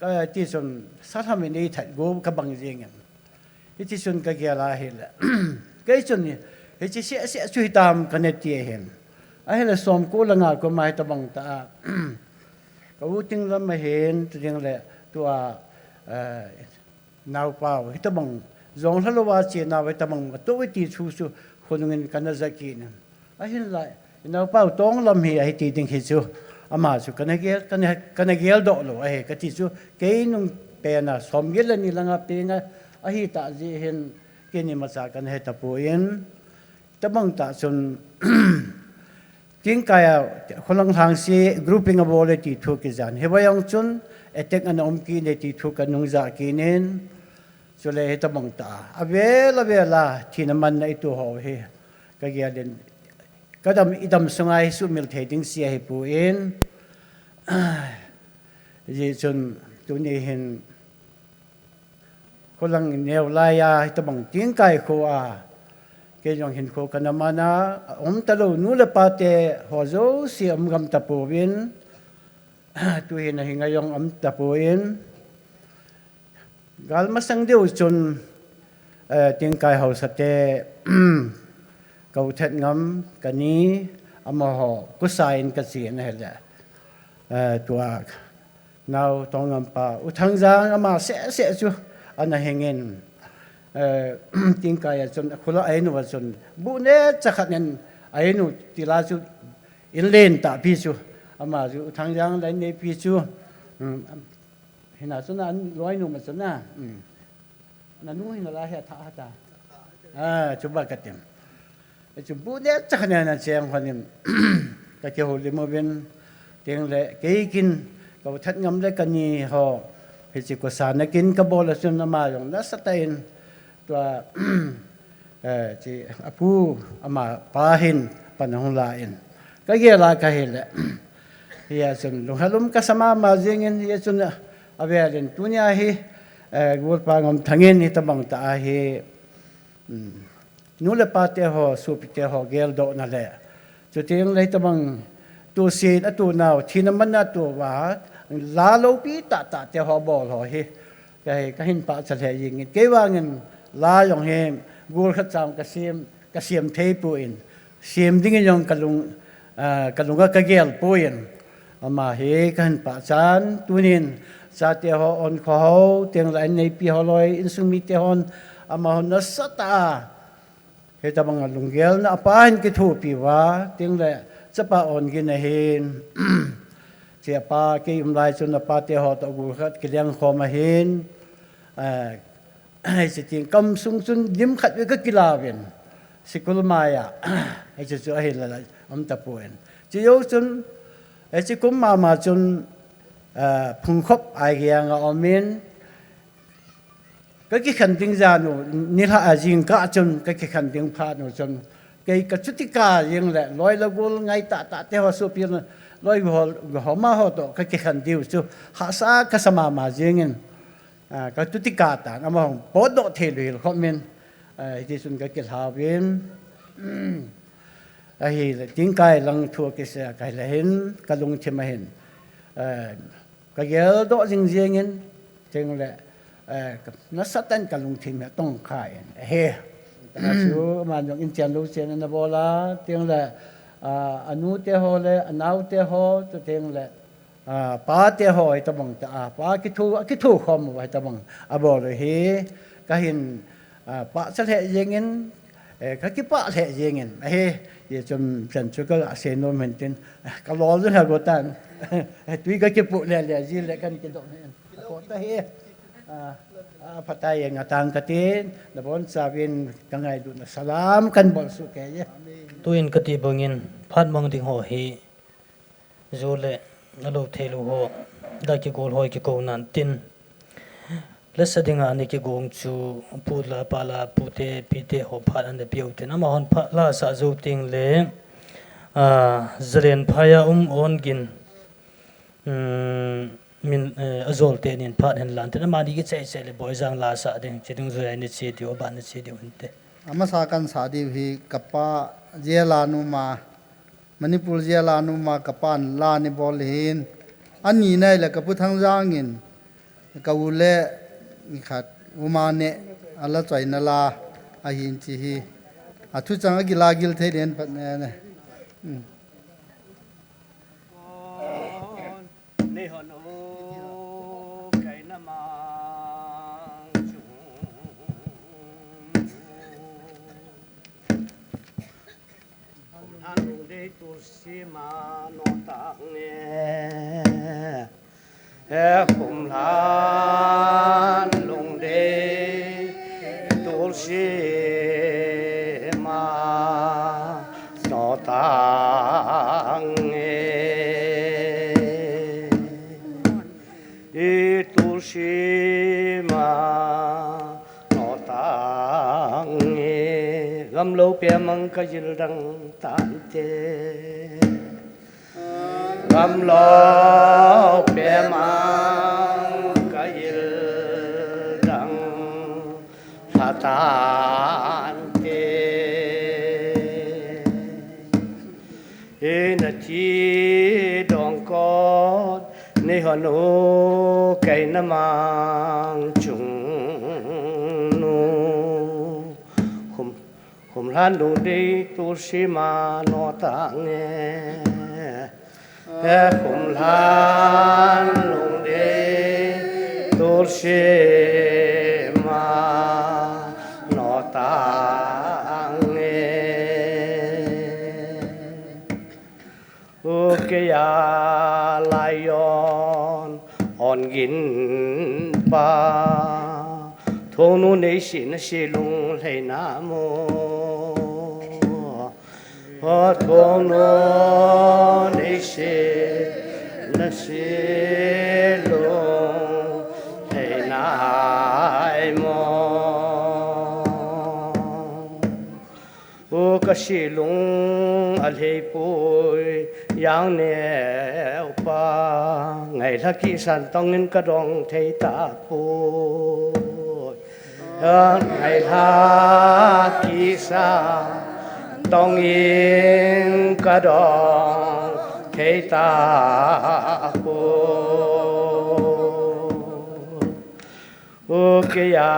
Ka ti chun, sa lham in ei that go ka bang jeng in. Hiti chun ka gel a hi le. Kei chun, Hiche seh seh chu hitam kana ti ahin. Ahile som ko langa koma hitabang ta a. Ka u Tinglam ahin, tu ding le, tua, eh, naopa u, hitabang, jong lhalou a che nau, hitabang, tu ti chu chu, khonungin kana ja kit in. Ahinla, i naopa u Tonglam hi, ahi ti ding hi chu, ama chu, kana gel, kana, kana geldoh lou, ahi, kati chu, kei nung pena, som gel ani langa penga, ahi ta ji hin, keini macha kana he tapon, Tabang ta chun, Tingkai a, Kholang Lhangse grouping abol e ti thu kijan. Hiva jong chun, attack ana um kit e ti thu kanung ja kit in, chule hitabang ta. Avel, avel a, thina manna i tu ho hi. Ka gel in, ka dam, i dam sunga hi sumil thei ding sia hi pon. Ji chun, tuni hin, Kholang neo lai a, hitabang Tingkai kho a, kei jong hinkho kana man a, a um talou nu le pa te ho jouse um gam tapouvin, tu hin a hinga jong um tapouvin, gal masang deu chun, eh, Tingkai haosa te, ka u Thetngam, kani, amaho, kusa in ka che na hile, eh, tua, Nao Tongngam pa, U Thangjang ama seh seh chu ana hingin, eh, Tingkai a chun, khula a inu a chun, bu ne cha khat nen a inu tila chu in len ta pi chu, ama chu U Thangjang lai nei pi chu, um, hina chu na an loi nu ma chu na, um. Nanu hi nala hi atha hata. Ah, chuba katim. Chu bu ne cha khat nen ana cheng honin. Ka kihoulim uvin. Teng le kei kin ka u Thetngam le kani ho. Hiche kusa na kin ka bol a chun ama jong nasatah in. Tua, eh, chi apu ama pa hin pan hung la in. Ka gel a ka hile. Hia chun, lunghel um kasa mama jingin, hia chun, avelin, tunia hi, eh, golpa Ngamthangin, hitabang ta ahi, um, nu le pa te ho, sopi te ho, geldoh na le. Chuteng le hitabang, tu sin, atu nau, thina man atu va, la lou pi ta ta te ho bol ho hi. Ka hi, ka hin pachat lheh jingin. Kei vangin la jong hi, gol khat chang ka sem, ka sem thei pon. Sem dingin jong ka lung, ah, ka lunga ka gel pon. Ama hi ka hin pachan, tunin, chate ho, onkho ho, teng le an neipi ho loi, insung mite hon, ama hon nasatah a. Hitabang a lunggelna apa hin kithopi uva, teng le chapa Ongin ahin, chi apa kei um lai chun apa te ho toh gul khat kileng khom ahin, eh, hiche teng kam sung chun lim khat ve ka kilauvin, sikul mai a, hiche chu ahi lala um tapon. Chi jou chun, hiche kum mama chun, eh, Phungkhop a gei a nga umin, Ka kikhen ding jan u, nilhah a jingkah chun, ka kikhen ding phat u chun, kei ka chuti kah jing le, loi le gol ngai tah tah te ho sopi le, loi ho, ho ma ho toh, ka kikhen diu chu, hahsa ka sa mama jingin, ah, ka chuti kah tan, amahon potdoh thei lou hel khop min, ah, hiti chun ka kilhauvin, ahile, Tingkai lang thu kisei a ka hile hin, ka lungthim a hin, ah, Ka geldoh jing jingin, teng le, eh, nasatah in ka lungthim hi atong khan, ahi. Tah chu, aman jong in chen lou chen ana bol a, teng le, ah, anu te ho le, anao te ho, chuteng le, ah, pa te ho, hitabang ta, ah, pa kitho, akitho khom u, hitabang, abol u hi, ka hin, Ah, pachat lheh jengin, eh, ka kipah lheh jengin. Ahi, hichun chan chu ka la sei nom hen tin, ah, ka lol jong lha go tan. Tui ka kipu le le ji le kan kidong hen. Ko ta hi. Ah, ah, phatai e nga tang ka tin, nabonchauvin ka ngailutna salam kan bol suh kei e. Tuin ka ti bangin, phat mang ding ho hi, Ju le, alou thei lou ho, da kigol ho kikou nan tin. Lasa dinga ana kigong chu, pu la, pa la, pu te, pi te ho phat ana peh u tin. Amahon phat la sa jou teng le, ah, Zalen phai a um Ongin, um, min, eh, ajol te nin phat hen lan tin. Amani kichai chai le Boijang la sa ding, chi ding jui a ni chi diu, aban ni chi diu hinte. Amasa kan sa diu hi, ka pa jail a um a, Manipur jail a um a ka pan la ni bol hin. Ani nai le ka pu Thangjang in ka u le ni khat uma ne ala choi na la ahin chi hi. Athu chang akila gil thei den phat ne ne. Hmm. Nei hon o, kaina mang chung. Khumlhan lungdei tulsi ma notang e. He khumlhan lungdei tulsi ma notang e. I tulsi ma notang e. Gamlo pemang ka jil dang tante. Gamlo pemang ka jil dang tante. Hina thi dong kot nei hon o, kaina mang chung nu. Khum, khumlhan lungdei tulsi ma notang e. He khumlhan lungdei tulsi ma notang e. U keiya lion on gin pa, thongnu nei si na si lung lhei na mo. Ho thongnu nei si na si lung lhei nai mo. U ka si lung alhei pui, Jangneo pa, ngailha kisan tongin ka dong thei ta pui. Ngailha kisan tongin ka dong thei ta pui. U keiya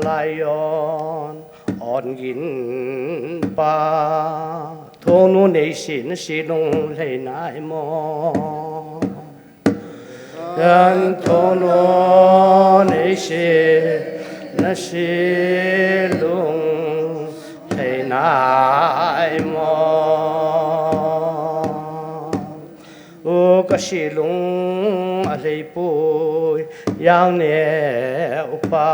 lion on gin pa, thongnu nei si na si lung lhei nai mo. Thongnu nei si na si lung lhei nai mo. U ka si lung alhei pui, Jangneo pa,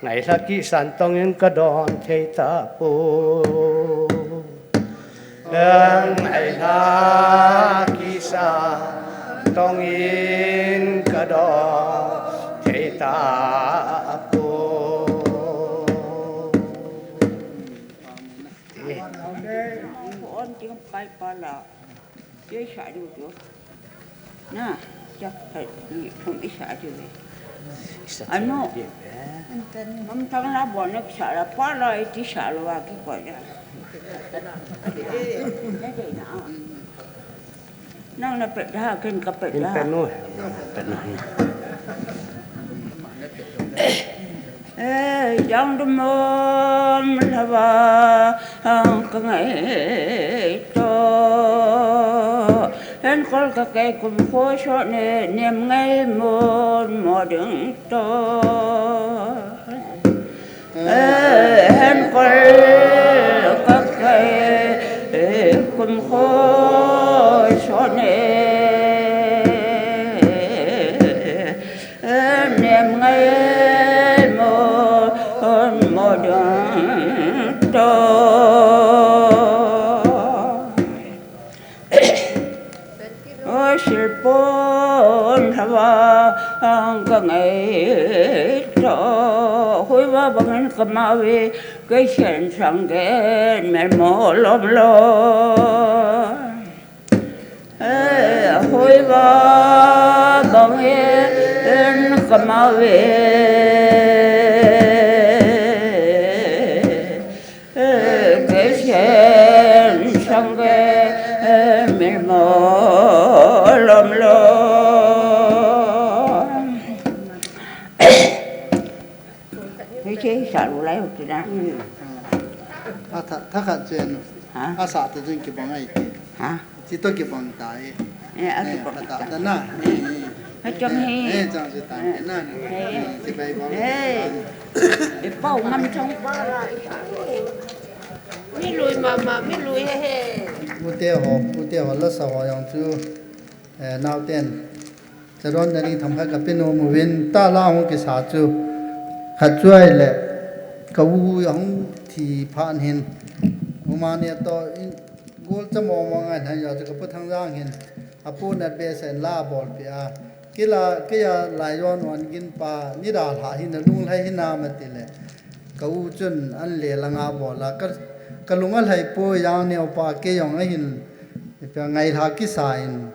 ngailha kisan tongin ka dong thei ta pui. Ngailha kisan tongin ka dong thei ta pui. Ke sa diu tu. Na, ja, ni thum i sa diu ve. Ano. Mam tang la bon na sa la pa la i ti sa lo wa ki ko ja. Nang na pet da, ken ka pet da. Pet nu. Pet nu. Eh, jang du mon lava ang ka ngai to. Hen kol ka kai kum ko so ne nem ngai mon mo ding to. Eh, hen kol ka kai kum ko so ne. Nem ngai mo, mo dang to. O silpon hava ang ka ngai to. Hui va bangin ka ma ve, ka shen sang gen mel mo lom lo. Eh, hui va bangin ka ma ve. Eh, ka shen sang gen mel mo lom lo. Hei che sa lu lai hu ti na. Atha, thakhat chen. Ha? Asa ta jun kibang ai ti. Ha? Chi to kibang ta e. Eh, a kibang ta. Tha ta na. Eh, eh. Ha chang he. Eh, chang se ta na. Eh. Eh, chi bai bang. Eh. E pau ngam chang. Mi lui mama, mi lui he he. Ute ho, ute ho la sa ho yang chu. Eh, naoten. Charon na ni tham khat ka pe nom uvin, ta la hung kisa chu. Khat chu ahile, ka u hung thi phat hin. Uma ne to in, gol cha mo mo ngai than ya chu ka pu Thangjang hin. Apu na be sen la bol pi a. Kila, kila lai yon wan gin pa, ni da la hin, lung lai hin na ma ti le. Ka u chun an le la nga bol a. Ka, ka lung a lai po yang neo pa ke yong a hin. Ipi a ngai la kisa in.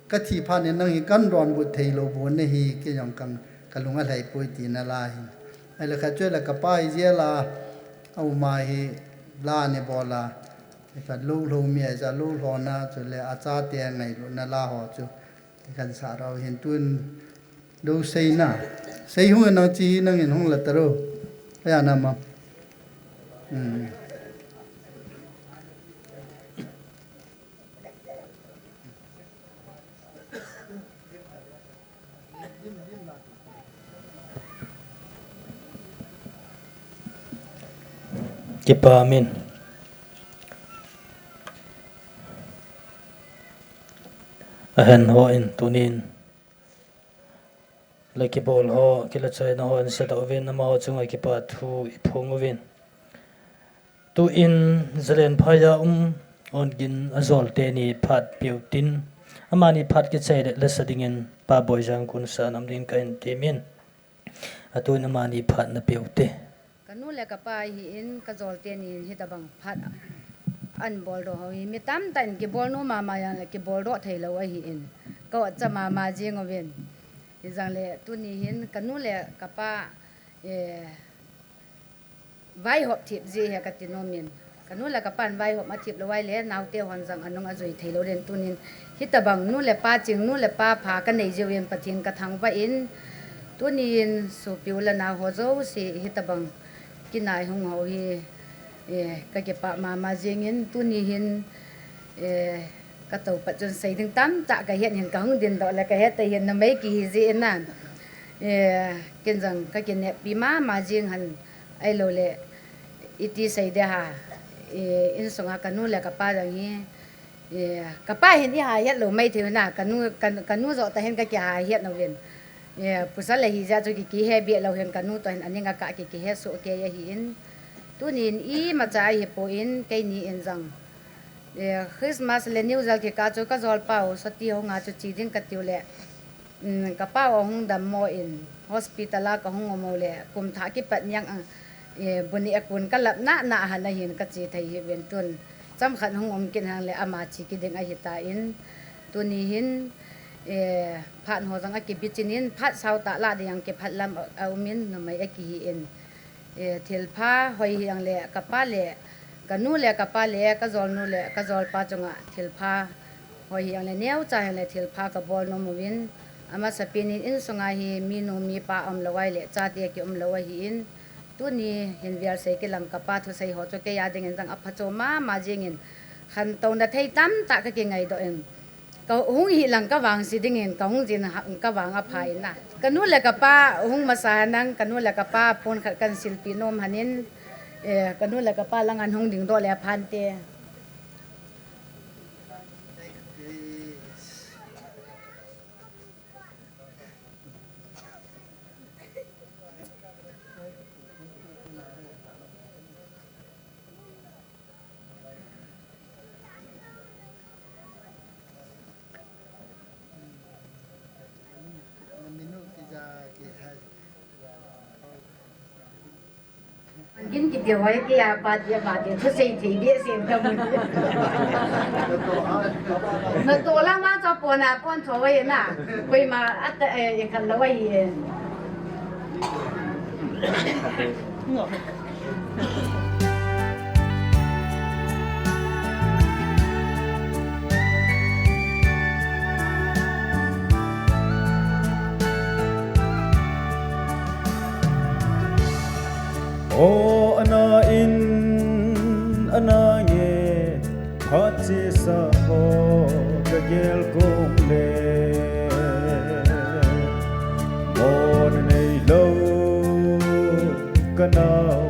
Ka thi phat in nang hi kan donbut thei lou bu na hi, kei jong kang ka lung a lhai poi ti na la hi. Ahile khat chu ahile ka pa hi jia la, a uma hi la ni bol a, khat lou lou mi a ja lou lou na chu le a chate ngailutna la ho chu kan sa rau hin tun lou sei na. Sei hung nang chi nang in hung la ta ro. Aya na ma. Hmm. Kipa min. Ahen ho in tunin. Le kibol ho, kila chaina ho in sa da uvin, amaho chunga kipa thu i phong uvin. Tu in Zalen phai a um, on gin a zol te ni phat piu tin. Ama ni phat kichai le, le sa dingin pa Boijang kun sa nam ding ka in ti min. A tu in ama ni phat na piu te. Ka nu le ka pa hi in ka zol te ni in hi ta bang phat an bol do ho hi. Mi tam ta in kibol nu mama yang le kibol do thei lo a hi in. Ka ot cha mama jing uvin. Hi jang le tu ni hin ka nu le ka pa, eh, Vaihop thip ji he ka ti nom in. Ka nu le ka pan vaihop a thip lo ai le, naute hon jang anung a jui thei lo den tunin. Hi ta bang nu le pa ching, nu le pa pha ka nei jiu in Pathen ka thangvah in. Tunin supiu le nao ho jouse hi ta bang kinai hung ho hi, eh, ka kipa mama jing in tuni hin, eh, ka to pat chun sei ding tam ta ka hian hin ka hung din do le ka he ta hin na mai ki hi ji in na. Eh, ken jang ka kinep pi mama jing han Ahilou le, iti sei de ha, eh, insunga ka nu le ka pa jong hi, eh, ka pa hin i ha het lou mai thei na, ka nu, ka, ka nu joh ta hin ka kiha het na uvin. Eh, pasal ahi jeh chu ki, kihe beh lou hin ka nu toh hin aning a ka ki, kihe soh kei ahi in. Tunin imacha ahi poi in, keini in jong. Eh, Christmas le New Year kikah chu ka jolpa u, sati hung a chu che ding ka tiu le. Um, ka pa u ahung dammo in, hospital a ka hung um u le, kum thah kipat niang a, eh, bu ni a kun ka lap na, na han ahin ka che thei hi uvin tun. Chomkhat hung um kit hang le ama che kit ding ahi ta in. Tuni hin, eh, phat ho jong a kibichin in, phat sao tah lah ding ang kiphat lam a, a um in, numei a kihi in. Eh, thilpha hoi hi ang le ka pa le, ka nu le ka pa le, ka jol nu le, ka jol pa chunga thilpha hoi hi ang le neocha hi ang le thilpha ka bol nom uvin. Amasapen in insunga hi mi nu mi pa um lou ai le, chate ki um lou ahi in. Tuni hin vial sei kilang ka pa thusei ho chu kei a ding in jong a phacho mama jing in. Khantouna thei tamtah ka kingai doh in. Ka hung hi lang ka vang si ding in, ka hung jin ha, ka vang a pha in na. Ka nu le ka pa hung masa nang, ka nu le ka pa phone khat kan silpi nom han in, eh, ka nu le ka pa lang an hung ding doh le a phan te. Gin kiti hoi kia pa tia pa tia thusei thei behseh in ka mu. Na to la ma cha pon a pon tho wai na. Koima ata, eh, e khan la wai e. O ana in Gel kong le, mon nei lou ka nau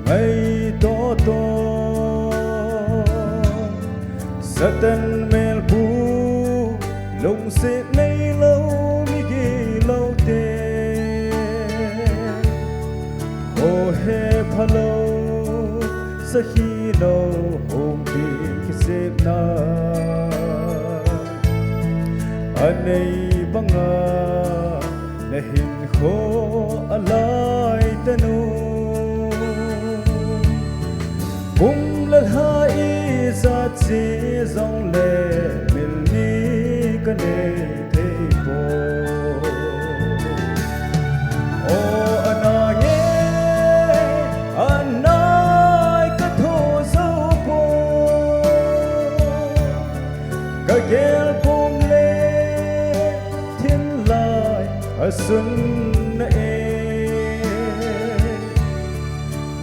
ngai to to. Satan melpu, lungset nei lou mi gilou te. Ho he phalou, sahi lou, hung ti kisep na. Anei banga, na hinkho alai tanu. Kum le lha ijat chi jong le, mil ni ka nei thei po. O ana nge, anai ka tho zo po. Ka gel pum le, thin lai a sun na e.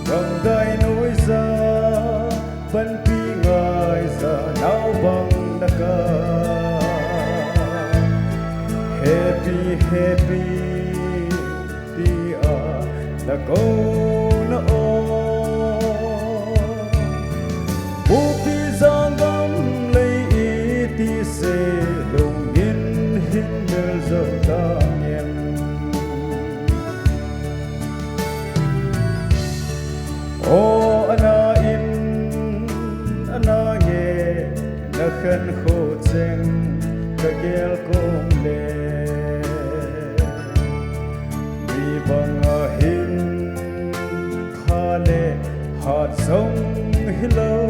Gamdai noiya, panpi ngaiya, nau bang na ka. Happy, happy, tia na kou na o. Bupi jangam lei iti se, lungin hin mel zo tang em. O ana in, ana nge, na khan kho cheng ka gel kom le. Mi banga hin pha le hat jong hilou.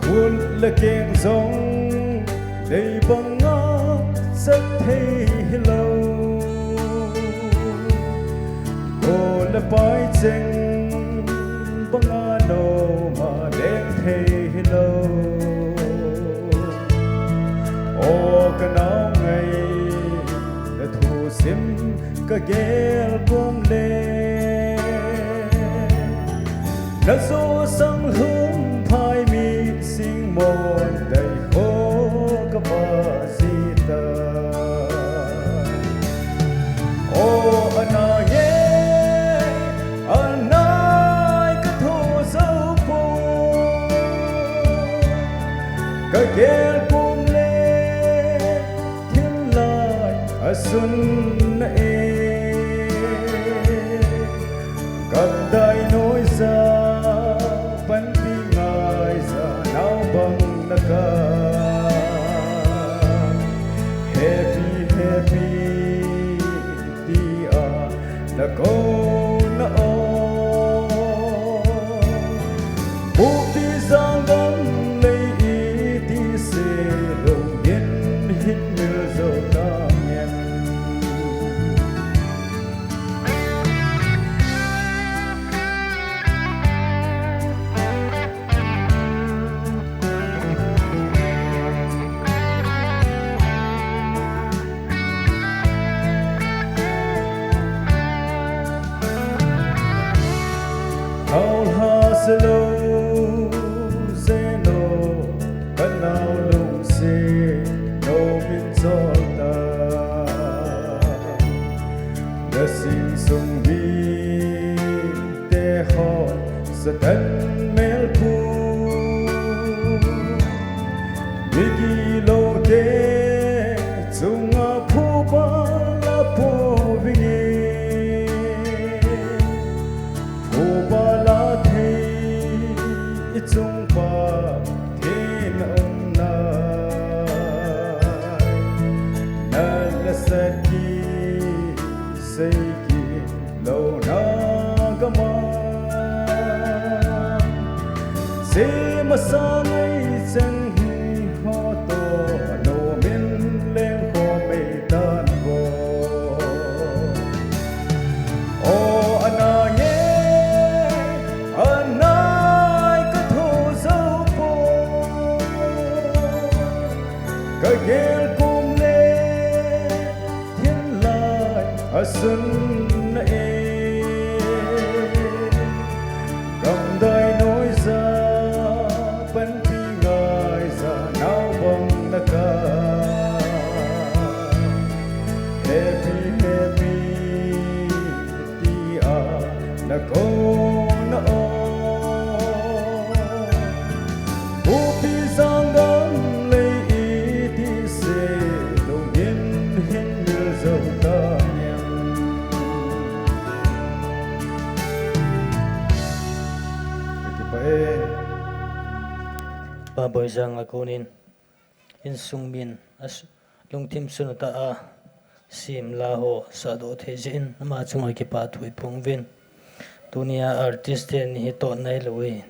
Khut le keng jong dei banga sat thei hilou. Go le pai cheng banga noma leng thei hilou. O ka nau ngai na thusim ka gel kom le. Na jo sang lhum phai mi sing mon dai kho ka ba ji ta. O ana nge, anai ka tho zo po. Ka gel kom le, thin lai a sun na e. Gamdai noiya, panpi ngaiya, nau bang na ka. Happy, happy, tia na kou na o. Bupi jangam lei iti se, lungin hin mel zo tang em. Hao lha se lou, se lou, ka nau lungset, lou min chol ta. Na sing sung mite hon Satan melpu, mi gilou te chunga phuba la po vinge. Phuba la thei i chung pa thin um nai. Na la sat kisei kilou na gam a. Sei masa ngai cheng hi ho to, a nom in leng khom mei tan vo. O ana nge, anai ka tho zo po. Ka gel kom le, thin lai a sun na e. Gamdai noiya, panpi Na kona o, Bupi Sangam lei iti se, lungin hin mil zo ta niang. Kipa e. Pa Boijang a konin, insung min, a s-, lungthim sun ta a, sim la ho, sa do thei jin, ama chunga kipa thu i phong vin. Tunia artist te ni hi to nai lo e.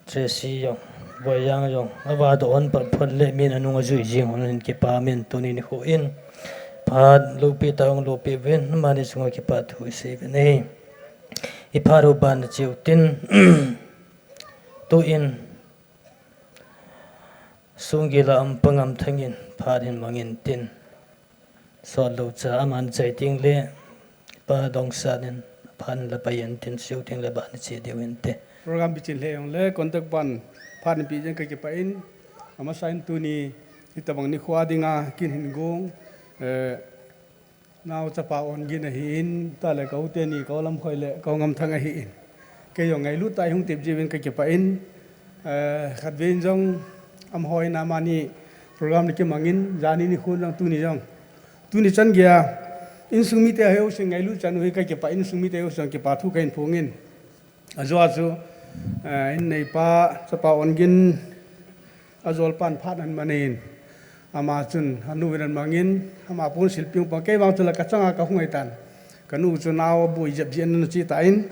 Tracy jong, Boijang jong, a va do hon pat phot le min a nung a jui jing hon hin kipa min tuni ni khu in. Phat lopi ta ong lopi vin, ama ni chunga kipa thu i sei vin e. I phat u ban chiu tin, tu in, Sunggil a um Pa Ngamthang in phat hin mangin tin. Sot lo cha aman chai ting le Pa Dongsan in phat la pai in tin siu ting le ba ni che deu in te. Program bichin le ong le contact ban phat ni pi jeng ka kipa in. Amasa in tuni hitabang ni khua dinga kin hin gong. Eh, Nau chapa Ongin ahi in, ta le ka u teni, ka u Lamkhoi le ka u Ngamthang ahi in. Kei jong ngailut tah a hung tep jiuvin ka kipa in, eh, khatvei in jong amaho in amani program ni kimangin, jani ni khun jong tuni jong. Tuni chan geiya, insung mite ho jouse ngailut chan u hi ka kipa in, insung mite ho jouse jong kipa thu ka hin phong in. Ajou a chu, eh, in neipa, chapa Ongin, ajol pan phat an manin. Ama chun, anu vin an mangin, ama pun silpi ung pang, kei vang chu la ka changa ka hung ai tan. Ka nu chu nau bui jep ji an nu chi ta in.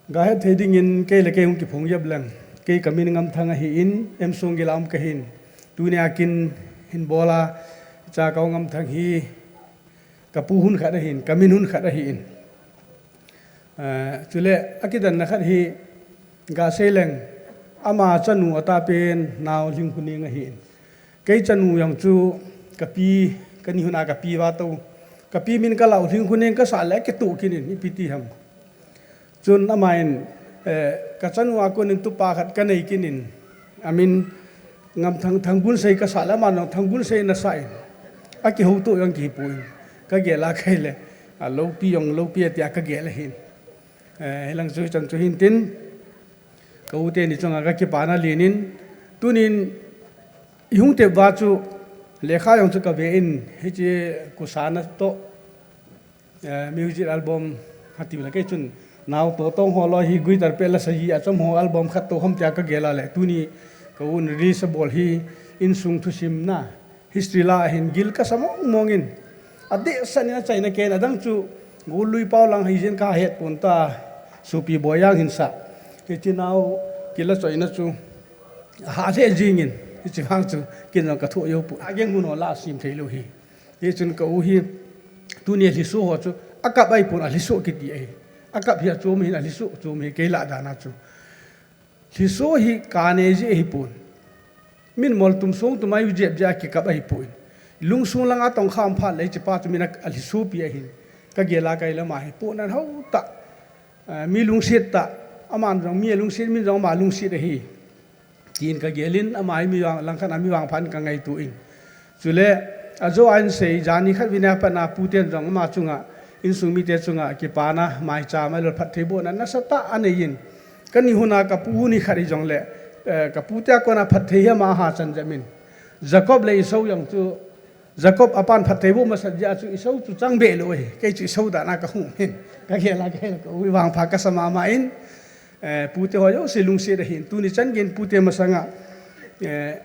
Ga het thei dingin, kei le kei hung kiphong jep leng. Kei ka min Ngamthang ahi in, M Sunggil a um ka hin. Tunia kin hin bol a, cha ka u Ngamthang hi, ka pu hun khat ahin, ka min hun khat ahi in. Eh, chule, akidanna khat hi, ga sei leng, ama chanu a ta pen, nau Lhingkhuneng ahi in. Kei chanu jong chu, ka pi, ka ni hun a ka pi va to. Ka pi min ka lau Lhingkhuneng ka sa le, ka tu kin in, ipi ti ham. Chun ama in, eh, ka chanu a kon in tupa khat ka nei kin in, amin Ngamthang, Thanggunsei ka sa le, ama jong Thanggunsei na sa in. A kihou to jong kihi poi. Ka gel a kei le, a lopi jong lopi a tia ka gel ahin. Eh, hilang chu chan chu hin tin, ka u teni chunga ka kipana len in, tunin i hung tep va chu lekha jong chu ka ve in, hiche Kusana to, eh, music album hati la kei chun nau to tong ho lo hi guitar pe la sa hi a chom ho album khat to hom tia ka gel a le tuni ka un release a bol hi insung thusim na history la hin gil ka sa mong mong in a de sa ni na chaina ken adang chu Golui Pau lang hi jin ka het pon ta Supi Boijang hin sa hi chi nau kila choina chu ha le jing in hi chi hang chu kin jong ka thu yo pu a geng hun ho la sim thei lo hi. Hichun ka u hi, tuni a lhiso ho chu, a kap ahi pon a lhiso kiti ahi. A kap hi a chom hi, a lhiso chom hi, kei lah dan a chu. Lhiso hi ka nei ji ahi pon. Min mol tum song tum a u jep jep a kikap ahi pon. Lungsung lang a tong kham phat le chi pa chu min a, a lhiso pi ahi. Ka gel a kei le ama hi pon an hau ta. Ah, mi lungset ta. Aman jong mi a lungset, min jong ama lungset ahi. Tin ka gel in, ama hi mi vang, langkhat a mi vangpha in ka ngaito in. Chule, ajou a in sei, jani khat vin a pat na pu ten jong ama chunga, insung mite chunga, kipana, maicham a lol phattheibohna, nasa tah a nei in. Ka ni hun a ka pu hun hi khat hi jong le, eh, ka pu te a kona phatthei hi ama ha chan jep in. Jacob le Esau jong chu, Jacob a pan phattheiboh masat jeh a chu Esau chu chang be lo e. Kei chu Esau dan a ka hung hin. Ka gel a ka hel ka u vangpha ka sa mama in. Eh, pu te ho jouse lungset ahin. Tuni chan geiyin pu te masanga, eh,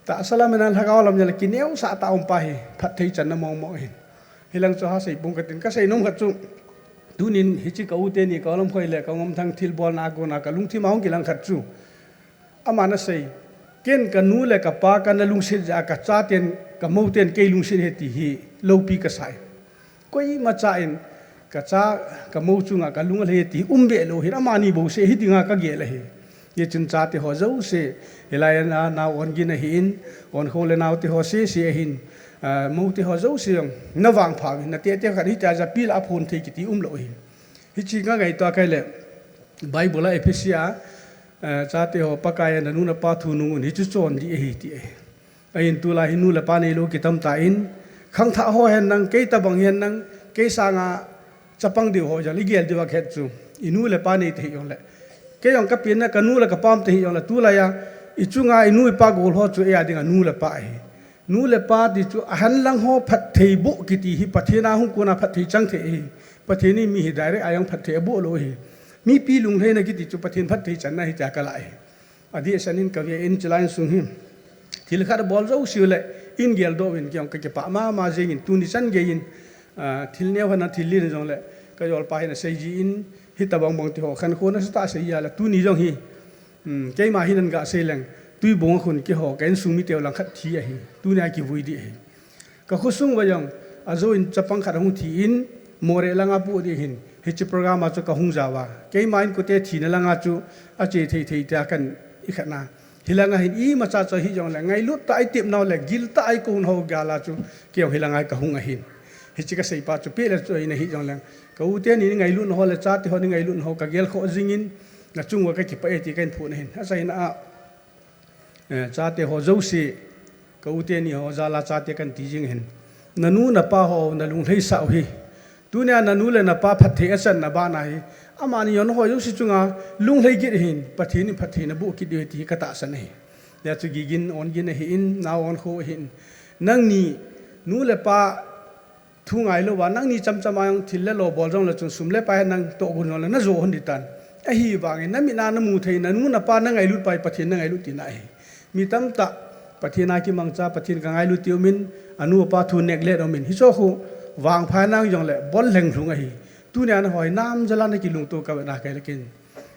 tahsa lam in a lhagao lam jal a kineo sah tah a um pa hi phatthei channa mong mong ahin. Hilang chu ha sei pong ka tin ka sei nom khat chu. Tunin hiche ka u teni ka u Lamkhoi le ka u Ngamthang thilbolna a kona ka lungthim a hung kilang khat chu. Aman asei, ken ka nu le ka pa kana lungset jeh a ka chaten, ka mou ten kei lungset ahi ti hi lopi ka sa e. Koima cha in ka cha, ka mou chunga ka lung alhai ti um be lou hin amani bou seh hi dinga ka gel ahi. Hichun chate ho jouse, hilai a nau Ongin ahin, Onkho le naote ho sese ahin, ah, moute ho jouse jong, na vangpha uvin, na tete khat hitia japi la aphon thei kiti um lou ahi. Hiche ka ngaito a kei le, Bible a Ephesia, eh, chate ho Pakai a na nu na pa thu nung un hichu chon dih ahi ti ahi. Ahin tulai hi nu le pa neilou kitam tan, khangthah ho hen lang, kei tabang hen lang, kei sanga Chapang diu ho jong le igel diu a khet chu, inu le pa nei te hih jongle, kei jong kapi na kanu le kapa um te hih jongle, tulai a ichunga inu ipa gol ho chu eia dinga nu le pa ahi. Nu le pa ti chu ahan lang ho phatthei boh kiti hi Pathen a hung kona phatthei chang thei ahi. Pathen in mi hi direct a jong phatthei aboh lou ahi. Mipi lunglhaina kiti chu Pathen phatthei channa hi tia kala ahi. Adeh a senin kave in chulai insung hi thil khat abol jouse uleh in geldoh uvin, kei jong kakipah mama jengin, tuni chan geiyin, ah, thil neo hana thil lin jongle, kajolpa hin asei jin, hitobang bang ti ho khankho nasatah a asei jia le, tuni jong hi, um, keima hin an gasei leng, Tuibong a khun keiho ka insung miteu lang khat thi ahi, tunia kivui ding ahi. Kakhosung uva jong, ajo in chapang khat ahung thi in, Moreh langa pu ding ahin, hiche program a chu kahung jao a. Keima inkote thina langa chu, ache thei thei tia kan ikhat na. Hilanga hin imacha chu ahi jongle, ngailut tah a itep nau le, gil tah a ikouna ho gal a chu, kei jong hilanga kahung ahin. Hiche kaseipa chu peh le chu ahin ahi jongle, ka u teni ngailutna ho le chate ho ngailutna ho kagelkhoh jingin, nachung uva kakipah e ti kahin phon ahin. Achaina a, Eh, chate ho jouse, ka u teni ho jal a chate kan ti jing ahin. Nanu napa ho nalunglhaisah u hi. Tunia nanu le napa phatthei achanna bana hi, amani jong ho jouse chunga lunglhai git ahin, Pathen in phatthei naboh kit diu ahi ti katahsan ahi. Hijeh chun Gigin Ongin ahin, Nao Ongkho ahin. Nangni nu le pa thu ngailouva, nangni chamchama jong thil le lo bol jongle chun, sum le pai nang tohgon jongle najo hon ding tan. Ahivangin namit a namu thei, nanu napa nangailut pai, Pathen nangailut tina ahi. Mi tamtah Pathen a kimangcha, Pathen kangailut ti umin, anu apa thu neglect umin, hicho khu vangpha nang jongle bol lheng lhung ahi. Tunia naho hi namjal a nakilungto kave na kei le kin.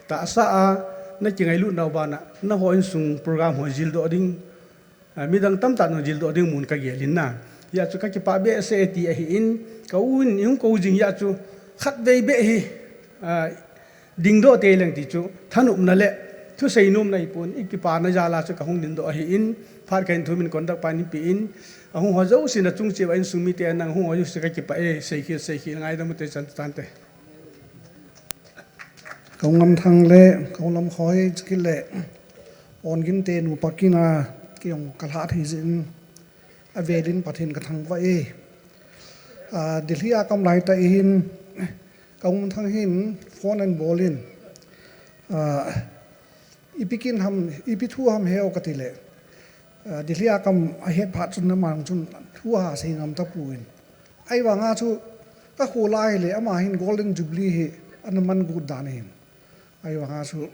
Tahsa a nakingailut nau bana, naho insung program ho jildoh ding, ah, midang tamtah nung jildoh ding mun kagel in na. Hijeh chun kakipah behseh e ti ahin, ka u in ihung kou jing jeh chun, khatvei beh hi, ah, dingdoh tei leng ti chu, thanopna le thusei nomna ahipon, ikipana jal a chu kahung dingdoh ahin, phat kahin thumin conduct pa in eipein, ahung ho jouse nachung cheh uva insung mite nang hung ho jouse kakipah e, seikhel, seikhel ngaidam ute chan tante. Ka u Ngamthang le ka u Lamkhoi chukit le Ongin te nupa kin a kei jong kalhah thei jeh in avel in Pathen kathangvah e. Ah, Delhi a ka um lai tah in ka u Ngamthang hin phone ahin bol in, ah, ipi kin ham, ipi thu ham he o kati le, ah, Delhi a ka um ahet phat chun ama chun thu asei ngam tapon. Ahivanga chu ka kholai le ama hin Golden Jubilee hi ana man got dan ahin. Ahivanga chu,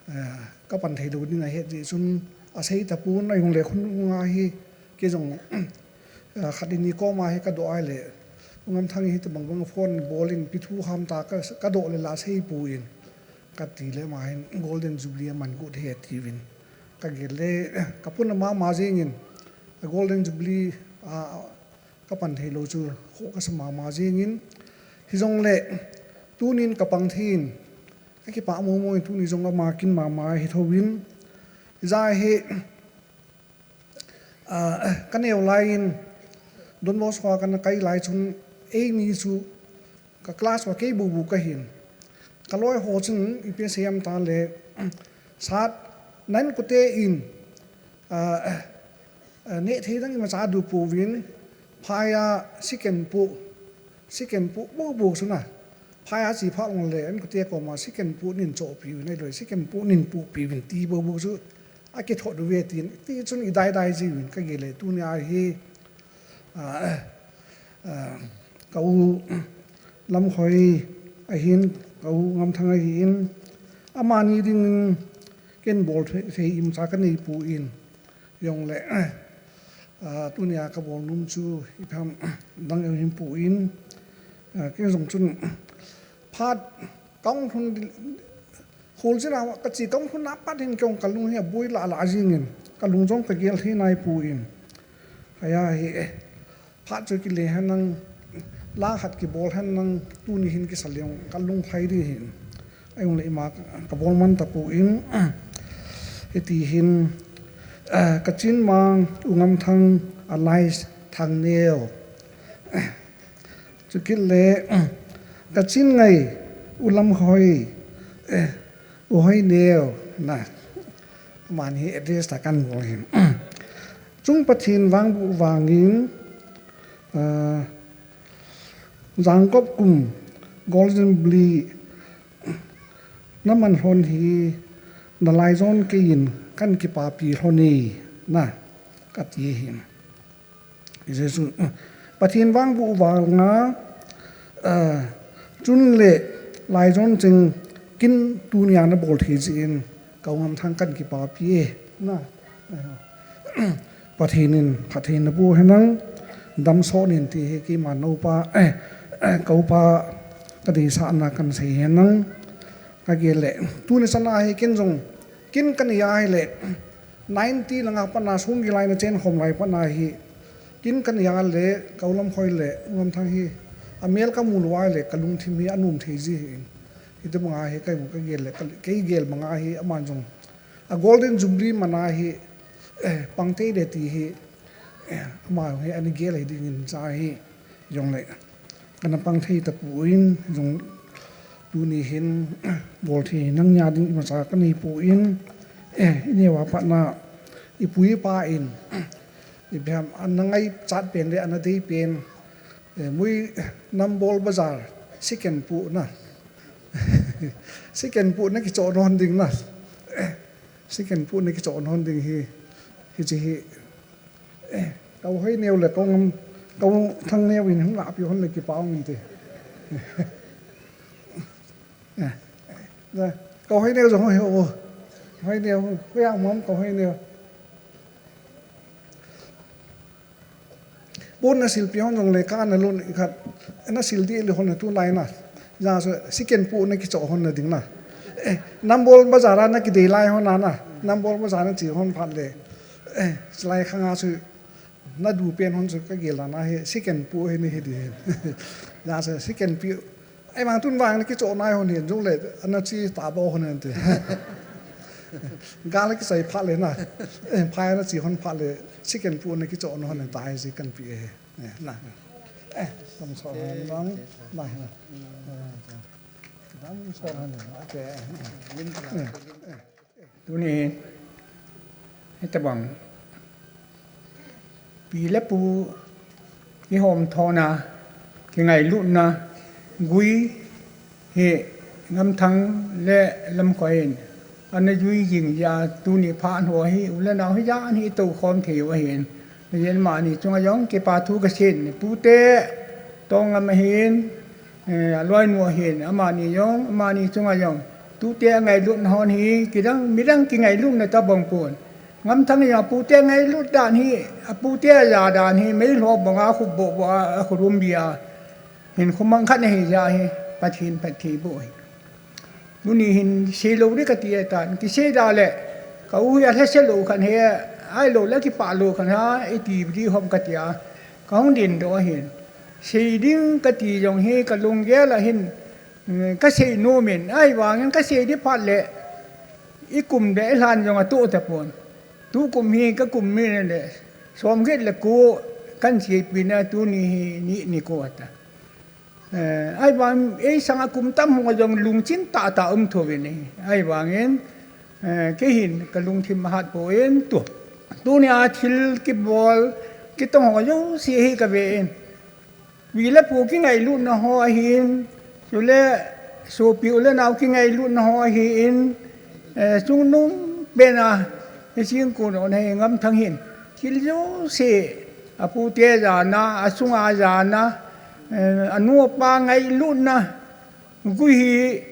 eh, ka pan thei lou ding ahet jeh chun asei tapon, ahung le khun nga hi kei jong, eh, khat ni ni koma hi ka doh a le, u Ngamthang hi tobang bang phone bol in ipi thu ham tia ka, ka doh le la sei pon. Kati le ama hin Golden Jubilee aman got ahi atiuvin. Kagel le, ka puna mama jingin, Golden Jubilee, ah, ka pan thei lou chu, kho kasa mama jingin. Hijongle, tunin ka pang thei in, kakipah momo in tuni jong ama kin mama hi thouvin. Hijeh hin, ah, ka neo lai in, Don Bosco a kana kai lai chun, eini chu, ka class uva kei bubu kahin. Ka loi ho chun ipi asei ham tile, sir, na inkote in, ah, ah, neh thei dang imacha adoh pouvin, phai a siken pu, siken pu bubu chu na. Phai a che phat jongle, inkote koma siken pu nin chohpi uvin, ahilou le siken pu nin pupi uvin ti bubu chu, akithot uve tin, ti chun idai dai jiuvin kagel le tunia hi, ah, ah, ka u Lamkhoi ahin, ka u Ngamthang ahin, amani dingin ken bol thei, thei imacha ka nei pon, jongle, ah, tunia ka bol nom chu ipi ham dang ahin pon, ah, ken jong chun phat kahung lhun di-, Kholjin a kache kahung lhun a pat hin kei jong kalung hi aboi lala jingin, kalung jong kagel thei nai pon. Hia hi, eh, phat chu kile henlang, la khat kibol henlang, tuni hin kisa leng kalung lhai ding ahin. Ahijongle ima kabol man tapon, hiti hin, eh, Kachin Mang U Ngamthang alias Thangneo. Chukit le, Kachin Ngai U Lamkhoi, eh, U Hoineo, na. Amani address tah kan bol hin. Chung Pathen vangboh vangin, ah, jangkop kum Golden Jubilee na man lhon hi na laijon keiin kan kipapi lhon e, na, kati ahi. Jesu, Pathen vangboh vanga, ah, chun le laijon cheng kin tunia na bol thei jeh in ka u Ngamthang kan kipapi e, na. Pathen in phatthei naboh henlang, damsot in ti hi keima naupa, eh, eh, ka upa ka deisahna kan sei henlang, ka gel le. Tuni chana hi kin jong, kin kan ia hile, ninety langa patna sung gilai na chen khom lai patna hi, kin kan ia le, ka u Lamkhoi le, u Ngamthang hi, amel ka mu lou a le, ka lungthim hi anom thei ji ahi. Hiti banga hi, ka, ka gel le, ka, kei gel banga hi, aman jong, a Golden Jubilee mana hi, eh, pang thei le ti hi, eh, ama hi ana gel ahi dingin cha hi, jong le, kana pang thei tapon, jong tuni hin, bol thei nang nia ding imacha ka nei pon, eh, i neo a patna, i pu i pa in, i biham, ana ngaichat pen le, ana dei pen, eh, Mui Nambol Bazar, second pu na. Second pu na kichoh non ding na. Second pu na kichoh non ding hi, hiche hi, eh, ka u Hoineo le ka u Ngam, ka u Thangneo in hung lahpi hon le kipa ung inte. Eh, na, ka u Hoineo jong hoi ho. Hoineo, hoiya um ham ka u Hoineo. Pon na silpi hon jong le ka na lun khat, na sil dih le hon na tulai na. Hijeh chun second pu na kichoh hon na ding na. Eh, Nambol Bazar a na kidei lai hon na na. Nambol Bazar na che hon phat le. Eh, chulai khanga chu na du pen hon chu ka gel na hi second pu hi ni hi di. Hijeh chun second pu Ahivang tun vang na kichoh nai hon hin jong le, ana che ta bou hon hen ti. Gal kichai phat le na. Eh, phai na che hon phat le, second pu na kichoh na hon hen ta hi ji kan pi e. Eh, na. Eh, damsot hen lang. Na, na. Eh, damsot hen lang. Okay. Eh, eh. Tuni hin, hitabang, pi le pu, kihom thona, kingailutna, gui, hi Ngamthang le Lamkhoi in, ana jui jing jeh a tuni phat ho hi, u le nao hijat hi tou khom thei u ahin. Hijeh in amani chunga jong kipa thu kasei in, pute, Tongngam ahin, Eh, aloinu ahin, amani jong, amani chunga jong. Tute angailutna hon hi, kidang, midang kingailutna tabang pon. Ngamthang in apute angailut dan hi, apute aja dan hi, meilhou banga khup boh boh a, akhurum bia. Hinkho mang khat ahi jeh hi, Pathen phatthei boh hi. Tuni hin seilou ding kati ahitan, kisei da le, ka u hi alhase lou khat hi, ahilou le kipah lou khat hi, iti ding ham kati a, kahung dingdoh ahin. Sei ding kati jong hi kalunggel a hin, mm, kasei nom in, ahivangin kasei ding phat le, ikum le ilhan jong atoh tapon. Tukum hi kakum mi le, som get le ko, kan chepi na tuni hi ni, ni ko ata. Eh, ahivang, eisang a kum tam ho jong lungchin tahtah um thou vin ahi. Ahivangin, eh, kei hin kalungthim ahat pon tu. Tunia thil kibol, kitong ho jouse hi kave in. Pi le pu kingailutna ho ahin, chule sopi u le nao kingailutna ho ahin, eh, chungnung pen a, hiche kon a hi Ngamthang hin. Thil jouse, apute jana, achunga jana, eh, anu apa ngailutna, gui hi,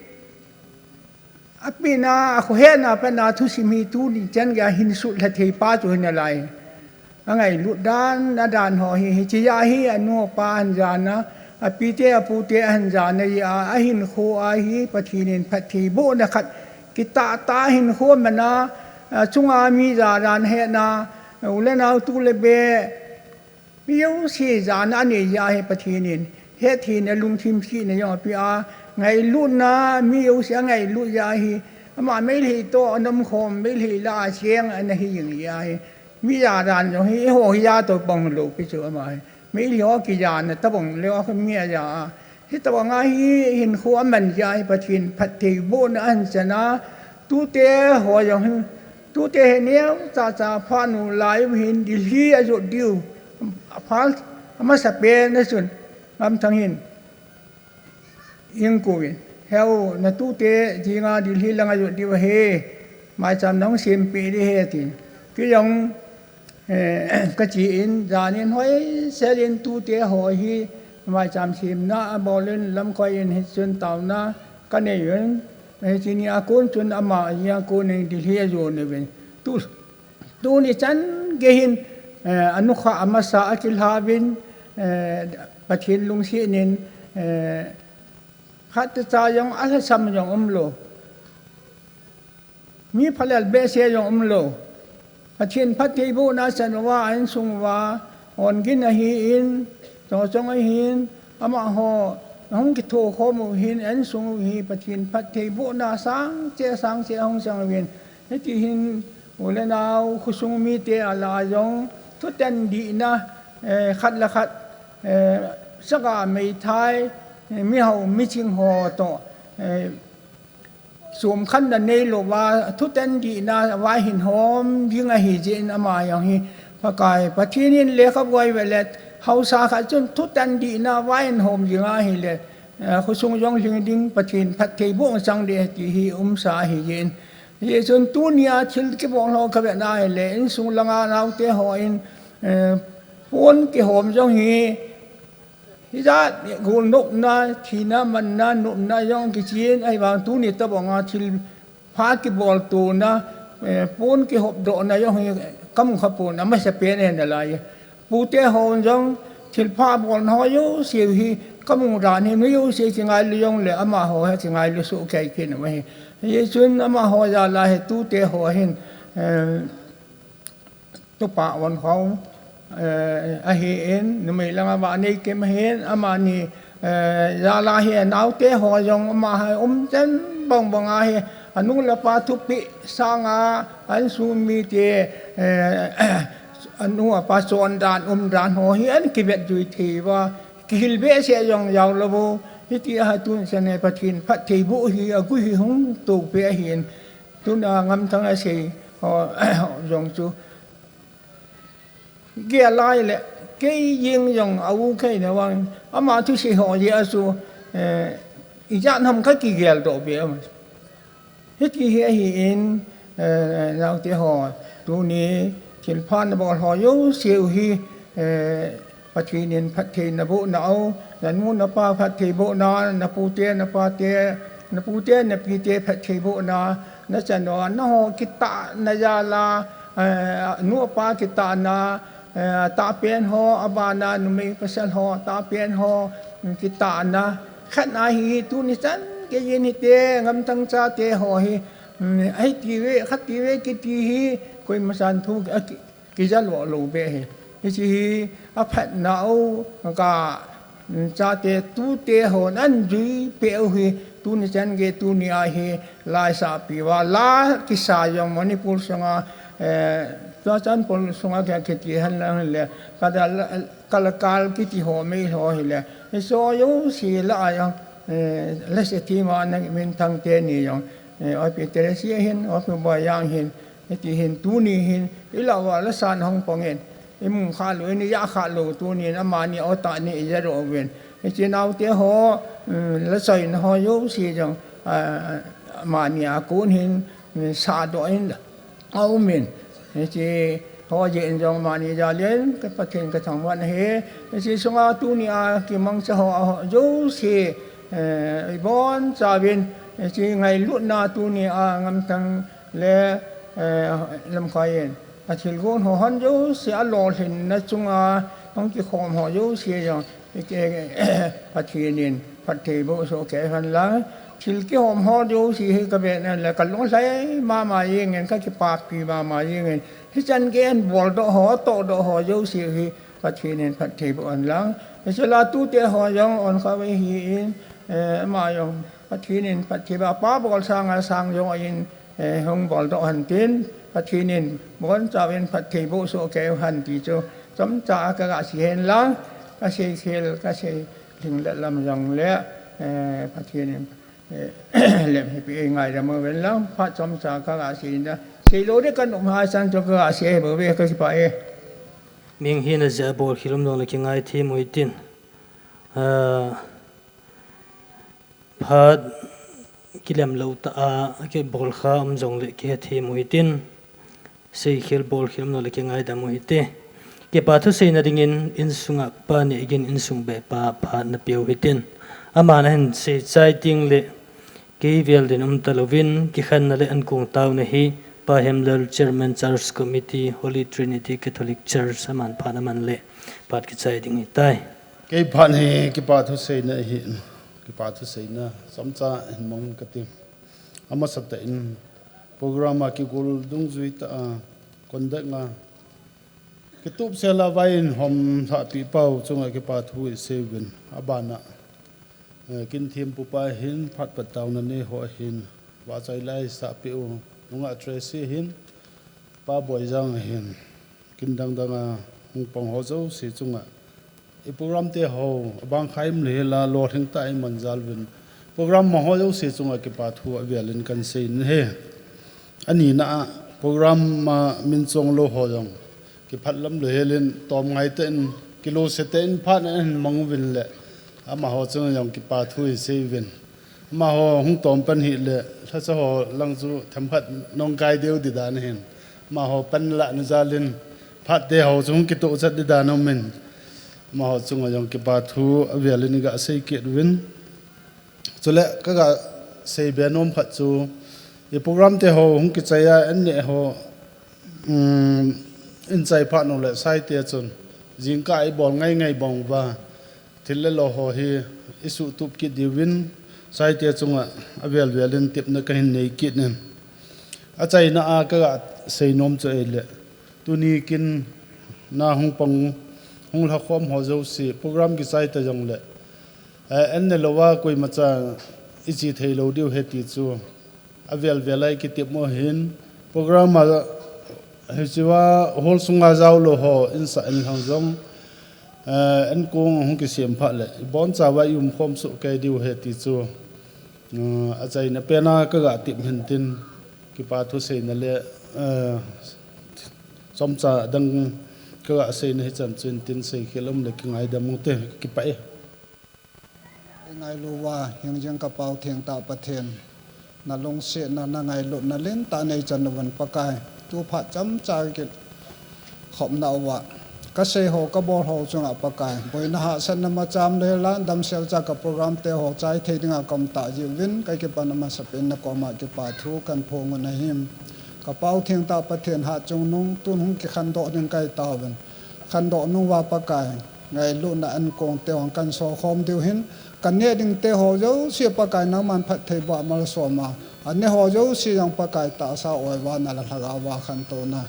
apina, akhohetna, apatna thusim hi tuni chan gei a hin sutlha thei pa chu ahi nalai. Angailut dan, adan ho hi, hiche a hi, anu apa ahin jana, apite, apute ahin jana, a, ahinkho a hi, Pathen in phatthei bohna khat, kitahtah hinkho mana, achunga mi jadan hetna, u le nao tu le be, mi jouse jana anei jeh a hi Pathen in, hetthemna lungthim sihna jong apeh a, ngailutna, mi jouse angailut jeh a hi, ama Meitei toh anomkhom, Meitei lah a cheng ana hi jing jeh a hi, mi jadan jong hi, eiho hi ja toh pang lou pi chu ama hi, Meitei ho kijana tabang lou a kho mi aja a, Hitabang a hi hinkho aman jeh a hi Pathen phattheibohna ahin chan a, tute ho jong hi, tute hi neocha cha phat u lai u hin Delhi ajot diu, aphat amasapen a chun Ngamthang hin. Inkou in, "Heu, natute jinga Delhi langa jot diu ahi, maicham nahung sempeh ding ahi," atin. Kei jong, eh, kache in, jan in hoisel in tute ho hi maicham semna abol in, lamkoi in hichun taona kanei un. Hiche nia kon chun ama jia kon in Delhi ajon uvin. Tu, tuni chan gei hin, eh, anukhah amasa akilha uvin, eh, Pathen lungset in, eh, khat cha jong alhasam jong umlou. Mi phalel behseh jong umlou. Pathen phattheibohna chan uva, insung uva, hon gin ahin, chongchong ahin, amaho, ahung kithokhom u hin, insung u hi Pathen phattheibohna sangcheh, sangcheh ahung chang uvin. Hiti hin, u le nao, khosung mite a lah a jong, thutan dihna, eh, khat le khat, eh, sanga meithai, eh, mihao, miching ho toh, eh, sumkhanna neilouva, thutan dihna vai hin hom ding ahi jeh in ama jong hi, Pakai, Pathen in lekhabu avet le, haosa khat chun thutan dihna vai hin hom ding ahile, eh, khosung jong lhing ding, Pathen phattheiboh chang ding ti hi umsa ahi jeh in. Hichun tunia thil kibol ho kavet na ahile, insung langa naote hon, eh, pon kihom jong hi, hijat gol nopna, thina manna, nopna jong kichen, ahivang tuni tobanga thilpha kiboltona, eh, pon kihopdohna jong hi kamu khapon, amasapen ahi nalai. Pute hon jong thilpha bolna ho jouse hi kamu dan hi, mi jouse kingailu jongle amaho hi kingailu soh kei kit u ahi. Hichun amaho jal a hi tute ho hin, eh, Tupa Onkhao, eh, ahin, numei langa Vaneikim ahin, amani, eh, jal a hi anaote ho jong ama hi umchan bang bang ahi, anu le apa thupeh sanga, insung mite, eh, anu apa chondan umdan ho hi ana kivet jui thei uva, kihil behseh jong jaolou u, hiti a tun chan e Pathen phattheiboh hi agui hi hung tohpeh ahin, tuna Ngamthang asei ho jong chu, gel lai le, kei jeng jong a u kei na vang, ama thusei ho jeh a chu, eh, ijat ham kakigel doh be ama. Hiti hi ahin, eh, naote ho, tuni thilpha nabol ho jouse u hi, eh, Pathen in phatthei naboh nau, nanu napa phattheibohna, napute napate, napute napite phattheibohna, nachanu naho kitahna jal a, eh, nu apa kitahna, eh, tahpen ho, abana numei pasal ho, tahpen ho, kitahna, khat ahi, tuni chan gei in hiti Ngamthang chate ho hi, mm, ahi ti ve, khat ti ve kiti hi, koima chan thu, a ki, kija lou lou be hi. Hiche hi aphatna u ka, mm, chate tute hon ana juipeh u hi, tuni chan gei tuni a hi la isahpi uva, la kisa jong Manipur sunga, eh, Churachandpur sunga kiti hen lang le, Kala, Kalakal kiti ho mei ho hile, hiche jouse la a jong, eh, la se thima na Minthang teni jong, eh, Oipi Teresia hin, Oipi Boijang hin, hiti hin, tuni hin, ilah uva la san hung pang in, imu kha lou in, ija kha lou, tuni in amani otah ni ija doh uvin. Hiche naote ho, mm, la choina ho jouse jong, ah, amani a kon hin, mm, sahdoh in la aum in. Hiche ho jeh in jong amani jal in, ka Pathen kathangvah ahi. Hiche sunga tuni a kimangcha ho a ho jouse, eh, ibonchauvin, hiche ngailutna tuni a Ngamthang le, eh, Lamkhoi in athilgon ho hon jouse alolhinna chunga hung kikhom ho jouse jong, eh, Pathen in phattheiboh soh kei hen lang. Thil kihom ho jouse hi kavet na le kalung lhai mama jeng in, kakipapi mama jeng in. Hichan gei in boldoh ho, tohdoh ho jouse hi Pathen in phattheiboh hen lang. Hiche la tute ho jong Onkhao ahin, eh, ama jong Pathen in phattheiboh, apa bol sanga sang jong in, eh, hung boldoh hen tin, Pathen in bonchauvin phattheiboh soh kei hen ti chu, chomcha kaga sei hen lang, kasei khel, kasei lhinglet lam jong le, eh, Pathen in, eh, lem hepi eingaidam uvin lang, phat chomcha kaga sei na, seilou ding kanop haisan chu kaga sei bou ve, kakipah e. Mihing hina jeh a bolkhel um jongle kingaithem u hitin. Ah, Phat kilem lou tah a, kibol kha um jongle kihethem u hitin, seikhel bolkhel um jongle kingaidam u hite. Kipa thu seina dingin insunga pa Nehgin insung beh pa phat napeu hitin. Aman ahin seichai tengle kei vel din um talouvin, kikhenna le ankong taona hi Pa Hemlal, Chairman Church Committee, Holy Trinity Catholic Church, aman phat aman le phat kichai ding hitai. Kei phat hi kipa thu seina ahin, kipa thu seina chomcha hin mang kati. Amasatah in program a kigol dungjui tah a, conduct a, kitupsel a vai in hom lhahpi pau chunga kipa thu isei uvin. Abana, eh, kin thempu pa hin phat pat taona nei ho hin, vahchoi la isahpeh u nungah Tracy hin, Pa Boijang hin, kin dang dang a hung pang ho jouse chunga i program te ho abang kha im le hila lolhing tah a iman jal uvin, program mang ho jouse chunga kipa thu avel in kan sei in ahi. Anina a, program a min chong lou ho jong kiphat lam le hel in tom ngai tah in, kilose tah in phat ahin mang uvin le, amaho chunga jong kipa thu isei uvin. Amaho hung tom pan hile, lhacha ho lang chu themkhat nong kai deu di dan ahin. Amaho panlahna jal in phat te ho chu hung kitoh chat di dan aum in, amaho chunga jong kipa thu avel in iga sei kit uvin. Chule kaga sei be nom khat chu, i program te ho hung kichai a, an neh ho, um, in chai phat uleh Saite chun jingkah a ibol ngai ngai bang uva, thil le lo ho hi isuhtup kit diuvin, Saite chunga avel vel in tepna kahin nei kit in. Achaina a kaga sei nom chu ahile, tuni kin na hung pang, hung lhakhom ho jouse, program kichai ta jongle, eh, an ne louva koimacha iche thei lou diu ahi ti chu avel vel a ikitep u ahin, program a hichea hall sunga jao lou ho insah inlhang jong, eh, ankong hung kisem phat le ibonchauva i umkhom soh kei diu ahi ti chu, eh, achaina pen a kaga tep hin tin, kipa thu seina le, eh, chomcha dang kaga seina hichan chu hin tin, seikhel um le kingaidam u te, kipah e. Ingailu uva hingjing kapao thengtah Pathen, nalungsetna, nangailutna lentah neichan uvin Pakai, tu phat chomcha kikhopna uva kasei ho, kabol ho chunga Pakai, boina hahsatna macham le la damsel cha ka program te ho chai thei dinga kaum tah jeh uvin, kakipan amasapen nakoma kipa thu kahin phong u ahi. Kapao thengtah Pathen, hatchungnung tun hung kikhendoh ding kahi tauvin, khendoh nung uva Pakai, ngailutna ankong te ho kahin sokhom diu ahin, kaneh ding te ho jouse Pakai nangman phatthei boh a malsom a, aneh ho jouse jong Pakai tahsa oi uva na le lhagao uva khantouna,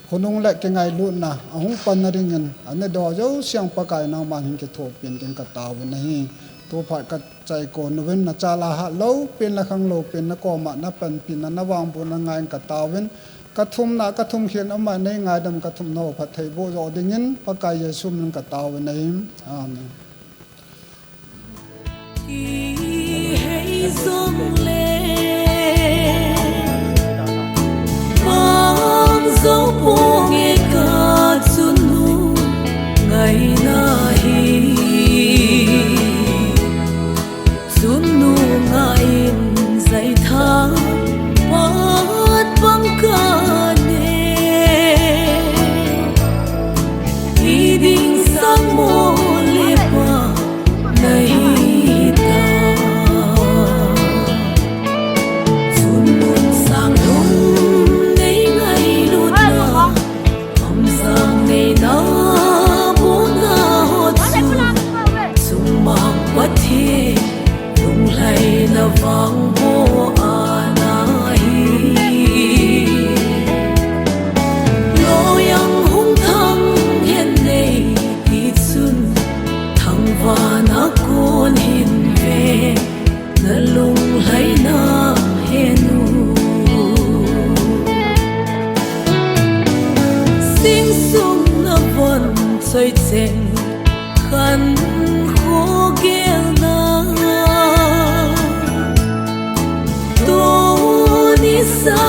khonung le kingailutna ahung panna dingin, aneh ho jouse jong Pakai nangman hin kithopin ding kataovin ahi. Tu phat kachai kon uvin nachal a hat lou pen le khang lou pen nakoma napanpina, navangbohna ngai in kataovin, kathumna, kathumkhen ama neingaidam kathumna ho phatthei boh joh dingin Pakai Jesu min in kataovin ahi. Amen. Ihei jongle, bang jou ponge kachunnu ngaina hi. Chunnu ngaiyin jaitha pat bang kane. Hiding sang mo le pa nahita. Chunnun sang lung nei ngailutna, amsang neina bohna ho chu, sumang Pathen lunglhaina vangboh ana hi. Loiyang hung thang hen nei tichun, thangvahna kon hin ve, nalunglhaina henu. Sing sung navon choi cheng khankho gelna, tuni sa